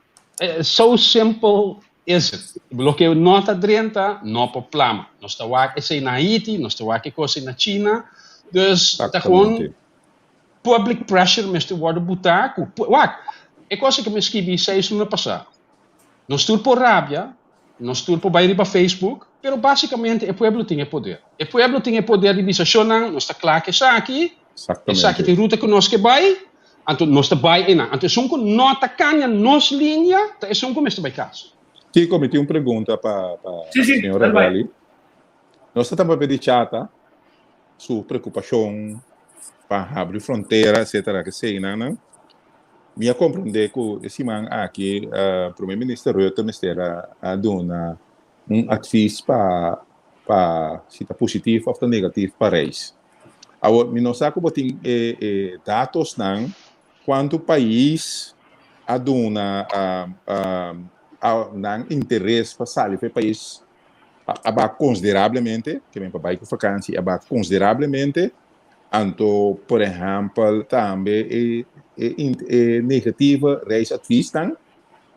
So simple is it. Loke no ta drenta no por plama. Nos ta wak esei na Haiti, nos ta wak e kos ei na China. Dus ta gewoon public pressure mester wòrdu butá ku wak, e kos ei ku mi a skibi seis luna pasá. Nos tur por rabia, nos tur por bai riba Facebook, pero básicamente e pueblo tin e poder. E pueblo tin e poder di bisa, Shownan, nos ta kla ku esaki, esaki ta e ruta ku nos ke bai, anto nos ta bai einan. Anto esun ku no ta kambia nos linia ta esun ku mester bai kas. Kiko, mi tin un pregunta pa pa señor Ravelli. Nos ta papia di Chata, su preokupashon pa habri frontera, etcetera, keseinan. Mi a comprende cu e siman aki Prome Minister Rutte mester a duna un advies pa pa si ta positief of ta negatief pa reis. Awor mi no sa cu bo tin e e datosnan cuanto pais a duna nan interes pa sali for e pais a baha considerablemente, ke men pa bai cu vakantie a baha considerablemente. Anto, por ehèmpel, tambe e e negativo reisadviesnan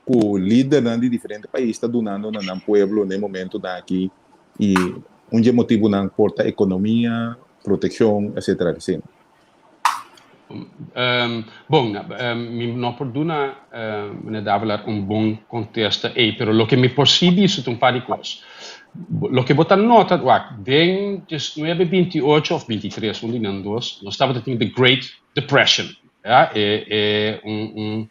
ku lidernan di diferente pais ta dunando na nan pueblo na e momentonan aki i un dje motibunan por ta ekonomia, protekshon, etcetera, etcetera. Bon, mi no por duna meneer Davelaar un bon kontesta ei, pero loke mi por sí bisa ta un par di kos. Loke bo ta nota, wak, den diesnuebe bintiocho òf bintitres, un di nan dos, nos tabata tin The Great Depression, ya, e e un un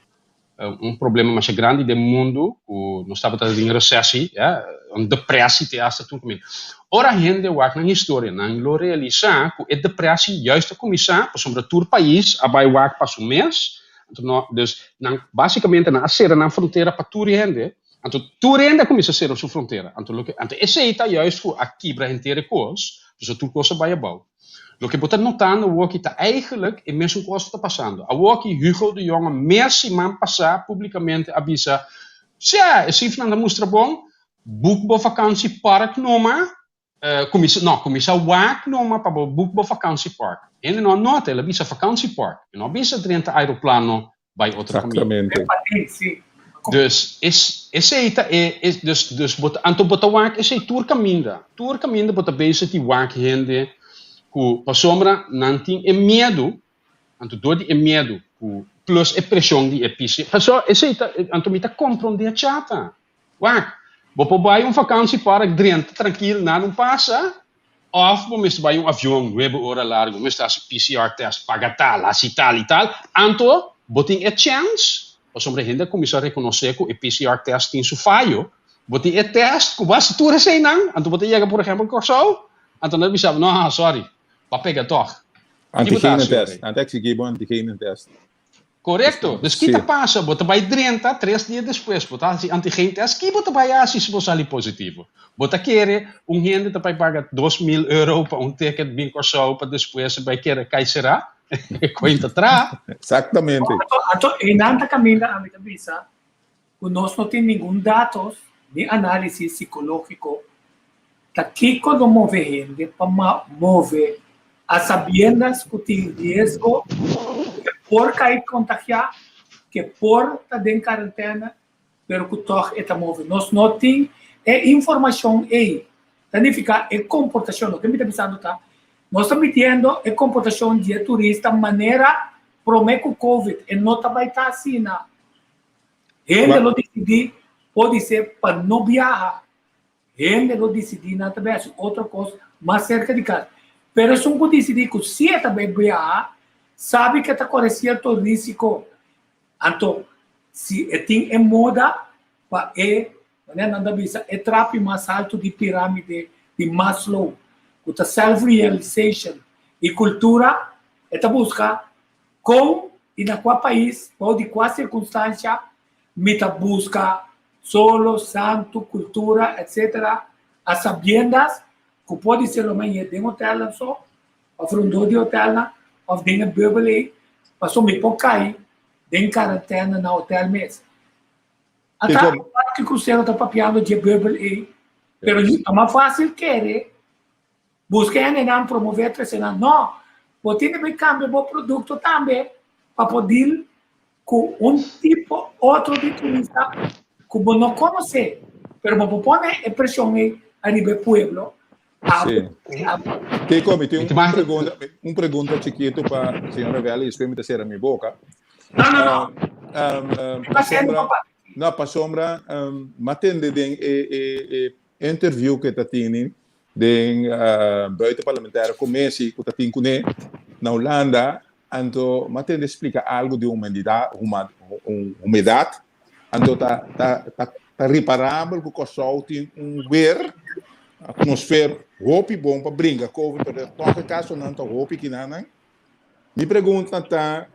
un problema masha grandi den mundu ku nos tabata den resesi, ya, un depresi te hasta tur kaminda. Ora hende wak nan historia, nan lo realisá ku e depresi juist a kuminsá pasobra tur pais a bai wak pa su mes, anto no, dus nan basikamente nan a sera nan frontera pa tur hende, anto tur hende a kuminsá sera su frontera, anto loke, anto esei ta juist ku a kibra henter e kos, pasobra tur kos a bai abou. Loke bo ta notando awoki ta eigenlijk e mesun kos ku ta pasando. Awoki Hugo de Jonge mes siman pasá públikamente a bisa, Sja, e sifranan ta mustra bon, boek bo vakantiepark numa, kuminsá, no, kuminsá wak numa pa bo boek bo vakantiepark. Hende no a nota, el a bisa vakantiepark, e no a bisa drenta aeroplano bai otro kaminda. Exactamente. Dus es, esei ta e, es, dus, dus bo ta, anto bo ta wak esei tur kaminda. Tur kaminda bo ta bezig di wak hende ku pasobra nan tin e miedu, anto dor di e miedu ku plus e preshon di e PC, pasobra esei ta, anto mi ta komprondé chata. Wak, bo por bai un vakantiepark drenta trankil, nada no pasa, Of bo mester bai un avion nuebe ora largu, mester hasi PCR test, paga tal, hasi tal i tal. Anto bo tin e chèns, pasobra e hende a kuminsá rekonosé ku e PCR test tin su fayo, bo tin e test ku bo hasi tur eseinan, anto bo ta yega por ehèmpel Kòrsou, anto nan ta bisa bo, no, sòri, bo a pega tòg. Ki bo ta Antigenen hasi test, ora ei? nan ta eksigí bo antigenen test. Korekto. Dus ki ta pasa? Bo ta bai drenta, tres dia despues bo ta hasi antigen test, ki bo ta bai hasi si bo sali positivo? Bo ta kere un hende ta bai paga 2000 euro pa un ticket bin Kòrsou pa despues e bai kere kai será? E koin ta traha. Exactamente. Anto einan ta kaminda ami ta bisa ku nos no tin ningun datos ni análisis sikológiko ta kiko lo move hende pa move a sabiendas ku tin riesgo ke por kai kontagiá, ke por ta den karentena, pero ku tòg e ta move. Nos no tin e informashon ei. Ta nifiká e komportashon, loke mi ta bisando ta, nos ta midiendo e komportashon di e turista manera promé ku covid, e no ta bai ta asina. Hende lo disidí podisé pa no biaha. Hende lo disidí nan ta bai hasi otro kos mas serka di kas. Pero esun ku disidí ku si e ta bai biaha, sabi ku e ta kore sierto risiko. Anto, si e tin e moda pa e, manera nan ta bisa, e trapi mas haltu di piramide di Maslow, ku ta self-realization i kultura, e ta buska Kon i na kua pais, bou di kua sirkunstansha mi ta buska solo, santu, kultura, etc. A sabiendas ku por di ser lo mañe den hotelnan so, òf rondó di hotelnan, òf den e bùbel ei, pasobra mi por kai den karantèna na hotel mes. Ata ki krusero ta papiando dje bùbel ei, pero ta mas fásil kere Buska hendenan, promové trese nan. No, bo tin di bai kambia bo produkto tambe pa por deal ku un tipo otro di turista ku bo no konosé, pero bo por pone e preshon ei ariba e pueblo. Sí. Kiko, mi tin un pregunta, un pregunta chikitu pa señora Vela y despues mi ta sera mi boka. No, no, no. Pasobra, no, pasobra, um, m'a tende den e, e, e interview ku e ta tini den buitenparlementaire commissie ku ta tin kuné na Hulanda, anto m'a tende splika algu di humanidad, humedat, anto ta ta ta ta riparabel ku Kòrsou tin un weer, atmosfer hopi bon pa bringa covid, pero tòg e kasonan ta hopi kinanan. Mi pregunta ta,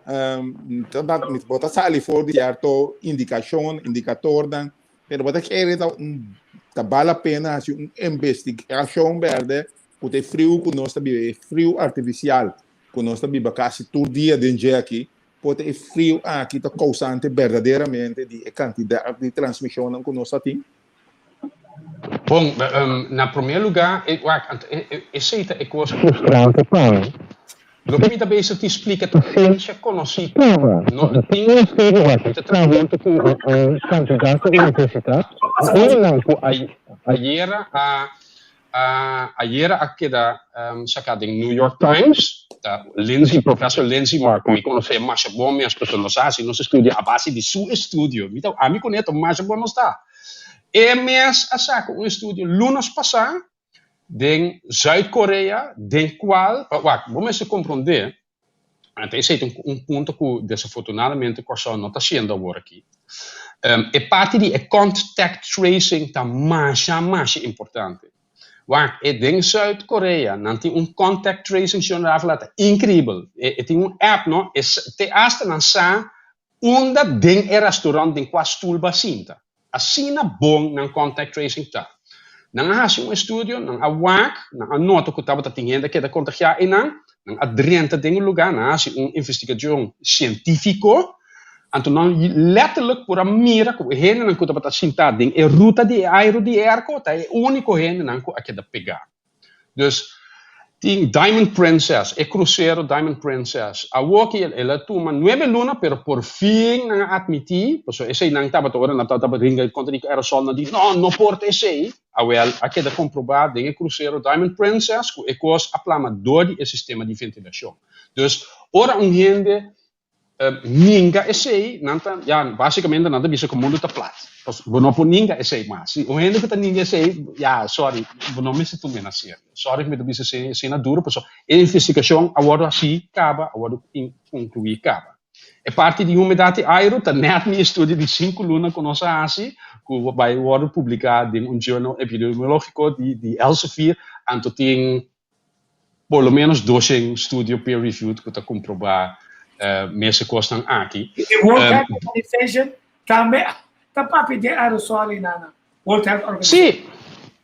bo ta sali for di sierto indikashon, indikatornan, pero bo ta kere ta un ta bal la pena hasi un investigashon berde ku ta e friu ku nos ta biba, e friu artifisial ku nos ta biba kasi tur dia den dje aki, por ta e friu aki ta kousante berdaderamente di e kantidat di transmishonnan ku nos ta tin? Bon, na promé lugá, wak, anto esei ta e kos frustrante pa mi. Loke mi ta bezig di splika ta siensia konosí kaba. No tin un estudio, wak, mi ta traha huntu ku un kantidat di universitat, un ku ayera a ayera a keda saká den New York Times. Ta Lindsay, Professor Lindsay Mark, ku mi konosé masha bon mes, pasobra nos a hasi nos estudio a base di su estudio. Mi ta, ami ku Neto masha bon nos ta. E mes a saka un estudio lunes pasá den Zuid Korea, den kual, wak, bo mester komprondé, anto esei ta un punto ku desafortunadamente Kòrsou no ta hasiendo awor aki. E parti di e contact tracing ta masha, masha importante. Wak, e den Zuid Korea nan tin un contact tracing señor Davila ta increibel. E e tin un app no, e te hasta nan sa unda den e restaurant den cua stoel bo a sinta. Asina bon nan contact tracing ta. Nan a haci un estudio, nan a wak, nan a nota cu tabata tin hende a keda contagia eynan, nan a drenta den e lugar, nan a haci un investigacion cientifico Anto nan letterlijk por a mira ku e hendenan ku tabata sintá den e ruta di e airu di e airco ta e úniko hendenan ku a keda pegá. Dus tin Diamond Princess, e krusero Diamond Princess, awoki el a tuma nuebe luna pero por fin nan a atmití, pasobra esei nan tabata ora nan tabata ringa kontra di aerosol nan di no, no por ta esei, awel a keda komprobá den e krusero Diamond Princess ku e kos a plama dor di e sistema di ventilashon. Dus ora un hende Ninga esei, nan ta, ya, básicamente nan ta bisa ku mundu ta plat. Pas bo no por ninga esei mas. Si un hende ku ta ninga esei, ya, sorry, bo no mester tum'é na serio. Sorry ku mi ta bisa esei asina duru, pasobra e investigashon a wòrdu hasí kaba, a wòrdu konkluí kaba. E parti di humedat di airu ta nèt mi estudio di sinku luna ku nos a hasi, ku bai wòrdu publiká den un journal epidemiológiko di di Elsevier, anto tin por lo menos doshen studio peer reviewed ku ta komprobá mes e kosnan aki. E World Health Organization tambe ta papia di e aerosol ei nana, World Health Organization. Sí,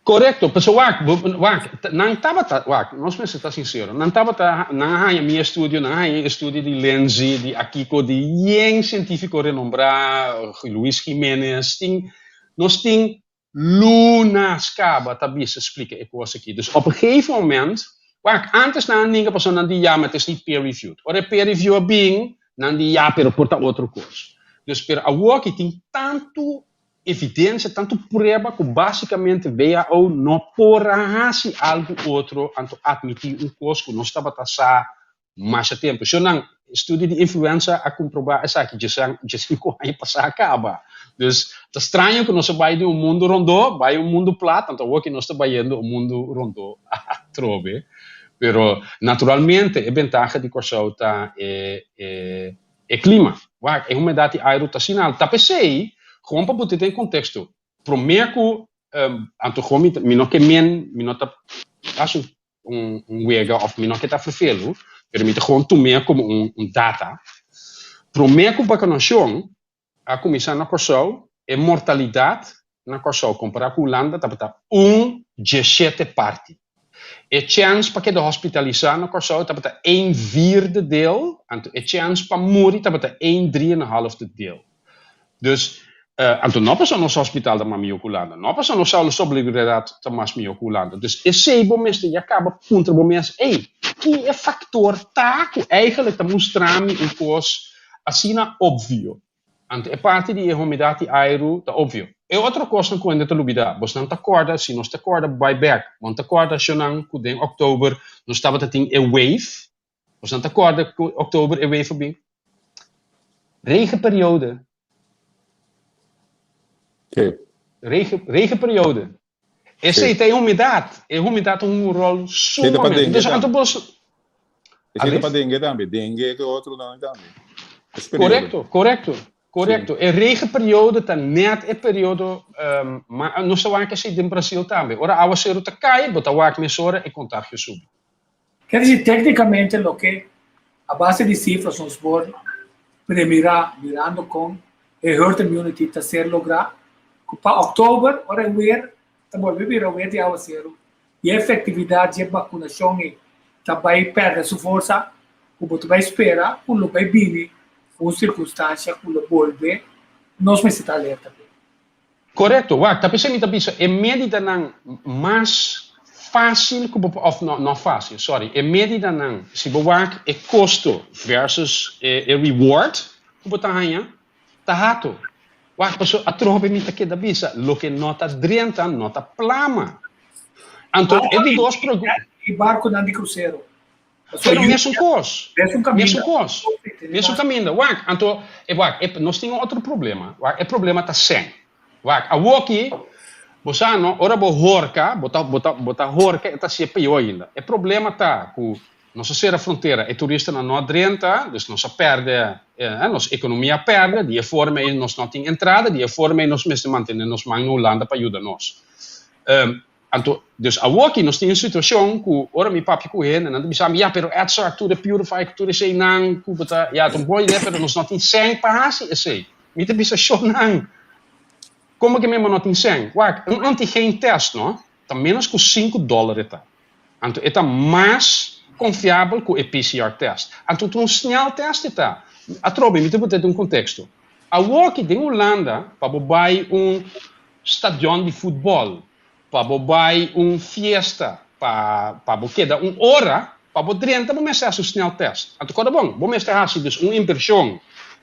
korekto. Pasobra wak, wak, nan tabata, wak, nos mester ta sinsero, nan tabata, nan a haña mi estudio, nan a haña e estudio di Lindsay, di Akiko, di yen sientífiko renombrá, Luis Jimenez, tin, nos tin Lunas caba ta bisa splica e cos aki. Dus op een gegeven moment, wak, antes nan a ninga pasobra nan di ya, ma het is niet peer reviewed. Ora e peer review a bin, nan di ya, pero por ta otro cos. Dus pero awoki tin tantu evidencia, tantu prueba cu basicamente WHO no por a haci algo otro anto admiti un cos cu nos tabata sa Masha tempu. Shonnan, estudio di influenza a komprobá esaki djesinku aña pasá kaba. Dus ta straño ku nos a bai di un mundu rondó bai un mundu plat, anto awor ki nos ta bayendo un mundu rondó atrobe. Pero naturalmente e bentaha di Kòrsou ta e e klima. Wak, e humedat di airu ta asina altu. Ta p'esei, gewoon pa put'e den konteksto, promé ku anto gewoon mi no ke men, mi no ta hasi un un wega of mi no ke ta vervelu, pero mi ta gewoon tum'é komo un un data. Promé ku bakunashon a kuminsá na Kòrsou, e mortalidat na Kòrsou kompará ku Hulanda tabata un djeshete parti. E chèns pa keda hospitalisá na Kòrsou tabata een vierde deel, anto e chèns pa muri tabata een drie en een halfde deel. Dus, anto no pasobra nos hospital ta mas mihó ku Hulanda, no pasobra nos saludabilidad ta mas mihó ku Hulanda. Dus esei bo mester ya kaba puntra bo mes, ey, ki e faktor ta ku eigenlijk ta mustra mi un kos asina opvio? Anto e parti di e humedat di airu ta opvio. E otro kosnan ku hende ta lubidá, bosnan ta kòrda, si nos ta kòrda bai bèk, bo no ta kòrda shonnan ku den òktober nos tabata tin e wave? Bosnan ta kòrda ku òktober e wave a bin? Regenperiode. Sí. Regen, regenperiode. Esei Sí. ta e humedat. E humedat ta hunga un ròl Esei ta pa sumamente. dengue Dus anto tambe. bos. Esei ta pa Alef? dengue tambe. Dengue ku otronan tambe. Es periodo. Korekto, korekto, Sí. korekto. E regenperiode ta nèt e periodo, um, ma nos ta wak esei den Brasil tambe. Ora awaseru ta kai, bo ta wak mesora e kontagio subi. Ker disi téknikamente loke a base di sifras nos por premirá mirando kon e herd immunity ta ser lográ, ku pa òktober ora e wer ta bolbe bira wer di awaseru i e efektividat dje bakunashon ei ta bai pèrdè su forsa, ku bo ta bai spera ku lo bai bini un sirkunstansha ku lo bolbe nos mester ta alerta p'e. Korekto, wak, ta p'esei mi ta bisa e medidanan mas fásil ku bo por, òf no, no fásil, sòri, e medidanan, si bo wak e kosto versus e e reward ku bo ta haña, ta hato. Wak, pasobra atrobe mi ta keda bisa, loke no ta drenta no ta plama. Anto e di dos pregunta. E barkunan di krusero. Pero mesun kos. Mesun kos. Mesun kaminda. Wak, anto, e wak, e, nos tin un otro problema. Wak, e problema ta sen. Wak, awoki, bo sa no, ora bo horka, bo ta, bo ta, bo ta horka, e ta hasié peor ainda. E problema ta ku nos a sera frontera, e turistanan no a drenta, dus nos a pèrdè, eh, nos ekonomia a pèrdè, di e forma ei nos no tin entrada, di e forma ei nos mester mantené nos man na Hulanda pa yuda nos. Um, Anto, dus awoki nos tin un situacion cu ora mi papia cu hende, nan ta bisa mi, ya, pero Edzard, tur e purify cu tur eseinan cu bo ta, ya, ta un bon idea, pero nos no tin cen pa haci esei. Mi ta bisa, Shownan, como ke mi bo no tin cen? Wak, un antigen test, no, ta menos cu cinco dollar e ta. Anto, e ta mas confiabel cu e PCR test. Anto, ta un snel test e ta. Atrobe, mi ta pone den un contexto. Awoki, den Hulanda, pa bo bay un stadion di futbol, pa bo bai un fiesta, pa pa bo keda un ora, pa bo drenta bo mester hasi un sneltest. Anto kòrda bon, bo mester hasi dus un invershon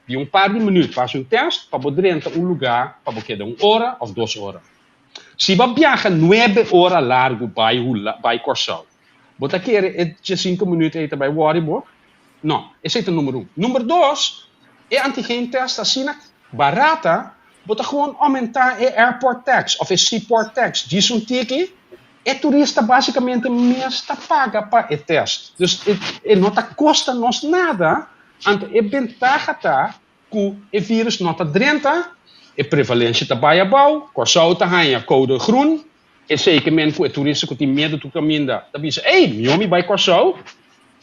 di un par di minuut pa hasi un test pa bo drenta un lugá pa bo keda un ora òf dos ora. Si bo a biaha nuebe ora largu bai Hula bai Kòrsou, bo ta kere e diesinku minuut ei ta bai wòri bo? No, esei ta number un. Number dos, e antigentest asina Barata, bo ta gewoon aumentá e airport tax of e seaport tax djis un tiki, e turista basicamente mes ta paga pa e test. Dus e e no ta kosta nos nada, anto e bentaha ta ku e virus no ta drenta, e prevalensia ta bai abou, Kòrsou ta haña koude groen, esei ke men ku e turista ku tin miedu tur kaminda ta bisa, ey, mihó mi bai Kòrsou,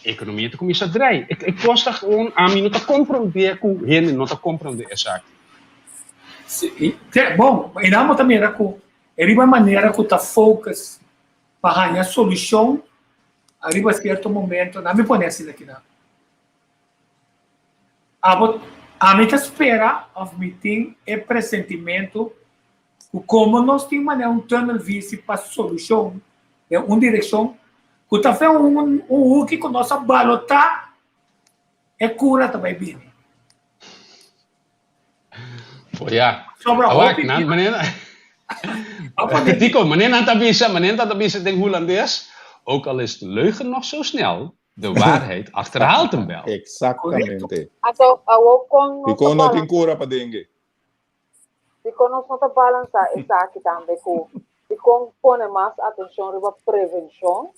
Ekonomia ta kuminsá drei. E kos ta gewoon, ami no ta komprondé ku hende no ta komprondé esaki. Sí, bon, i nan bo ta mira ku e riba e manera ku ta focus pa haña solushon ariba sierto momento, nan mi pone asina kinan. Abo, ami ta spera òf mi tin e presentimentu ku komo nos tin manera un tunnelvisie pa solushon den un direkshon ku ta fe un un huki ku nos a balotá e kura ta bai bini. Bo ya. Sobra Awak, hopi nan bia. manera Apa Tico, manera nan ta bisa, manera nan ta bisa den Hulandes, ook al is de leugen nog zo snel, de waarheid achterhaalt hem wel. Exactamente. Anto awor kon nos ta Dikon no tin balansa? kura pa dengue? Dikon nos no ta balansa esaki tambe ku dikon pone mas atenshon riba prevenshon,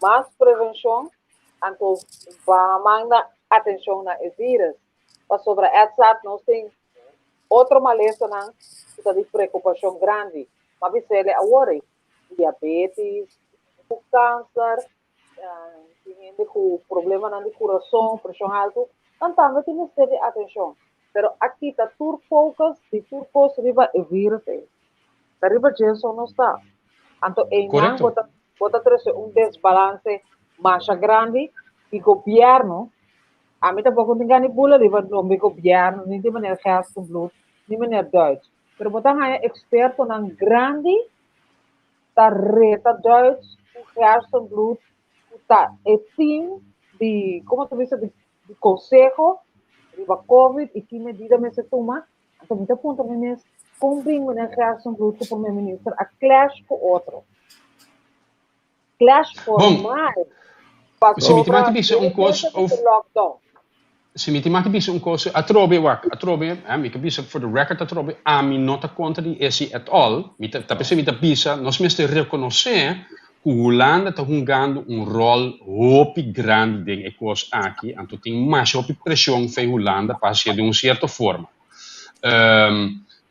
mas prevenshon, anto baha man na atenshon na e virus? Pasobra etsat nos tin otro malesanan ku ta di preokupashon grandi. M'a bis'el awor ei, diabetis, ku kanser, tin hende ku problemanan di kurason, preshon haltu, nan tambe tin mester di atenshon. Pero a kita tur focus di tur kos riba e virus ei. Ta riba dje so nos ta. Anto einan bo ta bo ta trese un desbalanse masha grandi di gobièrnu. Ami tampoko no tin gana di bula riba nomber di gobièrnu, ni di meneer Gerstenbluth, ni meneer Duits. Pero bo ta haña ekspertonan grandi ta reta Duits ku Gerstenbluth ku ta e team di komo ta bisa di konseho riba covid i ki medida mester tuma. Anto mi ta puntra mi mes kon bin meneer Gerstenbluth ku prome minister a clash ku otro. Clash formal Si mi tin pasobra maki bisa un kos diripiente mester lockdown. Si mi tin maki bisa un kos atrobe wak atrobe eh mi ke bisa for the record atrobe ami no ta kontra di esi at all mi ta ta p'esei mi ta bisa nos mester rekonosé ku Hulanda ta hungando un ròl hopi grandi den e kos aki anto tin masha hopi preshon fei Hulanda pa hasié den un sierto forma.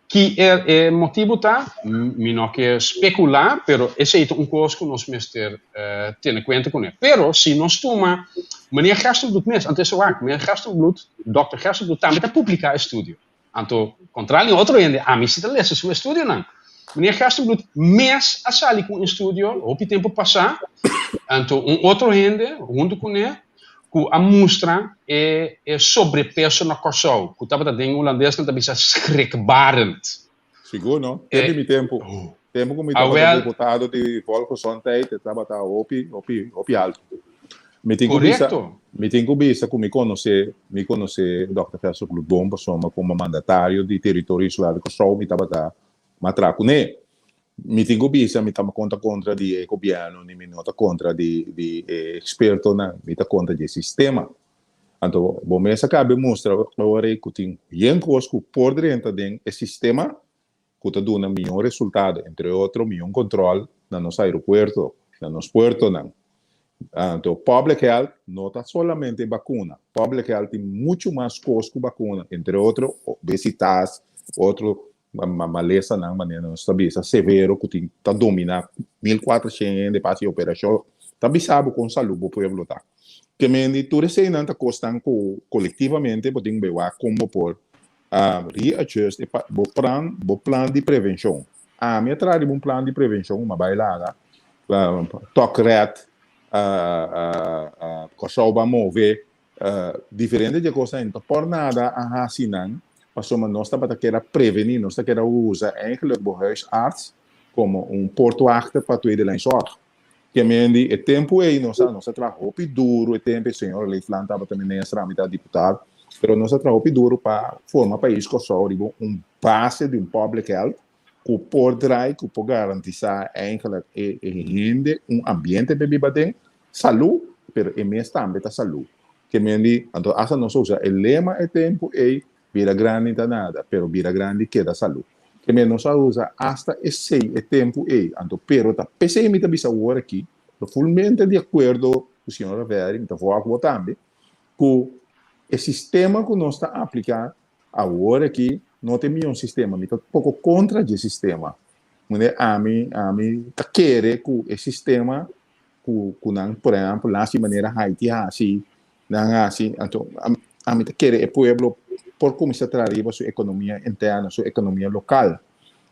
Ki e e motibu ta? Mi no ke spekulá, pero esei ta un kos ku nos mester tene kuenta kuné. Pero si nos tuma Meneer Gerstenbluth mes, anto esei wak, Meneer Gerstenbluth, Dòkter Gerstenbluth tambe ta publiká estudio. Anto, kontrali un otro hende, ami si ta lesa su estudionan. Meneer Gerstenbluth mes a sali ku un estudio hopi tempu pasá, anto un otro hende huntu kuné, ku a mustra e e sobrepeso na Kòrsou, ku tabata den hulandes nan ta bisa schrikbarend. Sigur no, tempu mi tempu, tempu ku mi tabata diputado di Volksgezondheid e tabata hopi, hopi, hopi altu. Mi tin ku bisa, mi tin ku bisa ku mi konosé, mi konosé dòkter Gerstenbluth bon pasobra komo mandatario di teritorio insular di Kòrsou mi tabata matra kuné. Mi tin ku bisa mi ta konta kontra di e gobièrnu ni mi no ta kontra di di e ekspertonan, mi ta kontra di e sistema. Anto bo mes a kabe mustra awor ei ku tin yen kos ku por drenta den e sistema ku ta duna mihó resultado, entre otro mihó kontròl na nos aeropuerto, na nos puertonan. Anto public health no ta solamente bakuna, public health tin muchu mas kos ku bakuna, entre otro obesitas, otro malesanan manera nos ta bisa severo ku tin ta domina 1400 hende pa hasi operashon, ta bisa bo kon salú bo pueblo ta. Ke mende tur eseinan ta kosnan ku kolektivamente bo tin bai wak kon bo por readjust e bo plan bo plan di prevenshon. Ami a traha riba un plan di prevenshon ku mi a bai laga tok red Kòrsou ban move Diferente di e kosnan no ta por nada a hasi nan, pasobra nos tabata keda prevení, nos ta keda usa eigenlijk bo huisarts komo un poortwachter pa tweede lijn zorg. Ke men di e tempu ei nos a nos a traha hopi duru e tempu ei señor Leefland tabata minister, ami ta diputado, pero nos a traha hopi duru pa forma pais Kòrsou riba un base di un public health ku por draai, ku por garantisá eigenlijk e hende un ambiente pa e biba aden, salú, pero e mes tambe ta salú. Ke men di, anto asta nos a usa e lema e tempu ei, bira grandi ta nada, pero bira grandi keda salú. Ke men nos a usa asta esei e tempu ei, anto pero ta p'esei mi ta bisa awor aki, ta fulmente di akuerdo ku señora Verri, mi ta volg bo tambe, ku e sistema ku nos ta apliká Awor aki no ta e mion sistema, mi ta poko kontra dje sistema. Mende ami, ami ta kere ku e sistema ku ku nan, por ehèmpel, nan hasi manera Haiti hasi, nan hasi, anto ami ta kere e pueblo por kuminsá traha riba su ekonomia interno, su ekonomia lokal.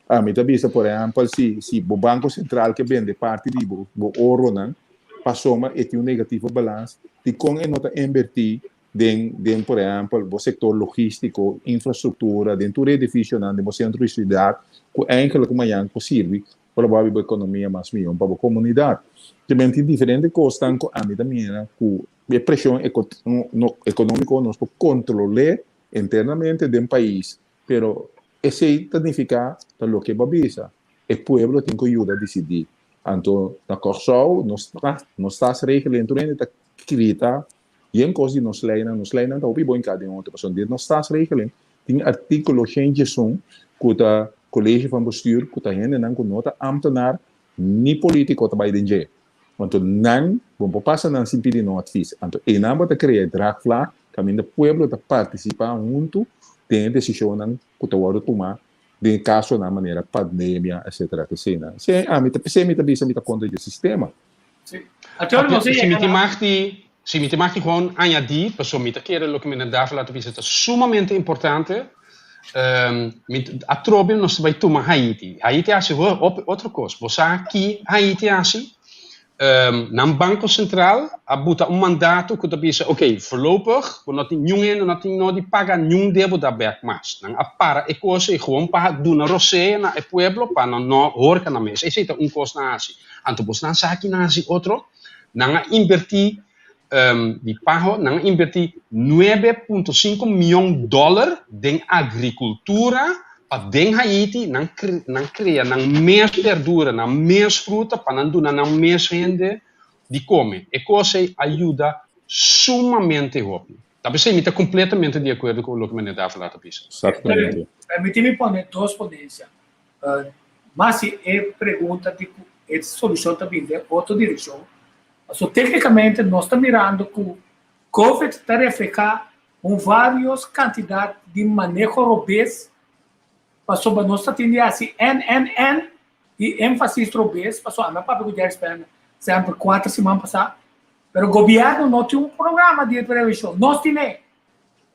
Ami ta bisa, por ehèmpel, si si bo Banko Sentral ke bende parti di bo bo oronan, pasobra e tin un negativo balans, dikon e no ta inbertí den den por ehempel bo sector logistico, infrastructura, den tur edificionan den bo centro di ciudad cu eigenlijk mañan por sirbi pa bo habi bo economia mas miyon pa bo comunidad. Te tin diferente cosnan cu ami ta mira cu e presion economico nos por controle internamente den pais, pero esey ta nifica ta loke bo a bisa, e pueblo tin cu yuda dicidi. Anto na Corsou nos nos staatsregeling tur hende ta grita Yen kos di nos leinan, nos leinan ta hopi bo hinká den otro, pasobra den nos staatsregeling tin artíkulo 101 ku ta College van Bestuur ku ta hendenan ku no ta ámtenar ni polítiko ta bai den dje. Anto nan, bo no por pasa nan sin pidi nan advis. Anto einan bo ta krea e draagvlak kaminda pueblo ta partisipá huntu den e desishonnan ku ta wòrdu tumá den kasonan manera pandemia etcetera etcetera. Esei ami ta, p'esei mi ta bisa mi ta kontra dje sistema. Si mi tin mag di, si mi tin mag di gewoon añadí, pasobra mi ta kere loke meneer Davelaar ta bisa ta sumamente importante, mi atrobe nos ta bai tuma Haiti. Haiti a hasi otro kos. Bo sa ki Haiti a hasi? Nan Banko Sentral a buta un mandato ku ta bisa, ok, voorlopig bo no tin niun hende no tin no di paga niun deuda bèk mas. Nan a para e kos ei gewoon pa duna rosea na e pueblo pa nan no horka nan mes. Esei ta un kos nan a hasi. Anto bosnan sa ki nan hasi otro? Nan a inbertí di paho, nan a inbertí 9.5 mion dòler den agrikultura pa den Haiti nan nan krea nan mes berdura, nan mes fruta pa nan duna nan mes hende di kome. E kos ei a yuda sumamente hopi. Ta p'esei mi ta kompletamente di akuerdo ku loke meneer Davelaar ta bisa. Exactamente. Permití mi pone dos ponensia. Mas si e pregunta di ku e solushon ta bini den otro direkshon, pasobra téknikamente nos ta mirando ku Covid ta reflehá un vários kantidat di maneho robes, pasobra nos ta tin di hasi NNN i énfasis robes, pasobra ami a papia ku Jerry Spencer semper kuater siman pasá, pero gobièrnu no tin un programa di prevenshon, nos tine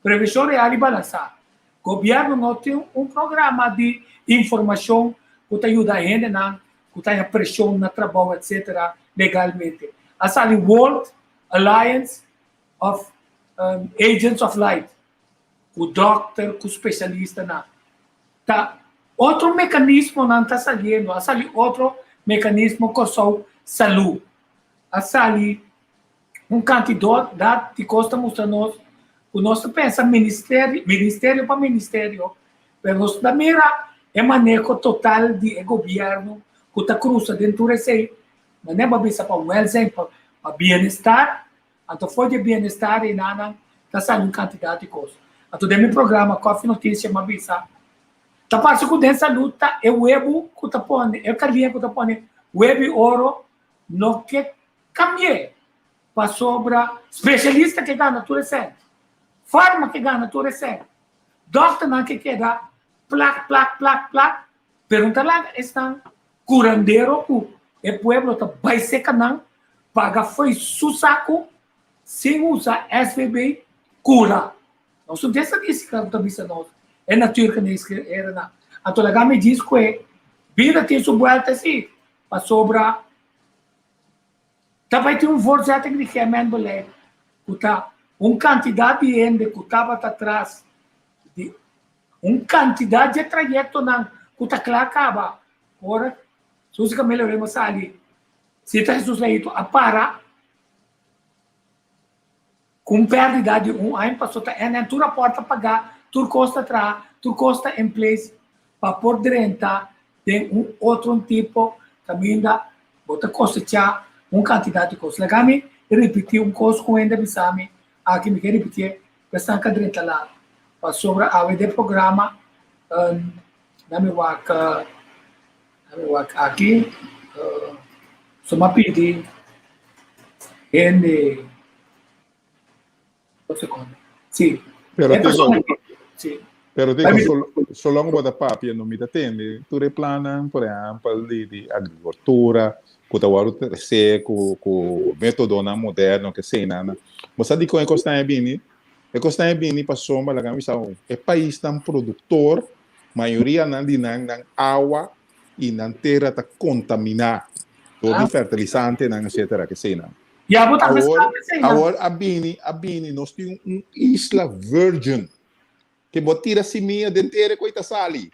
prevenshon real i balansá. Gobièrnu no tin un programa di informashon ku ta yuda hendenan ku ta haña preshon na trabou etcetera legalmente. A sali World Alliance of Agents of Light ku dòkter ku spesialistanan. Ta otro mekanismonan ta saliendo, a sali otro mekanismo Kòrsou Salú. A sali Un kantidat di kos ta mustra nos ku nos ta pensa ministerio, ministerio pa ministerio, pero nos ta mira e maneho total di e gobièrnu. ku ta krusa den tur esei, manera bo a bisa pa wèlzijn, pa bienestar, anto for di e bienestar einanan ta sali un kantidat di kos. Anto den mi programa Kòfi Notisia mi a bisa, ta parse ku den salud ta e webu ku ta pone, e kaliña ku ta pone webu i oro no ke kambi'é pasobra spesialista ke gana tur esei, farma ke gana tur esei, dòkternan ke keda plak plak plak plak, pero no ta laga esnan curandero cu e pueblo ta bay seca nan paga fo'i su saco sin usa SVB cura. Nos no tin estadistica cu ta bisa nos e natuurgeneeskunde era nan. Anto laga mi djis cu e bida tin su buelta si, pasobra ta bay tin un voortzetting di GMN-beleid cu ta un cantidad di hende cu tabata tras di Un kantidat dje trayektonan ku ta kla kaba ora Susi Camilo Remo sali Sita Jesus Leito a para ku un pèrdida di un aña paso ta NN tur rapòrt ta pagá, tur kos ta traha, tur kos ta in place pa por drenta den un otro tipo kaminda bo ta kosechá un kantidat di kos. Laga mi ripití un kos ku hende a bisa mi aki, mi ke ripitié Esnan ka drenta la pasobra awe den programa na mi wak na mi wak aki so m'a pidi hende un secondo si Pero e persona si Pero digo, so, solong bo ta papia no mi ta tende tur e plannan, por ehempel, di, di agricultura, ku ta wòrdu trese ku, ku metodonan moderno, ke eseinan. Bo sa dikon e kosnan e bini? E kosnan e bini pasobra, laga mi bisa bo, e paisnan produktor, mayorianan di nan, nan awa i nan tera ta kontaminá dor di fertilisantenan, etsetera, ke eseinan. Ya bo tambe Awor, sa eseinan. awor a bini, a bini, nos tin un isla virgin. Ke bo tira simia den tera ku ei ta sali.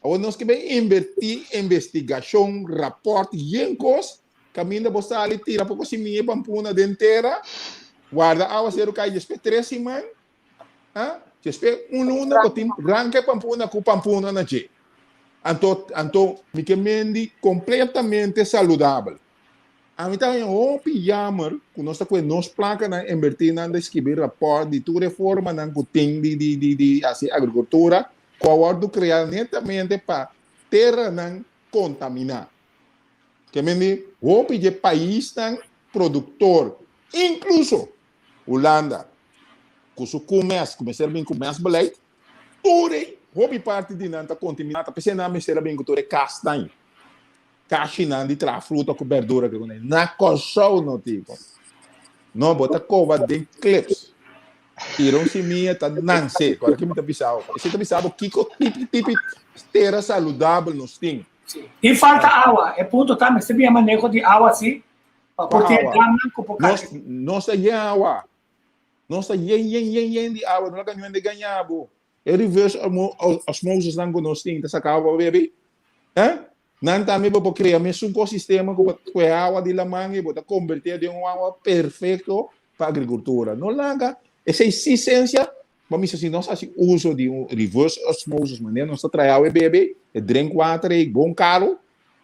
Awor nos ke bai invertí investigashon, rapòrt, yen kos, kaminda bo sali tira poko simia pampuna den tera, warda awaseru kai despues tres siman, ah, despues un luna bo tin ranka e pampuna ku pampuna na dje. Anto, anto mi ke mendi kompletamente saludabel. Ami ta haña hopi jammer ku nos ta kue nos plakanan invertí nan ta skibi rapòrt di tur e formanan ku tin di di di di hasi agrikultura ku a wòrdu kreá netamente pa teranan kontaminá. Ke men di hopi dje paisnan produktor, inkluso Hulanda ku su kumes ku mester bin ku mes beleid, tur e hopi parti di nan ta kontaminá ta p'esei nan mester a bin ku tur e kasnan. Kashinan di traha fruta ku berdura ke kuné. Na Kòrsou no tin. No, bo ta koba den clips. Tira un simia ta nanse. Kòrda ke mi ta bisa bo. Esei ta bisa bo kiko tipi tipi tera saludabel nos tin. I falta awa. E punto ta mester bin e maneho di awa si pa por tin e damnan ku por Nos nos ta yen awa. Nos ta yen yen yen yen di awa. No laga niun hende gaña bo. E reverse osmosis nan ku nos tin ta saka awa pa bebe. Eh? Nan tambe bo por krea mesun kosistema ku bo ta kue awa di laman i bo ta kombertié den un awa perfekto pa agrikultura. No laga esei si sensia, bo mester si nos hasi uso di un reverse osmosis manera nos ta trae awa e bebe, e drinkwater ei bon karu,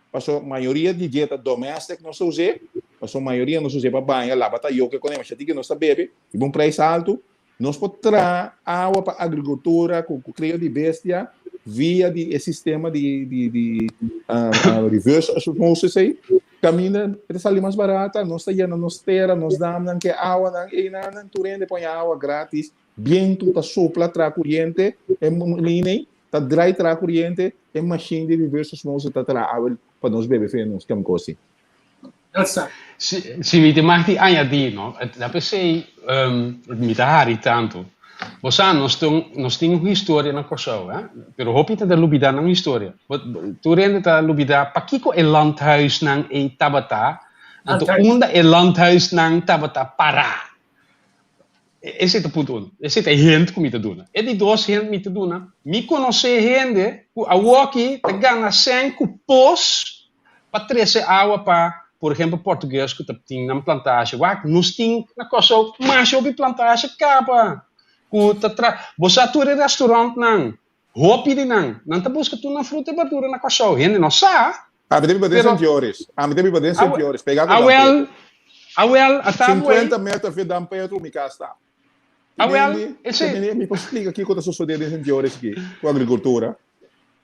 pasobra mayoria di dje ta domestic nos ta us'é, pasobra mayoria nos ta us'é pa baña, laba tayoke kuné, masha tiki nos ta bebe, riba un preis altu. Nos por traha awa pa agrikultura ku krio di bestia via di e sistema di di di reverse osmosis ei. Kaminda e ta sali mas barata, nos ta yena nos tera, nos damnan ke awanan einan tur hende pon e awa gratis. Bientu ta sopla traha kuriente, e lin ei ta drai traha kuriente, e mashin di reverse osmosis ta traha awa pa nos bebe fe nos kem kosi. Si, si mi tin mag di añadí, no? Ta p'esei mi ta hari tantu. Bo sa, nos tin, nos tin un historia na Kòrsou, eh? Pero hopi ta ta lubidá nan historia. Bo, tur hende ta lubidá pakiko e landhuisnan ei tabata, anto unda e landhuisnan tabata pará. Esei ta punto uno. Esei ta e hint ku mi ta duna. E di dos hint mi ta duna, mi konosé hende ku awoki ta gana sèn ku pos pa trese awa pa, por ehempel, portugues ku ta tin nan plantashe. Wak, nos tin na Kòrsou masha hopi plantashe kaba ku ta tra. Bo sa tur e restaurantnan, hopi di nan, nan ta buska tur nan fruta i berdura na Kòrsou. Hende no sa. Ami ta biba den Sint Joris. Ami ta biba den Sint Joris. Pega ku Dan Awel, awel, ata 50 meter fi Dan Petro mi kas ta. Awel, ese. Mi por splika kiko ta sosodé den Sint Joris aki ku agrikultura.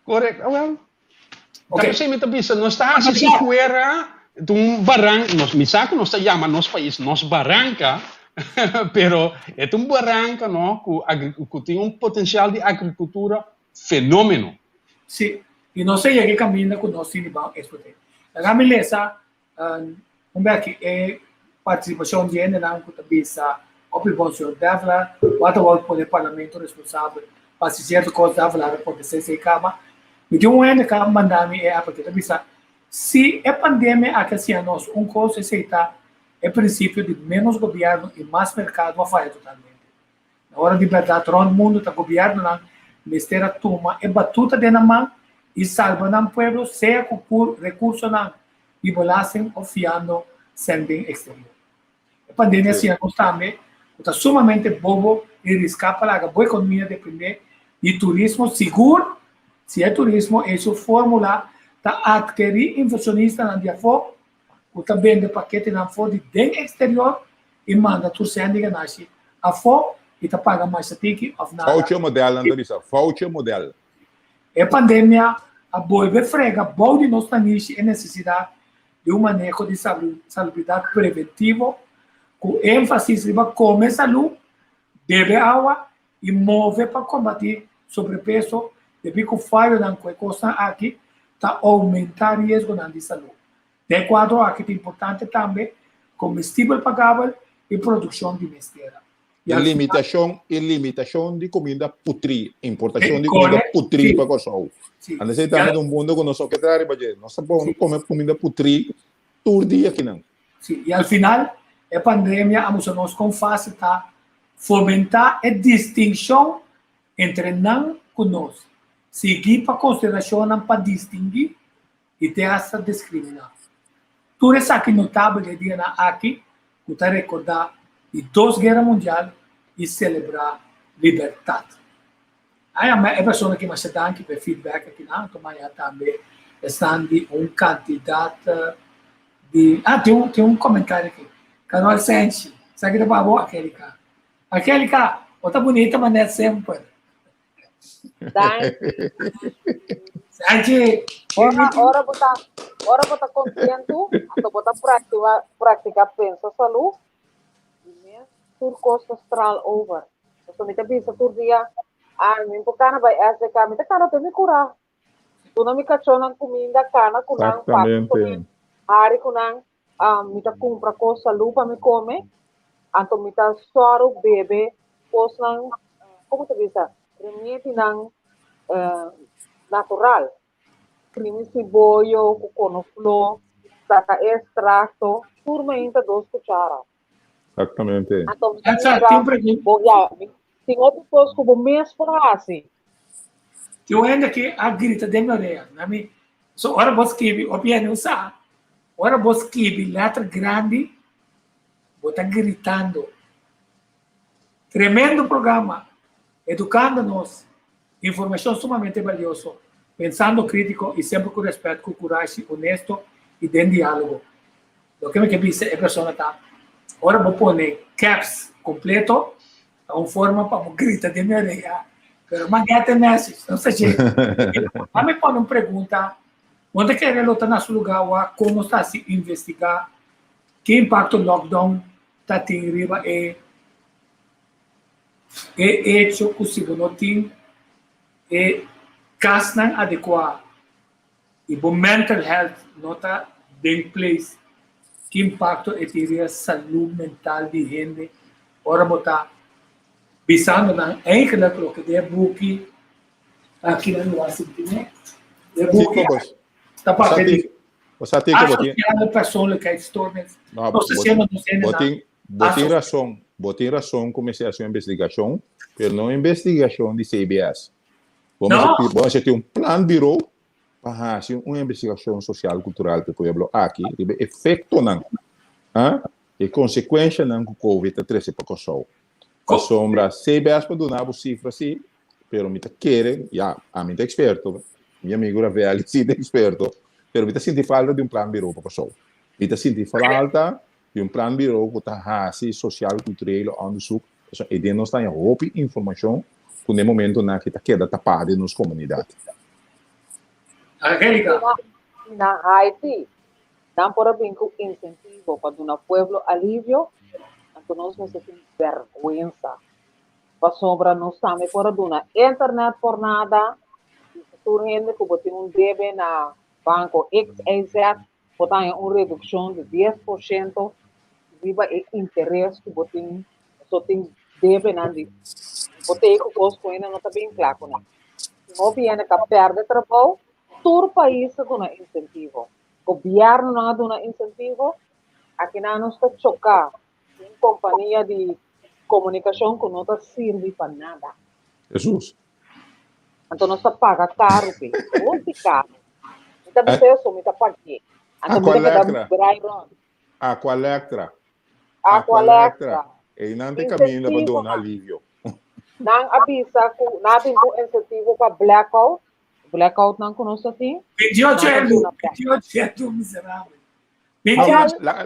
Correct, awel. Okay. Ta mi ta bisa, nos ta hasi si fuera un baran, nos, mi sa ku nos ta yama nos pais nos baranka, pero e ta un baranka no ku agri, ku tin un potensial di agrikultura fenómeno. Sí, i nos a yega e kaminda ku nos tin di ban eksport'é. Laga mi lesa un beki e partisipashon di hendenan ku ta bisa hopi bon señor Davelaar, wak ta wòrdu pone parlamento responsabel pa hasi sierto kos Davelaar a pone sesei kaba. Mi tin un hende ka manda mi e app aki ta bisa si e pandemia aki a siña nos un kos esei ta e prinsipio di ménos gobièrnu i mas merkado a faya totalmente. Na ora di bèrdat rònt mundu ta gobièrnunan mester a tuma e batuta den nan man i salba nan pueblo sea ku rekursonan di belasting òf fiando sèn den eksterior. E pandemia a siña nos tambe ku ta sumamente bobo i riská pa laga bo ekonomia dependé di turismo sigur si e turismo ei su fórmula ta atkerí invershonistanan di afó ku ta bende paketenan for di den eksterior i manda tur sèn di ganashi afó i ta paga masha tiki òf nada. Voucher model nan ta bisa, voucher model. E pandemia a bolbe frega bou di nos nanishi e nesesidat di un maneho di salubridat preventivo ku énfasis riba kome salú, bebe awa i move pa kombatí sobrepeso debí ku fayonan ku e kosnan aki ta oumentá riesgonan di salú. Den e kuadro aki ta importante tambe komestibel pagabel i produkshon di mestera. E limitashon e limitashon di kuminda putrí, importashon di kuminda putrí pa Kòrsou. Anto esei tambe ta un punto ku nos no ke traha riba dje. Nos ta pone kome kuminda putrí tur dia akinan. Sí, i al final e pandemia a mustra nos kon fásil ta fomentá e distinshon entre nan ku nos, sigui pa konsiderashonnan pa distinguí i te hasta diskriminá. Tur esaki notabel e dianan aki ku ta rekordá di dos guera mundial i selebrá libertat. Ai ama e persona ki masha danki pa e feedback akinan, tuma ya tambe esnan di un kantidat di ah tin un tin un komentario aki Carol Senchi esaki ta pa bo Angelica Angelica bo ta bunita manera semper. Danki. Sanchi. Ora, ora bo ta, ora bo ta kontentu, anto bo ta praktiva, praktika pensa salú, di mes tur kos ta straal over. Pasobra mi ta bisa tur dia, ah, mi por kana bai SDK, mi ta kana te mi kurá. Duna mi kachónan kuminda, kana ku nan, papia ku nan, hari ku nan, mi ta kumpra kos salú pa mi kome, anto mi ta sòru bebe kosnan, komo ta bisa, remedinan natural, primi siboyo ku konofló, saka e ekstrakto, tur mainta dos kuchara. Exactamente. Anto mi ta mira, bo, ya, tin otro kos ku bo mes por hasi. Tin un hende ki a grita den mi orea, na mi, so ora bo skibi, hopi hende no sa, ora bo skibi letra grandi, bo ta gritando. Tremendo programa, educando nos, informacion sumamente valioso, pensando critico y semper cu respet, cu curashi, honesto y den dialogo. Loke mi ke bisa e persona ta, ora bo pone caps completo, ta un forma pa bo grita den mi orea, pero m'a get the message, no sa dje. A mi pone un pregunta, bo ta kere lo ta na su lugar wak kon nos ta hasi investiga ki impacto lockdown ta tin riba e e hecho ku si bo no tin e kasnan adekuá i bo mental health no ta den place, ki impakto e tin riba salú mental di hende ora bo ta bisando nan eigenlijk loke den e buki aki nan lo a sinti ne? Den e buki ta papia di asociale persoonlijkheidsstoornis. Nos ta siendo nos hendenan. Bo tin rason, bo tin rason ku mester hasi un investigashon, pero no un investigashon di CBS. Bo mester tin, bo mester tin un plan biro pa hasi un investigashon sosial kultural pa e pueblo aki riba e efektonan, ha, e konsekuenshanan ku Covid ta trese pa Kòrsou. Pasobra CBS por duna bo sifra si, pero mi ta kere, ya, ami ta eksperto, mi amigu Ravelli si ta eksperto. Pero mi ta sinti falta di un plan biro pa Kòrsou. Mi ta sinti falta di un plan biro ku ta hasi sosial kulturele onderzoek pasobra eden nos ta haña hopi informashon ku na e momentonan aki ta keda tapá den nos komunidat. Angelica. Na Haiti, nan por a bin ku insentivo pa duna pueblo alivio, anto nos mester tin bèrgwensa pasobra nos tambe por a duna internet por nada, bisa tur hende ku bo tin un debe na banko XYZ, bo ta haña un redukshon di 10% riba e interes ku bo tin, pasobra tin debenan di hipoteka ku kos ku hende no ta bin kla kuné. Si hopi hende ta pèrdè trabou, tur pais ta duna insentivo. Gobièrnunan a duna insentivo, akinan nos ta choká un kompania di komunikashon ku no ta sirbi pa nada. Hesus. Anto nos ta paga karu p'e, hopi karu. Mi ta bisa eso, mi ta pag'é. Anto mi ta keda drai rònt. Aqualectra. Aqualectra. Einan ta e kaminda pa duna alivio. Nan a bisa ku nan a bin ku insentivo pa blackout. Blackoutnan ku nos ta tin. 28 edu, 28 edu miserabel.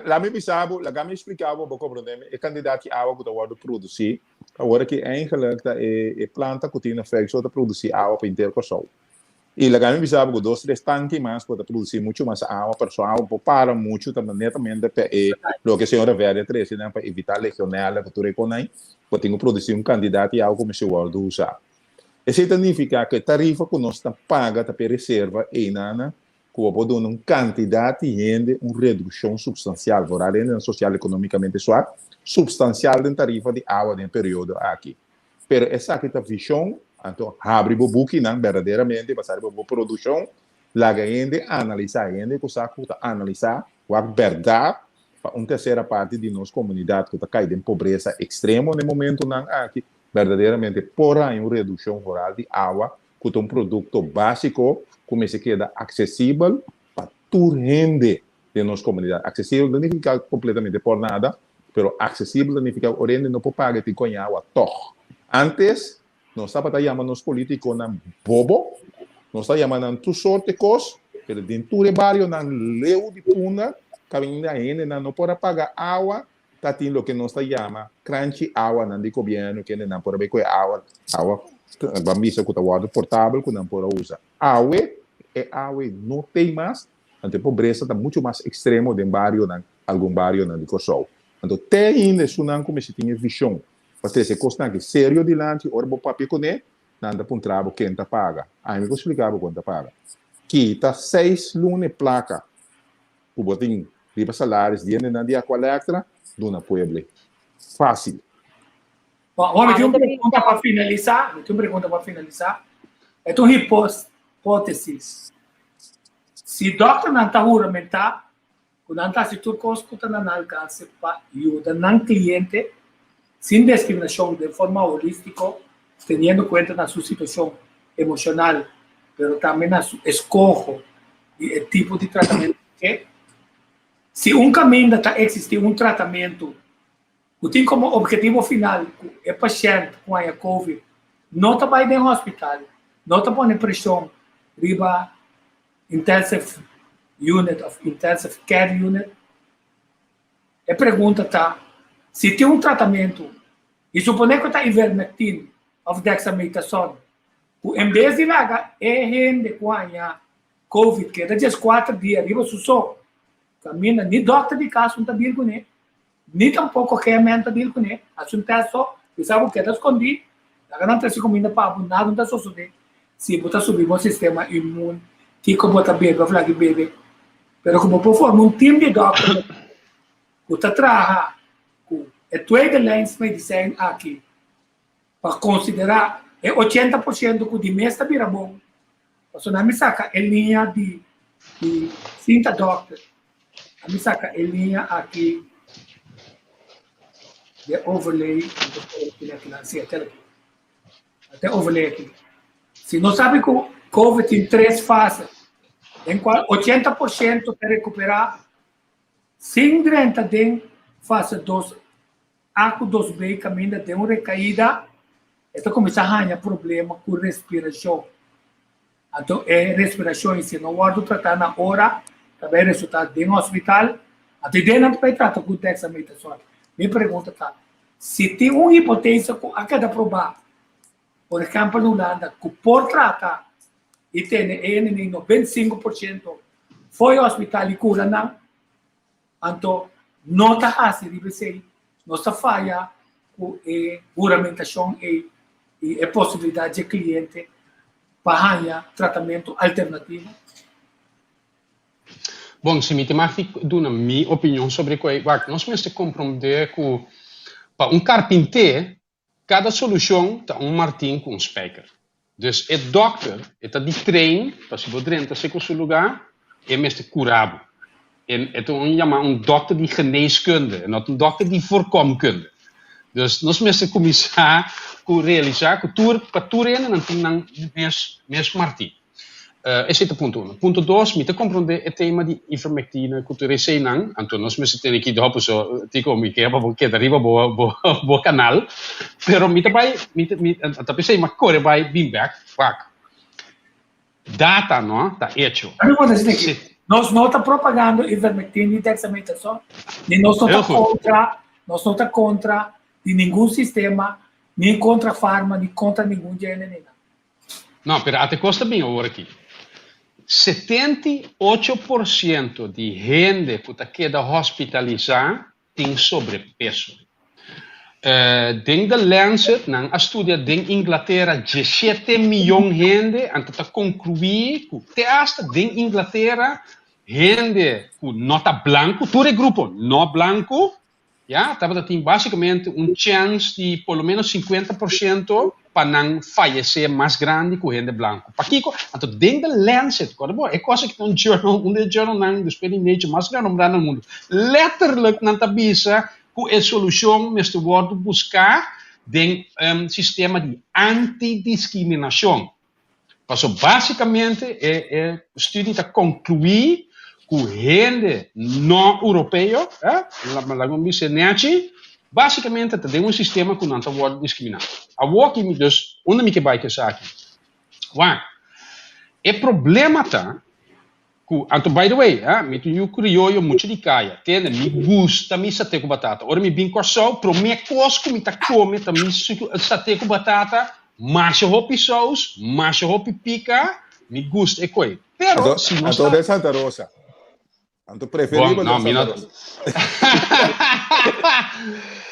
La mi bisa bo, laga mi explica bo, bo comprende mi, e cantidad di awa cu ta wordo produci, awor aki eigenlijk ta e e planta cu tin na Fexo ta produci awa pa henter Corsou. Y laga mi bisa bo cu dos tres tanki mas por ta produci mucho mas awa, pero su awa por para mucho ta netamente pa e loke señor Reverde a trece nan pa evita legionela cu tur e conai, bo tin cu produci un cantidad di awa cu mester wordo usa. Esey ta nifica cu e tarifa cu nos ta paga ta pa e reserva eynana ku bo por duna un kantidat di hende un redukshon supstansial, vooral hendenan sosial ekonomikamente swak, supstansial den tarifa di awa den e periodo aki. Pero esaki ta vishon, anto habri bo bukinan berdaderamente basá riba bo produkshon, laga hende analisá, hende ku sa ku ta analisá wak bèrdat pa un tersera parti di nos komunidat ku ta kai den pobresa ekstremo na e momentunan aki, berdaderamente por haña un redukshon vooral di awa ku ta un produkto básiko ku mester keda aksesibel pa tur hende den nos komunidat. Aksesibel no nifiká kompletamente por nada, pero aksesibel ta nifiká ku ora hende no por paga e tin koña awa tòg. Ántes nos tabata yama nos polítikonan bobo, nos ta yama nan tur sort di kos, pero den tur e barionan leu di Punda kaminda hendenan no por a paga awa, ta tin loke nos ta yama kranchi awanan di gobièrnu kende nan por a bay ku e awa, awa ban bisa ku ta wòrdu portabel ku nan por a usa. Awe e awe no tei mas, anto e pobresa ta muchu mas ekstremo den barionan, algun barionan di Kòrsou. Anto te ainda esunnan ku mester tin e vishon pa trese e kosnan aki serio dilanti ora bo papia kuné, nan ta puntra bo ken ta paga. Ami por splika bo kon ta paga. Kita seis luna e plaka ku bo tin riba salaris di hendenan di Aqualectra, duna pueblo. Fácil. Bon, awor mi tin un pregunta pa finalisá, mi tin un pregunta pa finalisá. E ta un hipótesis. Si dòkternan ta huramentá ku nan ta hasi tur kos ku ta na nan alkanse pa yuda nan kliente sin diskriminashon den forma holístiko, teniendo kuenta na su situashon emoshonal pero tambe na su eskoho di e tipo di tratamentu ku ke. Si un kaminda ta eksistí un tratamentu ku tin komo obhetivo final ku e pashènt ku haña covid no ta bai den hospital, no ta pone preshon riba intensive unit òf intensive care unit, e pregunta ta, si tin un tratamentu i suponé ku ta ivermectin òf dexamethasone ku en bes di laga e hende ku haña Covid keda dieskuater dia riba su so, kaminda ni dòkter di kas no ta dil kuné, ni tampoko GMN ta dil kuné, hasi un tèst so, bisa bo keda skondí, laga nan trese kuminda pa bo, nada no ta sosodé. Si bo ta subi bo sistema inmun, kiko bo ta bebe òf laga bebe. Pero ku bo por forma un tim di dòkter ku ta traha ku e tweede lijns medisijn aki, Pa konsiderá e 80% ku di mes ta bira bon, pasobra nan mi saka e liña di di sinta dòkter, nan mi saka e liña aki di e overlay, mi ta spera ku tin aki, si atel aki, ate overlay aki. Si nos sabi ku covid tin tres fase, den kual 80% ta rekuperá sin drenta den fase dos A ku 2B kaminda den un rekaida e ta kuminsá haña problema ku respirashon. Anto e respirashon si no wòrdu tratá na ora ta bai resultá den hospital. Anto den nan ta bai trata ku dexametasone. Mi pregunta ta, si tin un hipotese ku a keda probá, por ehèmpel na Hulanda, ku por trata i tene e hendenan 95% for e hospital i kura nan, Anto no ta hasi riba esei, nos ta faya ku e huramentashon ei i e posibilidat dje kliente pa haña tratamentu alternativo. Bon, si mi tin mag di duna mi opinion sobre ku ei, wak, nos mester komprondé ku pa un karpinté Kada solushon ta un martin ku un spijker. Dus e dòkter e ta di train pa si bo drenta se ku su lugá e mester kura bo. E e ta un yamá un dòkter di geneeskunde, e no ta un dòkter di voorkomkunde. Dus nos mester kuminsá ku realisá ku tur pa tur hende nan tin nan mes mes martin. Esei ta punto uno. Punto dos, mi ta komprondé e tema di ivermectine ku tur eseinan, anto nos mester tene kidó paso Tico mi ke pa bo keda riba bo bo bo kanal, pero mi ta bai mi ta mi ta p'esei mi a kore bai bin bèk, wak, data no ta echo. Ami por desi aki, nos no ta propagando ivermectine ni dexamethason, ni nos no ta kontra, nos no ta kontra di ningun sistema, ni kontra farma, ni kontra ningun djene ni nada. No, pero ate kos ta bin awor aki. 78% di hende ku ta keda hospitalisá tin sobrepeso. Den The Lancet nan a studia den Inglatera 17 miyon hende anto ta konkluí ku te asta den Inglatera hende ku no ta blanku, tur e grupo no blanku, Ya, tabata tin básicamente un chèns di por lo menos 50% pa nan fayesé mas grandi ku hende blanku. Pakiko? Anto den The Lancet, kòrda bo, e kos aki ta un journal, un di e journalnan despues di Nature mas renombrá na mundu. Letterlijk nan ta bisa ku e solushon mester wòrdu buská den sistema di anti-diskriminashon. Paso básicamente e e studie ta concluí ku hende no europeo, eh, laga mi bisa nechi, básicamente ta den un sistema ku nan ta wòrdu diskriminá. Awor ki mi dus, unda mi ke bai ku esaki? Wak, e problema ta Ku, anto by the way, ha, mi ta un yu krioyo mucha di kaya, tende, mi gusta mi sate ku batata. Ora mi bin Kòrsou, promé kos ku mi ta kome ta mi sate ku batata, masha hopi sous, masha hopi pika, mi gusta e koi. Pero, Anto, si nos anto ta. den Santa Rosa. Anto Bon, preferibel no, den mi Santa no. Rosa.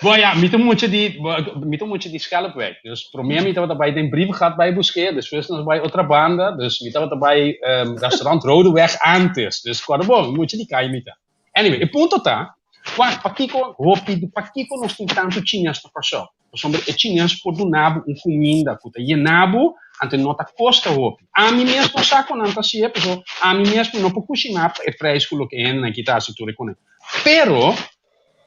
Bon, ja, mi ta mucha di, mi ta mucha di Schelpwijk. Dus promé mi tabata bai den Brievengat bai busk'é, despues nos bai otra banda, dus mi tabata bai um, restaurant Rodeweg antes. Dus kòrda bon, mucha di kai mi ta. Anyway, e punto ta, wak, pakiko hopi, pakiko nos tin tantu chines na Kòrsou? Pasobra e chines por duna bo un kuminda ku ta yena bo, anto no ta kosta hopi. Ami mes no sa kon nan ta hasié, pasobra ami mes mi no por kushiná pa e preis ku loke e hendenan aki ta hasi tur e kuné. Pero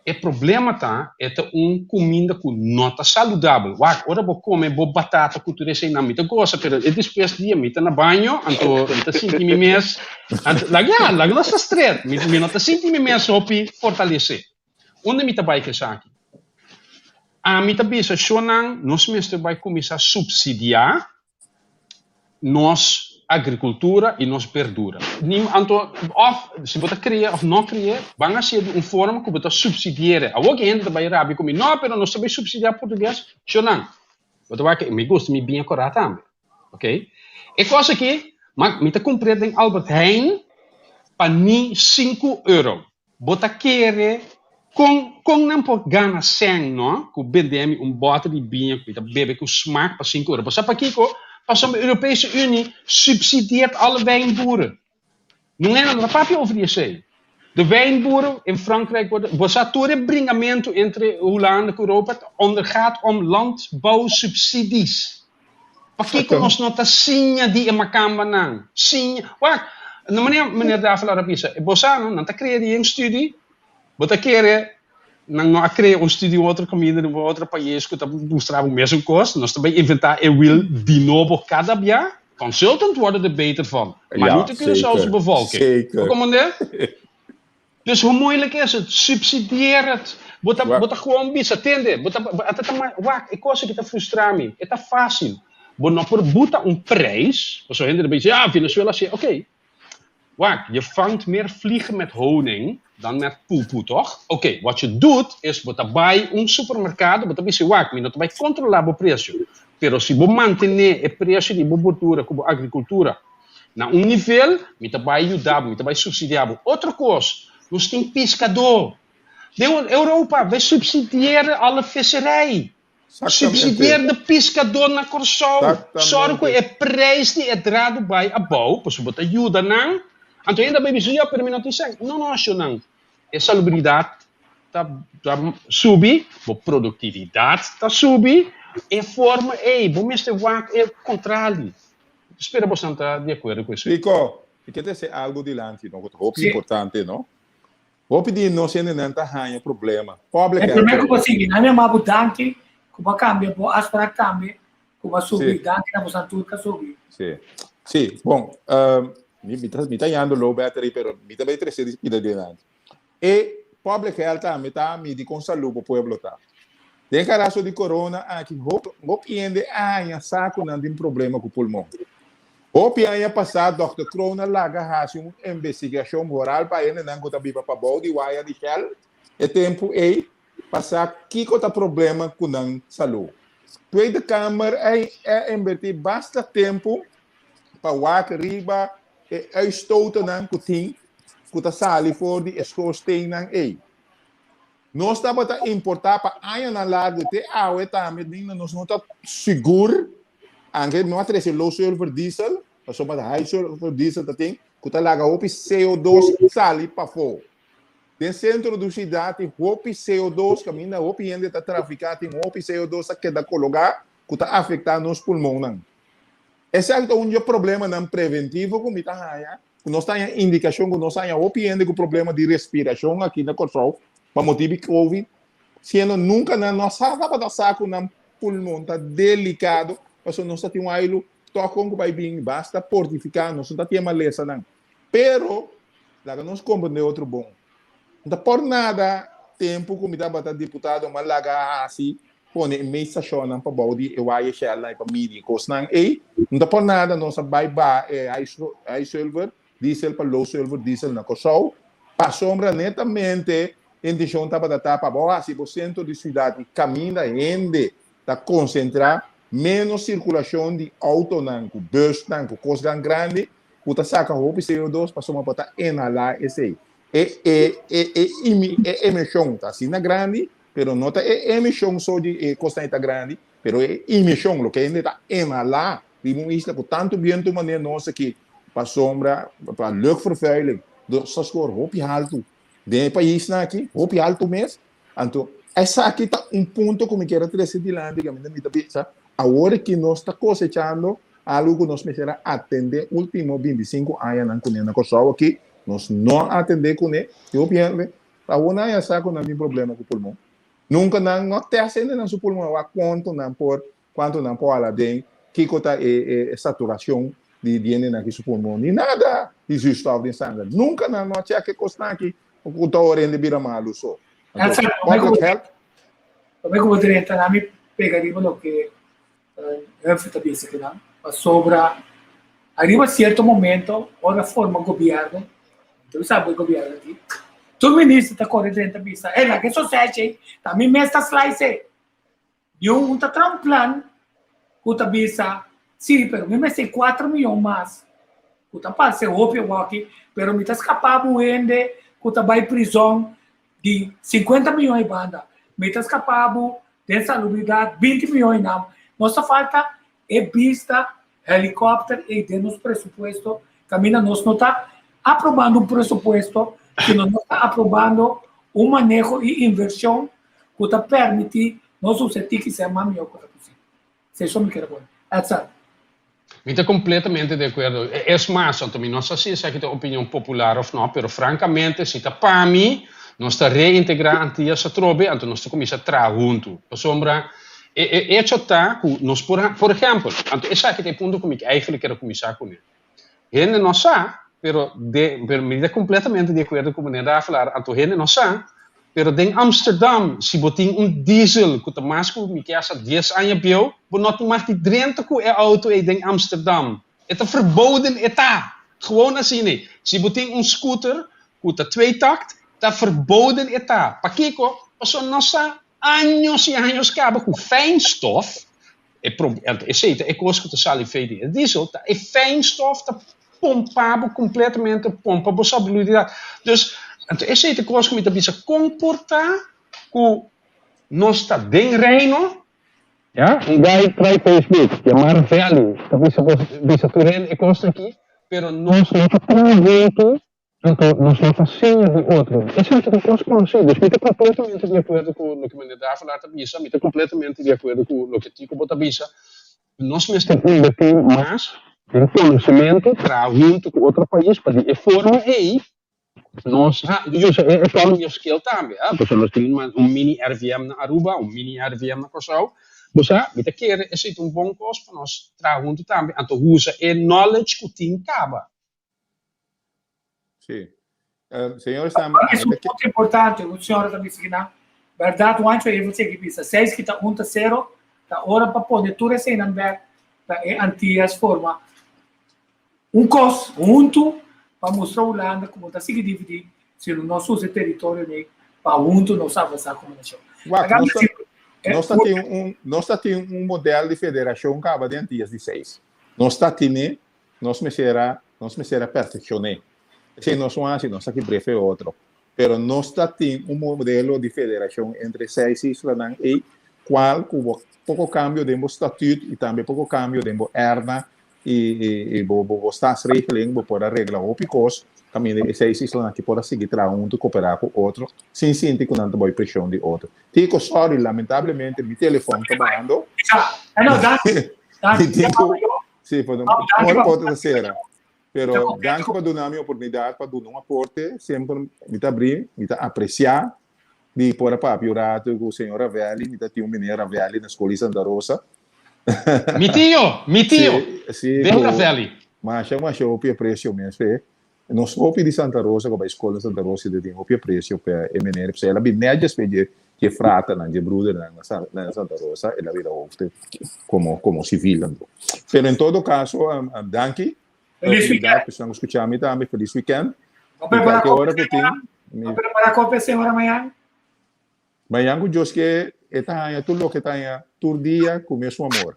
e problema ta, e ta un kuminda ku no ta saludabel. Wak, ora bo kome bo batata ku tur eseinan, mi ta gosa, pero e despues dia mi ta na baño, anto mi ta sinti mi mes, anto, laga ya, laga nos ta stret, mi, mi no ta sinti mi mes hopi fortalesé. Unda mi ta bai ku esaki? Ami ta bisa shonnan nos mester bai kuminsá supsidiá nos agrikultura i nos berdura. Ni anto òf si bo ta kria òf no kria, ban hasié di un forma ku bo ta supsidi'é. Awor ki hende ta bai rabia ku mi, no, pero nos ta bai supsidiá portugues. Shonnan, bo ta wak mi gusta mi biña kòrá tambe. Ok. E kos aki, ma mi ta kumpr'é den Albert Heijn pa ni sinku euro. Bo ta kere kon kon nan por gana sèn no ku bende mi un bòter di biña ku mi ta bebe ku smak pa sinku euro? Bo sa pakiko? Pasobra Europese Unie subsidieert alle wijnboeren. Nun hende no ta papia over di esei. De wijnboeren in Frankrijk worden, bo sa tur e bringamentu entre Hulanda ku Europa ondergaat om landbouwsubsidies. Pakiko nos no ta siña di e makambanan? Siña. Wak, na manera meneer Davelaar a bisa, e bosano nan ta krea di un studi, bo ta kere nan no a krea un studi un otro kaminda den un otro pais ku ta mustra bo mesun kos, nos ta bai inventá e wiel di nobo kada bia? Consultant worden er beter van, maar Ja, niet de Curaçaose zeker. bevolking. Zeker. Bo komprendé? Dus hoe moeilijk is het? Subsidieer het. Bo ta, bo ta gewoon bisa, tende, bo ta, bo, ta, ta, wak, e kos aki ta frustra mi. E ta fácil. Bo no por buta un prijs, pasobra hende ta bisa, ja, Venezuela si, oké. Wak, je vangt meer vliegen met honing dan met pupu, toch? Oké, wat je doet is bo ta bai un supermercado, bo ta bisa, wak, mi no ta bai controla bo precio, pero si bo mantene e precio di bo bordura cu bo agricultura na un nivel, mi ta bai yuda bo, mi ta bai subsidia bo. Otro cos, nos tin piscador. Den Europa, wij subsidiëren alle visserij. Subsidier de piskadó na Kòrsou. Sòru ku e preis di e dradu bai abou, pasobra bo ta yuda nan. Anto hende a bai bisa, yo, pero mi no tin sèn. No, no, shonnan. E salubridat ta ta subi, bo produktividat ta subi. E forma ei, bo mester wak e kontrali. Spera bosan ta di akuerdo ku esei. Rico, mi ke trese algu dilanti no ku ta hopi importante no. Hopi di nos hendenan ta haña problema. Public E health promé ku bo problema. sigui, nan yama bo danki ku bo a kambia bo afsprak tambe ku bo a subi. Sí. Danki na bosan tur ku a subi. Sí. Sí, bon, mi, mi ta, mi ta hañando low battery, pero mi ta bai trese di pida dilanti. E public health tambe ta midi kon salú bo pueblo ta. Den karaso di corona aki, hopi, hopi hende a haña sa ku nan tin problema ku pulmon. Hopi aña pasá Dòkter Kroon a laga hasi un investigashon vooral pa hendenan ku ta biba pabou di waya di Shell e tempu ei pa sa kiko ta problema ku nan salú. Tweede Kamer a a invertí basta tempu pa wak riba e uitstotennan ku tin ku ta sali for di e schoorsteennan ei. Nos tabata importá pa añanan largu te awe tambe den nos no ta sigur anke no a trese low sulfur diesel pasobra high sulfur diesel ta tin ku ta laga hopi CO2 sali pafó. Den sentro di siudat tin hopi CO2 kaminda hopi hende ta trafiká tin hopi CO2 ta keda kologá ku ta afektá nos pulmonnan. Esaki ta un di e problemanan preventivo ku mi ta haña ku nos ta haña indikashon ku nos haña hopi hende ku problema di respirashon aki na Kòrsou pa motibu di covid, siendo nunka nan no sa tabata sa ku nan pulmon ta delikado pasobra nos ta tin un ailu tòg kon ku bai bin basta portifiká nos no ta tin e malesanan. Pero laga nos komprendé otro bon, no ta por nada tempu ku mi tabata diputado mi a laga hasi pone e mes stashonnan pa bou di e waya Shell-nan pa midi e kosnan ei. No ta por nada nos a bai baha e high sulfur diesel pa low sulfur diesel na Kòrsou. Pasobra netamente intenshon tabata ta pa bo hasi bo sentro di siudat i kaminda hende ta konsentrá ménos sirkulashon di outonan ku bùsnan ku kosnan grandi ku ta saka hopi CO2 pasobra bo ta inhalá esei. E e e e e emishon ta asina grandi Pero no ta e emishon so di e kosnan ei ta grandi, pero e imishon, loke hende ta inhalá riba un isla ku tantu bientu manera nos aki, pasobra pa luchtvervuiling, nos ta skor hopi haltu den e paisnan aki, hopi haltu mes. Anto esaki ta un punto ku mi kier a trese dilanti, kaminda mi ta bisa awor aki nos ta kosechando algu ku nos mester a atendé ultimo 25 añanan kuné na Kòrsou aki, nos no a atendé kuné, i hopi hende Awor nan ya sa ku nan tin problema ku pulmon. Nunka nan no tèst hende nan su pulmon awor kuantu nan por kuantu nan por hala den, kiko ta e e saturashon di di hendenan ki su pulmon, ni nada di zuurstof den sanger. Nunka nan no a chèk e kosnan aki ku ta ora hende bira malu so. Anto public health. Promé ku bo drenta nan mi pega riba loke Humphrey ta bisa kinan, pasobra ariba cierto momento ora forma gobierno, tu sabe cu e gobierno aki, tur minister ta core drenta bisa, hey, laga e sausage ey, ta mi mes ta slice ey. Niun un ta traha un plan cu ta bisa, si, pero mi mester 4 miyon mas, cu ta parce hopi awaki, pero mi ta scapa bo hende cu ta bay prison di 50 miyon e banda, mi ta scapa bo Den salubridat 20 miyon y nan. Nos ta falta e bista helicopter ey den nos presupuesto caminda nos no ta aprobando un presupuesto sino nos ta aprobando un maneho y inversion cu ta permiti nos usa e tiki sea mas miyo cu ta posibel. Esey mi kier a pone. Edsel. Mi ta completamente de acuerdo. Es mas, anto mi no sa si esaki ta opinion popular of no, pero francamente si ta pa mi, nos ta reintegra Antillas atrobe, anto nos ta cuminsa traha hunto. Pasobra e e hecho ta cu nos por ha, por ehempel, anto esaki ta e punto cu mi eigenlijk kier a cuminsa cune. Hende no sa, pero de, pero mi ta completamente di acuerdo cu meneer Davelaar, anto hende no sa. Pero den Amsterdam, si bo tin un diesel ku ta mas ku mi ke sa dies aña bieu, bo no tin mag di drenta ku e auto ei den Amsterdam. E ta verboden, e ta! Gewoon asina. Si bo tin un scooter ku ta tweetakt, ta verboden e ta. Pakiko? Pasobra nos sa años i años kaba ku fijnstof, e esei ta e kos ku ta sali fei di e diesel, ta e fijnstof ta pompa bo kompletamente, pompa bo salubridat. Dus, anto esei ta e kos ku mi ta bisa, kon por ta ku nos ta den Reino, ya, un guy trai Facebook, yama Ravelli, ta bisa bo, bisa tur hende e kosnan aki, pero nos no ta traha huntu. Anto nos no ta siña di otro. Esaki ta kos konosí. Dus mi ta kompletamente di akuerdo ku loke meneer Davelaar ta bisa, mi ta kompletamente di akuerdo ku loke Tico bo ta bisa. Nos mester invertí mas den konosementu, traha huntu ku otro pais pa di e forma ei nos usa e economy of scale tambe. Pasobra nos tin un mini RVM na Aruba, un mini RVM na Kòrsou. Bo sa, mi ta kere esei ta un bon kos pa nos traha huntu tambe, anto usa e knowledge ku tin kaba. Sí. Señor Sam, Es un punto importante, un señora ta bisa kinan. Berdad, Juancho, even segi bisa. Seis kita un ta cero, ta ora pa pone tur eseinan bek pa e Antillas forma un kos huntu pa mustra Hulanda ku bo ta sigui dividi sino nos usa e teritorio nei pa huntu nos avansa komo nashon. Wak, nos ta, nos ta tin un, nos ta tin un model di federashon kaba di Antillas di seis. Nos ta tine Nos mester a, nos mester a perfeccion'é. Esei nos no haci, nos ta kibr'é fe otro. Pero nos ta tin un modelo di federacion entre e seis islanan ei, cual cu bo poco cambio den bo statuut y tambe poco cambio den bo erna y, y, y bo, bo, bo staatsregeling, bo por a regla hopi cos caminda e seis islanan aki por a sigui traha hunto y cooperá cu otro sin sinti cu nan ta boi presion di otro. Tico, sorry, lamentablemente mi telefon ta bahando. Ja, no, danki. Danki. Mi tin cu, Sí, pa ora por ta cera. Pero danki pa duna mi oportunidad pa duna un aporte. Semper mi ta abri, mi ta aprecia di por a papia un rato cu señor Ravelli. Mi ta tin un meneer Ravelli na school di Santa Rosa. Mi tio, mi tio. Sí, sí, Ben cu Ravelli. Masha, masha hopi aprecio mes p'e. Nos hopi di Santa Rosa cu a bay school na Santa Rosa y ta tin hopi aprecio pa e meneer. P'esei el a bin netjes p'e dje dje fraternan, dje broedernan na Santa Rosa, el a bira hoofd como como civil anto. Pero en todo caso, danki. Feliz weekend. Personan cu scucha mi tambe, feliz weekend. Bo prepara Y cualkier ora cu tin, Bo prepara kopi ese ora mañan? Mañan cu Dios ke, e ta haña tur loke ta haña tur dia cu mesun amor.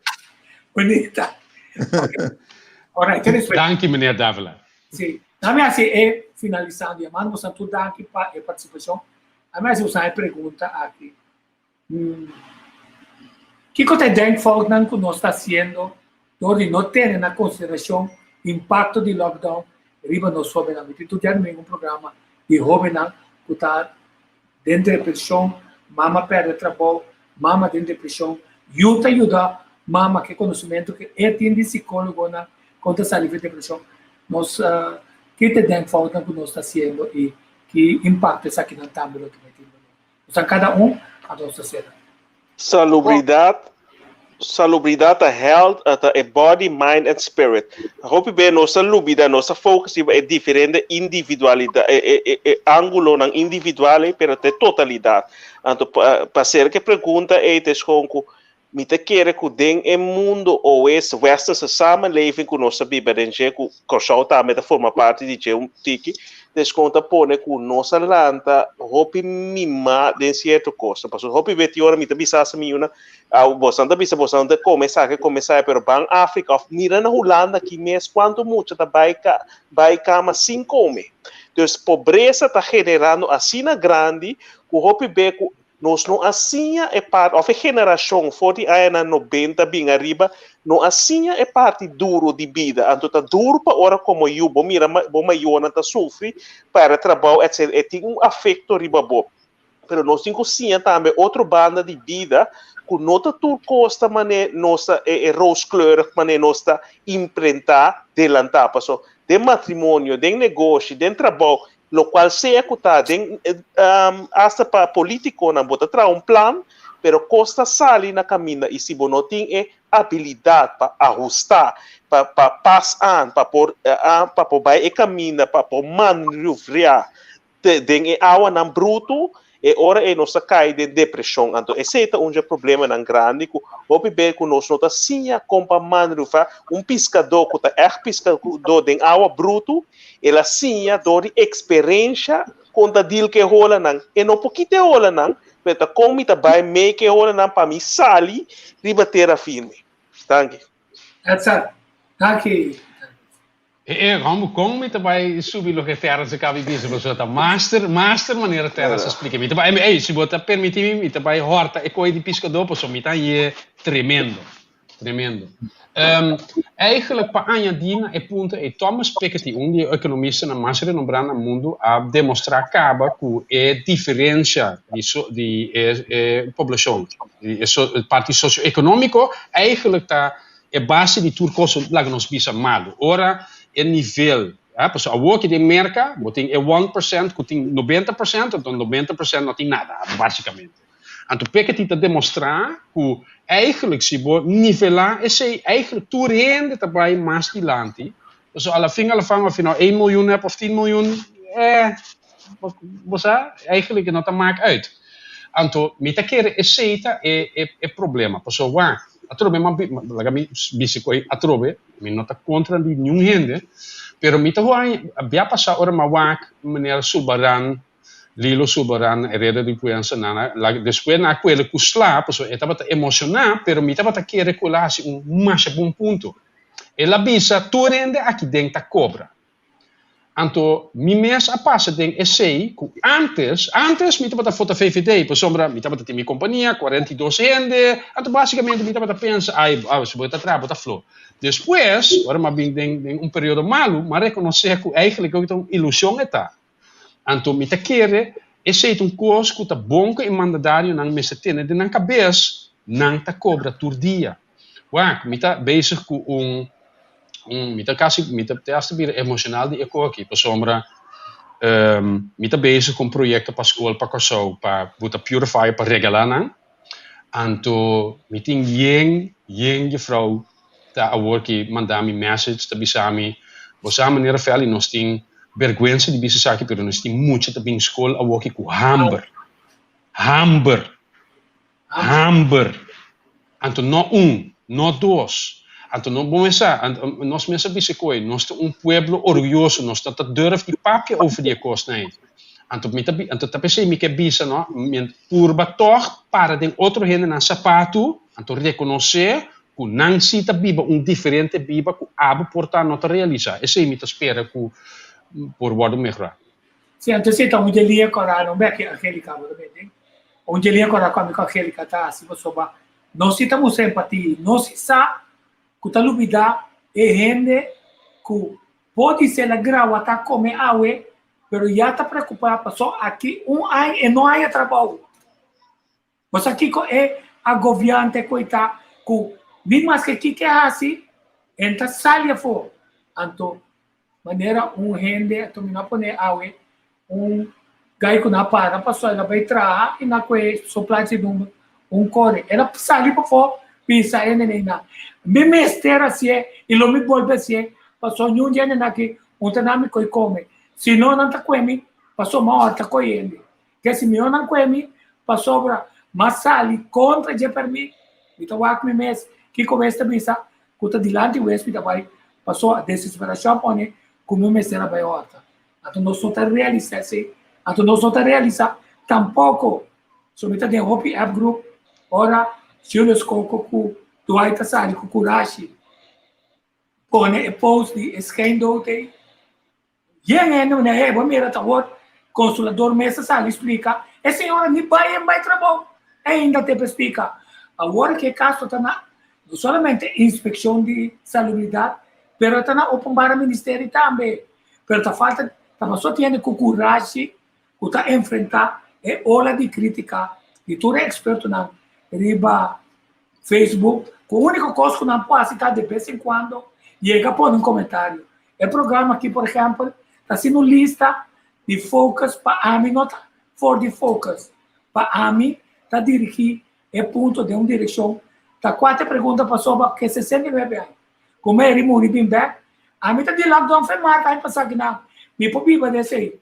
Bonita. Alright, ten respect. Danki meneer Davila. Sí. Dame hasi e finalisando. Yamando boso tur danki pa e participacion. Dame hasi boso e pregunta aki. Kiko ta e denkfoutnan ku nos ta hasiendo dor di no tene na konsiderashon impakto di lockdown riba nos hóbennan? Mi tin tur diadomingo un programa di hóbennan ku ta den depreshon, mama pèrdè trabou, mama den depreshon, yu ta yuda mama ku e konosementu ku e tin di sikólogonan kon ta sali for di depreshon. Nos ki ta e denkfoutnan ku nos ta hasiendo i ki impakto esakinan tambe lo tin riba nos? Nos kada un a nos ta sera. Salubridat Salubridat ta health, ta e body, mind and spirit. Hopi be nos ta lubida, nos ta focus riba e diferente individualidad, e, e, e, e angulonan individual ei, pero ta e totalidad. Anto pa, pa ser ke pregunta ei ta es gewoon ku mi ta kere ku den e mundo oes westerse samenleving ku nos ta biba den dje, ku Kòrsou tambe ta forma parti di dje un tiki, des kon ta pone ku nos a lanta hopi mimá den sierto kos. Pasobra hopi be tin ora mi ta bisa asa mi yunan, Aw, bosan ta bisa bosan ta kome esaki, kome esaya, pero ban Afrika òf mira na Hulanda aki mes kuantu mucha ta bai ka bai kama sin kome. Dus pobresa ta generando asina grandi ku hopi be ku nos no a siña e parti, òf e generashon for di añanan nobenta bin ariba no a siña e parti duru di bida. Anto ta duru pa ora komo yu bo mira bo mayornan ta sufri, pèrdè trabou etcetera, e tin un afekto riba bo. Pero nos tin ku siña tambe otro banda di bida ku no ta tur kos ta manera nos ta e e rooskleurig manera nos ta imprentá delantá. Paso den matrimonio, den negoshi, den trabou, lokual sea ku ta den asta pa politikonan bo ta traha un plan, pero kos ta sali na kaminda i si bo no tin e abilidat pa ahustá, pa pa pas aan, pa por pa por bai e kaminda, pa por manuvriá den e awanan brutu, E ora ei nos ta kai den depreshon. Anto esei ta un dje problemanan grandi ku hopi be ku nos no ta siña kon pa manrufa. Un piskadó ku ta ègt piskadó den awa brutu, el a siña dor di eksperensha kon ta dil ku e holanan. E no por kita e holanan, pero ta kon mi ta bai mei ku e holanan pa mi sali riba tera firme. Danki. Edson, danki. E e homber kon mi ta bai subi loke Terrence a kabi bisa pasobra ta master master manera Terrence a splika mi ta bai ey si bo ta permiti mi mi ta bai horta e koi di piskadó pasobra mi ta hañ'é tremendo tremendo Eigenlijk pa añadí na e punto ey Thomas Piketty un di e ekonomistanan mas renombrá na mundu a demostrá kaba ku e diferensha di di e e poblashon di e parti sosioekonomiko eigenlijk ta E base di tur kos laga nos bisa malu. Ora e nivel, a, pasobra awor ki den Merka bo tin e 1% ku tin 90%, anto 90% no tin nada, basikamente. Anto Piketty ta demostrá ku eigenlijk si bo nivelá esei, eigenlijk tur hende ta bai mas dilanti, pasobra a la fin a la fan of je nou één miljoen hebt of tien miljoen, eh, bo sa, eigenlijk e no ta maak uit. Anto mi ta kere esei ta e e e problema, pasobra wak, atrobe mi a laga mi bisa ku atrobe, mi no ta kontra di niun hende, pero mi ta hopi bia pasá ora mi a wak meneer Sulbaran, Lilo Sulbaran na e reda di prensa nan a laga despues nan a kuele ku sla pasobra e tabata emoshoná, pero mi tabata kere ku el a hasi un masha bon punto. El a bisa tur hende aki den ta kobra. Anto mi mes a pasa den esei ku antes, antes mi tabata vota VVD pasobra mi tabata tin mi kompania, 42 hende, anto basikamente mi tabata pensa ai si bo ta traha bo ta flo. Despues ora mi a bin den den un periodo malu mi a rekonosé ku eigentlik ta un ilushon e ta. Anto mi ta kere esei ta un kos ku ta bon ku e mandatarionan mester tene den nan kabes, nan ta kobra tur dia. Wak, mi ta bezig ku un, un mi ta kasi, mi ta te hasta bira emoshonal di e kos aki, pasobra mi ta bezig ku un proyekto pa skol pa Kòrsou pa buta purifier pa regalá nan, anto mi tin yen, yen jefrou ta awor ki manda mi message ta bisa mi, bo sa manera Feli nos tin bergwensa di bisa esaki pero nos tin mucha ta bin skol awor ki ku hamber, hamber. Hamber. Anto no un, no dos. Anto no bo mes sa, nos mes a bisa koe, nos ta un pueblo orguyoso, nos ta ta durf di papia over di e kosnan ei. Anto mi ta anto ta p'esei mi ke bisa no, mi purba tòg para den otro hendenan sapatu, anto rekonosé ku nan si ta biba un diferente biba ku abo por ta no ta realisá. Esei mi ta spera ku por wòrdu mehorá. Sí, anto esei ta un dje lia kòrá, no bek Angélica bo ta mete. Un dje lia kòrá ku ami ku Angélica ta hasi pasobra nos si ta mustra empatia, nos si sa ku ta lubidá e hende ku podisé el a grawa ta kome awe, pero ya ta preokupá pasobra aki un aña e no haña trabou. Bo sa kiko e agobiante ku e ta ku ni maske kiko e hasi e no ta sali afó. Anto manera un hende anto mi no a pone awe un gai ku no a para pasobra el a bai traha i na kue su plancha di number un kore. El a sali pafó bisa hende na mi mester hasié i lo mi bolbe hasié pasobra niun di hende aki un ta na mi koi kome. Si no nan ta kue mi pasobra mi a ora ta koi hende. Ke si mihó nan kue mi, pasobra m'a sali kontra dje pèrmit, mi ta wak mi mes kiko wes ta bisa ku ta dilanti wes mi ta bai, pasobra desesperashon a pone ku mi mester a bai hòrta. Anto nos no ta realisá esei, anto nos no ta realisá tampoko. So mi ta den hopi app group ora Julius Koko ku Dwight ta sali ku kurashi pone e post di e schijndood ei. Yen hende manda hey bo mira ta awor consulador mes a sali splica e señora ni bay en bay trabou ainda te pa splica awor ke caso ta na no solamente inspeccion di salubridad pero ta na openbare ministerio tambe pero ta falta ta paso tin hende cu curashi cu ta enfrenta e ola di critica di tur e expertonan riba Facebook cu unico cos cu nan por haci ta de bes en cuando yega pone un comentario. E programa aki por ehempel ta haciendo un lista di focus pa ami no ta for di focus pa ami ta dirigi e punto den un direccion ta cua ta e pregunta pasobra ke 69 aña cu Mary muri bin bek ami ta di lockdown fe mart aña pasa kinan mi por biba den esey.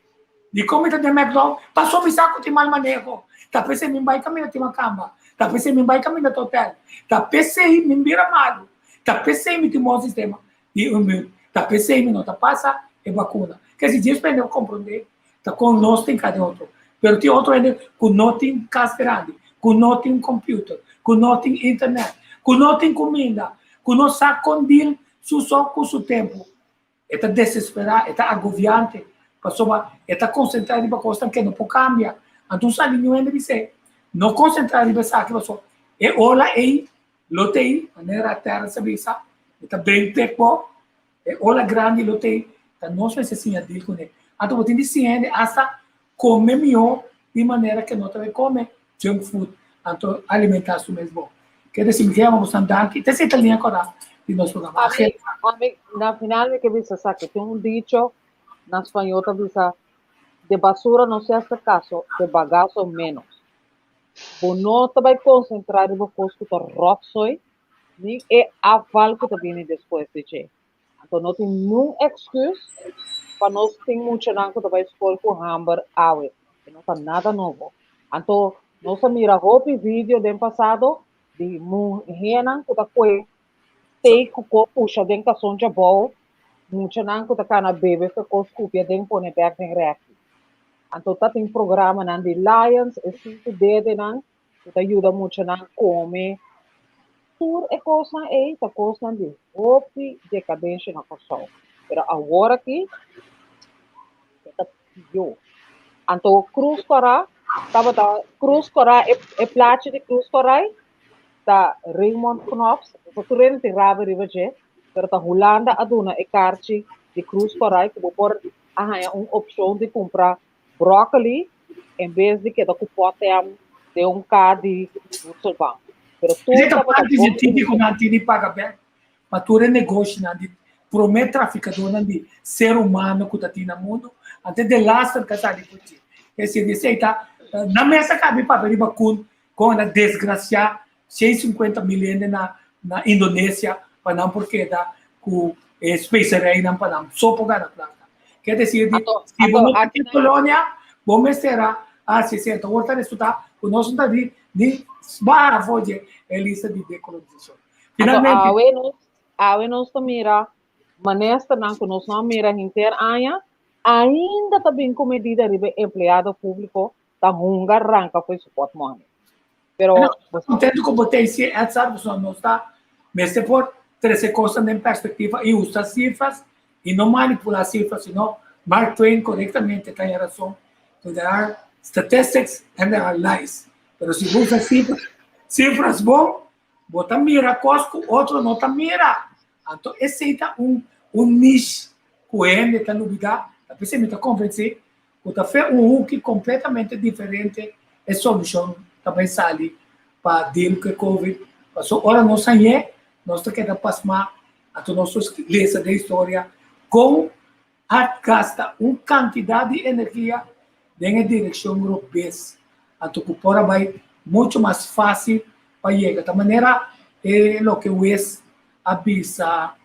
Dikon mi ta den McDo? Paso mi sa ku tin mal maneho. Ta p'esei mi bai kaminda tin makamba. Ta p'esei mi bai kaminda ta hotel. Ta p'esei mi bira malu. Ta p'esei mi tin bon sistema di immune. Ta p'esei mi no ta pasa e bakuna. Ke si djes hende komprondé ta kon nos tin kada otro. Pero tin otro hende ku no tin kas grandi, ku no tin computer, ku no tin internet, ku no tin kuminda, ku no sa kon deal su so ku su tempu. E ta desesperá, e ta agobiante, pasobra e ta konsentrá riba kosnan ke no por kambia. Anto un sali niun hende bis'é, No konsentrá riba esaki, pasobra e ola ei lo t'ei, manera Terrence a bisa, e ta ben pek bo, e ola grandi lo t'ei, ta nos mester siña deal kuné. Anto bo tin di siña hende asta kome mihó di manera ke no ta bai kome junk food, anto alimentá su mes bon. Ke desi mi ke yama boso danki, ta esei ta liña kòrá di nos programa. Ami, ami, na final mi ke bisa esaki, tin un dicho na spañó ta bisa, de basura no se hace caso, de bagazo menos. Bo no ta bai konsentrá riba kos ku ta ròtsoi, ni e afval ku ta bini despues di dje. Anto no tin niun excuse pa nos tin muchanan ku ta bai skol ku hamber awe. E no ta nada nobo. Anto nos a mira hopi video den pasado di muhénan ku ta kue steak ku ko pusha den kason djabou, muchanan ku ta kana bebe fe kos kupia den pone bèk den rèki. Anto ta tin programanan di Lions, e sinku dedenan ku ta yuda muchanan kome. Tur e kosnan ei ta kosnan di hopi dekadensha na Kòrsou. Pero awor aki e ta pió. Anto Krus Kòrá tabata Krus Kòrá e e plachi di Krus Kòrá ta Raymond Knops, bo tur hende tin rabia riba dje, pero ta Hulanda a duna e karchi di Krus Kòrá ku bo por a haña un opshon di kumpra broccoli en bes di keda ku potem den un ka di voedselbank. Pero tur Esei ta tabata parti bon sientífiko nan tin di paga bèk pa tur e negoshinan di promé trafikadónan di ser humano ku ta tin na mundu, antes delaster ka sali for dje. Es decir, esei ta nan mes a kabi papia riba kun kon a desgrasiá 150 mil hende na na Indonesia pa nan por keda ku e speserijnan pa nan so por gana plaka. Ke desir di Anto, si bo anto no ta aki tin kolonia, bo mester a hasi esei. Anto awor ta resulta ku nos no ta di ni baha for dje e lista di dekolonisashon. Anto Finalmente. awe nos, awe nos ta mira ministernan ku nos no a mira henter aña, ainda ta bin ku medida riba e empleado públiko ta hunga ranka fo'i su pòtmòni. Pero No, contento cu bo ta isi Edsard, pasobra nos ta mester por trece cosnan den perspectiva y usa cifras y no manipula cifras, sino Mark Twain corectamente ta haña razon cu there are statistics and there are lies. Pero si bo usa cifras, cifras bon, bo ta mira cos cu otro no ta mira. Anto esey ta un un niche cu hende ta lubida, ta p'esey mi ta convenci Ku ta fe un huki kompletamente diferente e solushon ta bai sali pa deal ku e covid. Paso ora nos hañ'é nos ta keda pasmá anto nos ta lesa den historia kon a gasta un kantidat di energia den e direkshon robes anto ku por a bai muchu mas fásil pa yega. Ta manera e loke wes a bisa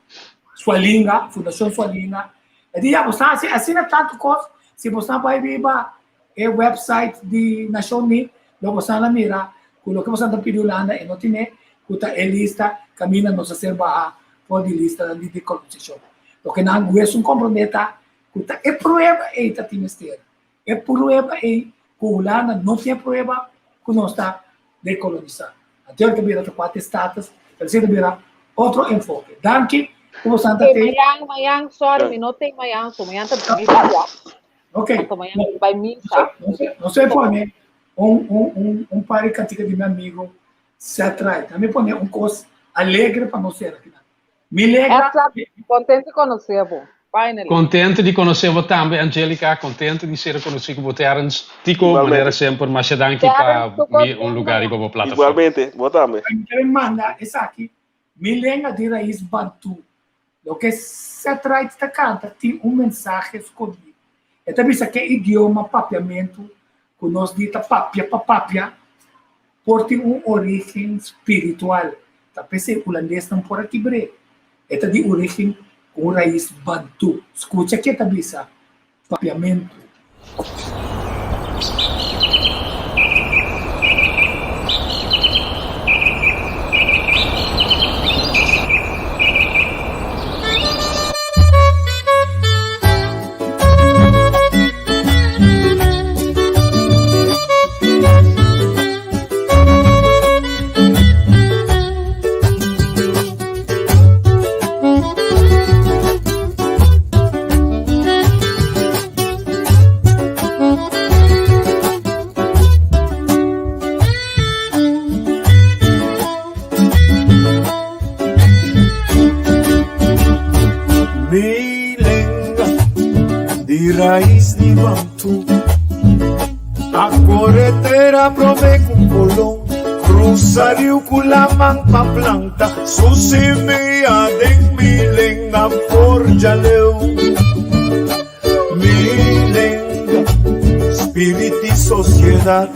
Swalinga, Fundashon Swalinga, E di, ya, bo sa hasi asina tantu kos, si bo sa bai riba e website di Nashon Uní, lo bo sa na mira ku loke bo sa ta pidi Hulanda e no tine, ku ta e lista kaminda nos a ser baha for di listanan di dekolonisashon. Loke nan hues un komprondé ta ku ta e prueba ei ta tin mester. E prueba ei ku Hulanda no tin e prueba ku nos ta dekolonisá. Anto ta bira ta kuater status, pero esei ta bira otro enfoke. Danki ku bo santa Hey, te. mañan, mañan, sorry, mi no tin mañan, so mañan ta misa ya. Ok. Anto mañan mi bai misa. No se pone un, un, un, un par di kantika di mi amigo Seth Wright. A mi pone un kos alegre pa nos sera kinan. Mi legra. Edsa, contento di conoce bo. Finally. Contento di conoce bo tambe Angelica, contento di ser conoci cu bo Terence. Tico, manera Igualmente. semper, masha danki pa Terence, tu mi un contento lugar riba mañana. bo plataforma. Igualmente, bo tambe. Mi quiere manda esaki, mi lenga di rais Bantu. Loke Seth Wright ta canta tin un mensahe scondi. E ta bisa ke idioma papiamentu ku nos di ta papia pa papia por tin un orígen spiritual. Ta p'esei hulandesnan por a kibr'é. E ta di orígen ku un rais bantú. Skucha ke ta bisa papiamentu. Bantu. A kore tera promé ku Colon krusa riu ku laman pa planta su simia den mi lenga for djaleu. Mi lenga, spirit i sosiedat.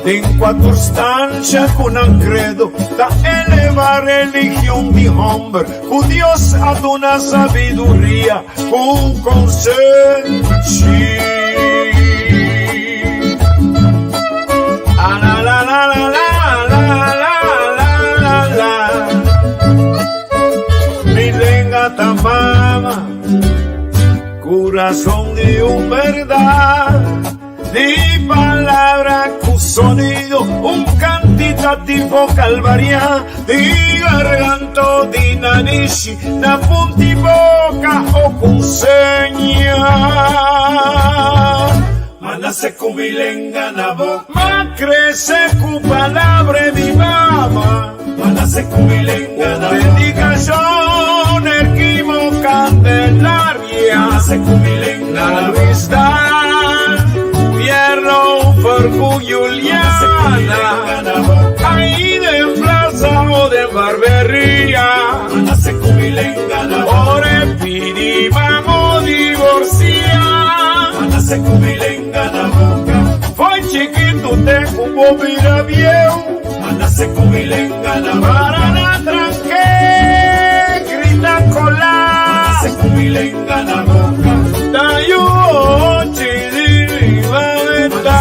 Den kua tur stansha ku nan kredo ta eleva religion di hòmber ku Dios a duna sabiduria ku konsenshi. Mi lenga ta mama, kurason di un bèrdat. Di palabra ku sonido, un kantitativo kalvariá, di garganto, di nanishi, na punti boka o ku seña. Ma nase ku mi lenga na boka. Ma krese ku palabra di mama. Ma nase ku mi lenga na boka. Dedikashon Erquimo Candelaria. Ma nase ku mi lenga na boka. Luis Dan, Pierno Fercu Juliana. Ahí den plaza o den barberia. Ma nase ku mi lenga na boka. Ora e pidi mamo divorcia. Ma nase ku mi lenga na boka. Foi chikitu te ku bo bira bieu. Ma nase ku mi lenga na boka. Para na tranke, grita kola. Ma nase ku mi lenga na boka. Ta yu ochi di mi mameta.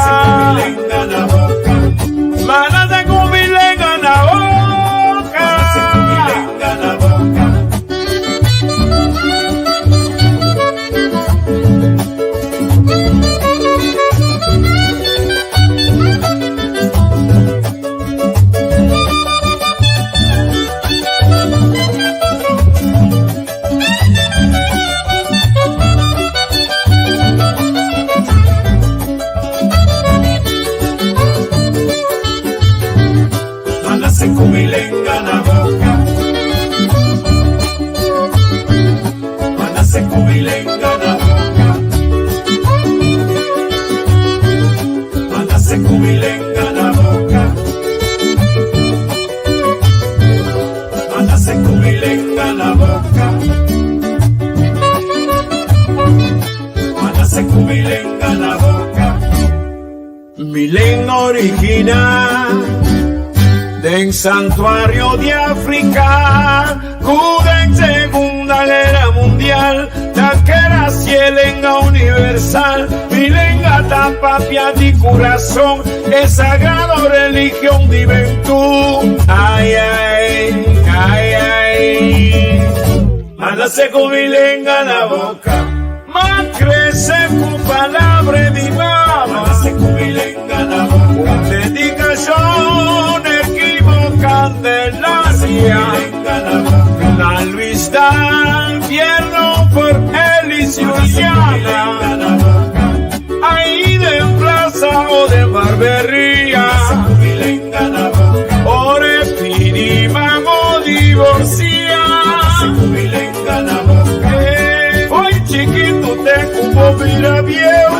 Ma nase ku mi lenga na boka. Ma nase ku mi lenga na boka. Ma nase ku mi lenga na boka. Ma nase ku mi lenga na boka. Ma nase ku mi lenga na boka. Ma nase ku mi lenga na boka. Ma nase ku mi lenga na boka. Ma nase ku mi lenga na boka. Mi lenga original den santuario di Africa ku den Segunda Guera Mundial ta keda si e lenga universal. Mi lenga ta papia di curason e sagrado religion di Bentú. Ai ai, ai ai. Ma nase ku mi lenga na boca. Ma crece ku palabra di mama. Ma nase ku mi lenga na boca. Un dedicacion Erquimo Candelaria. Na Luis Dan Fierro por Elis Juliana. Ahí den plaza o den barberia. Ora e pidi mamo divorcia. Fo'i chikitu te ku bo bira bieu.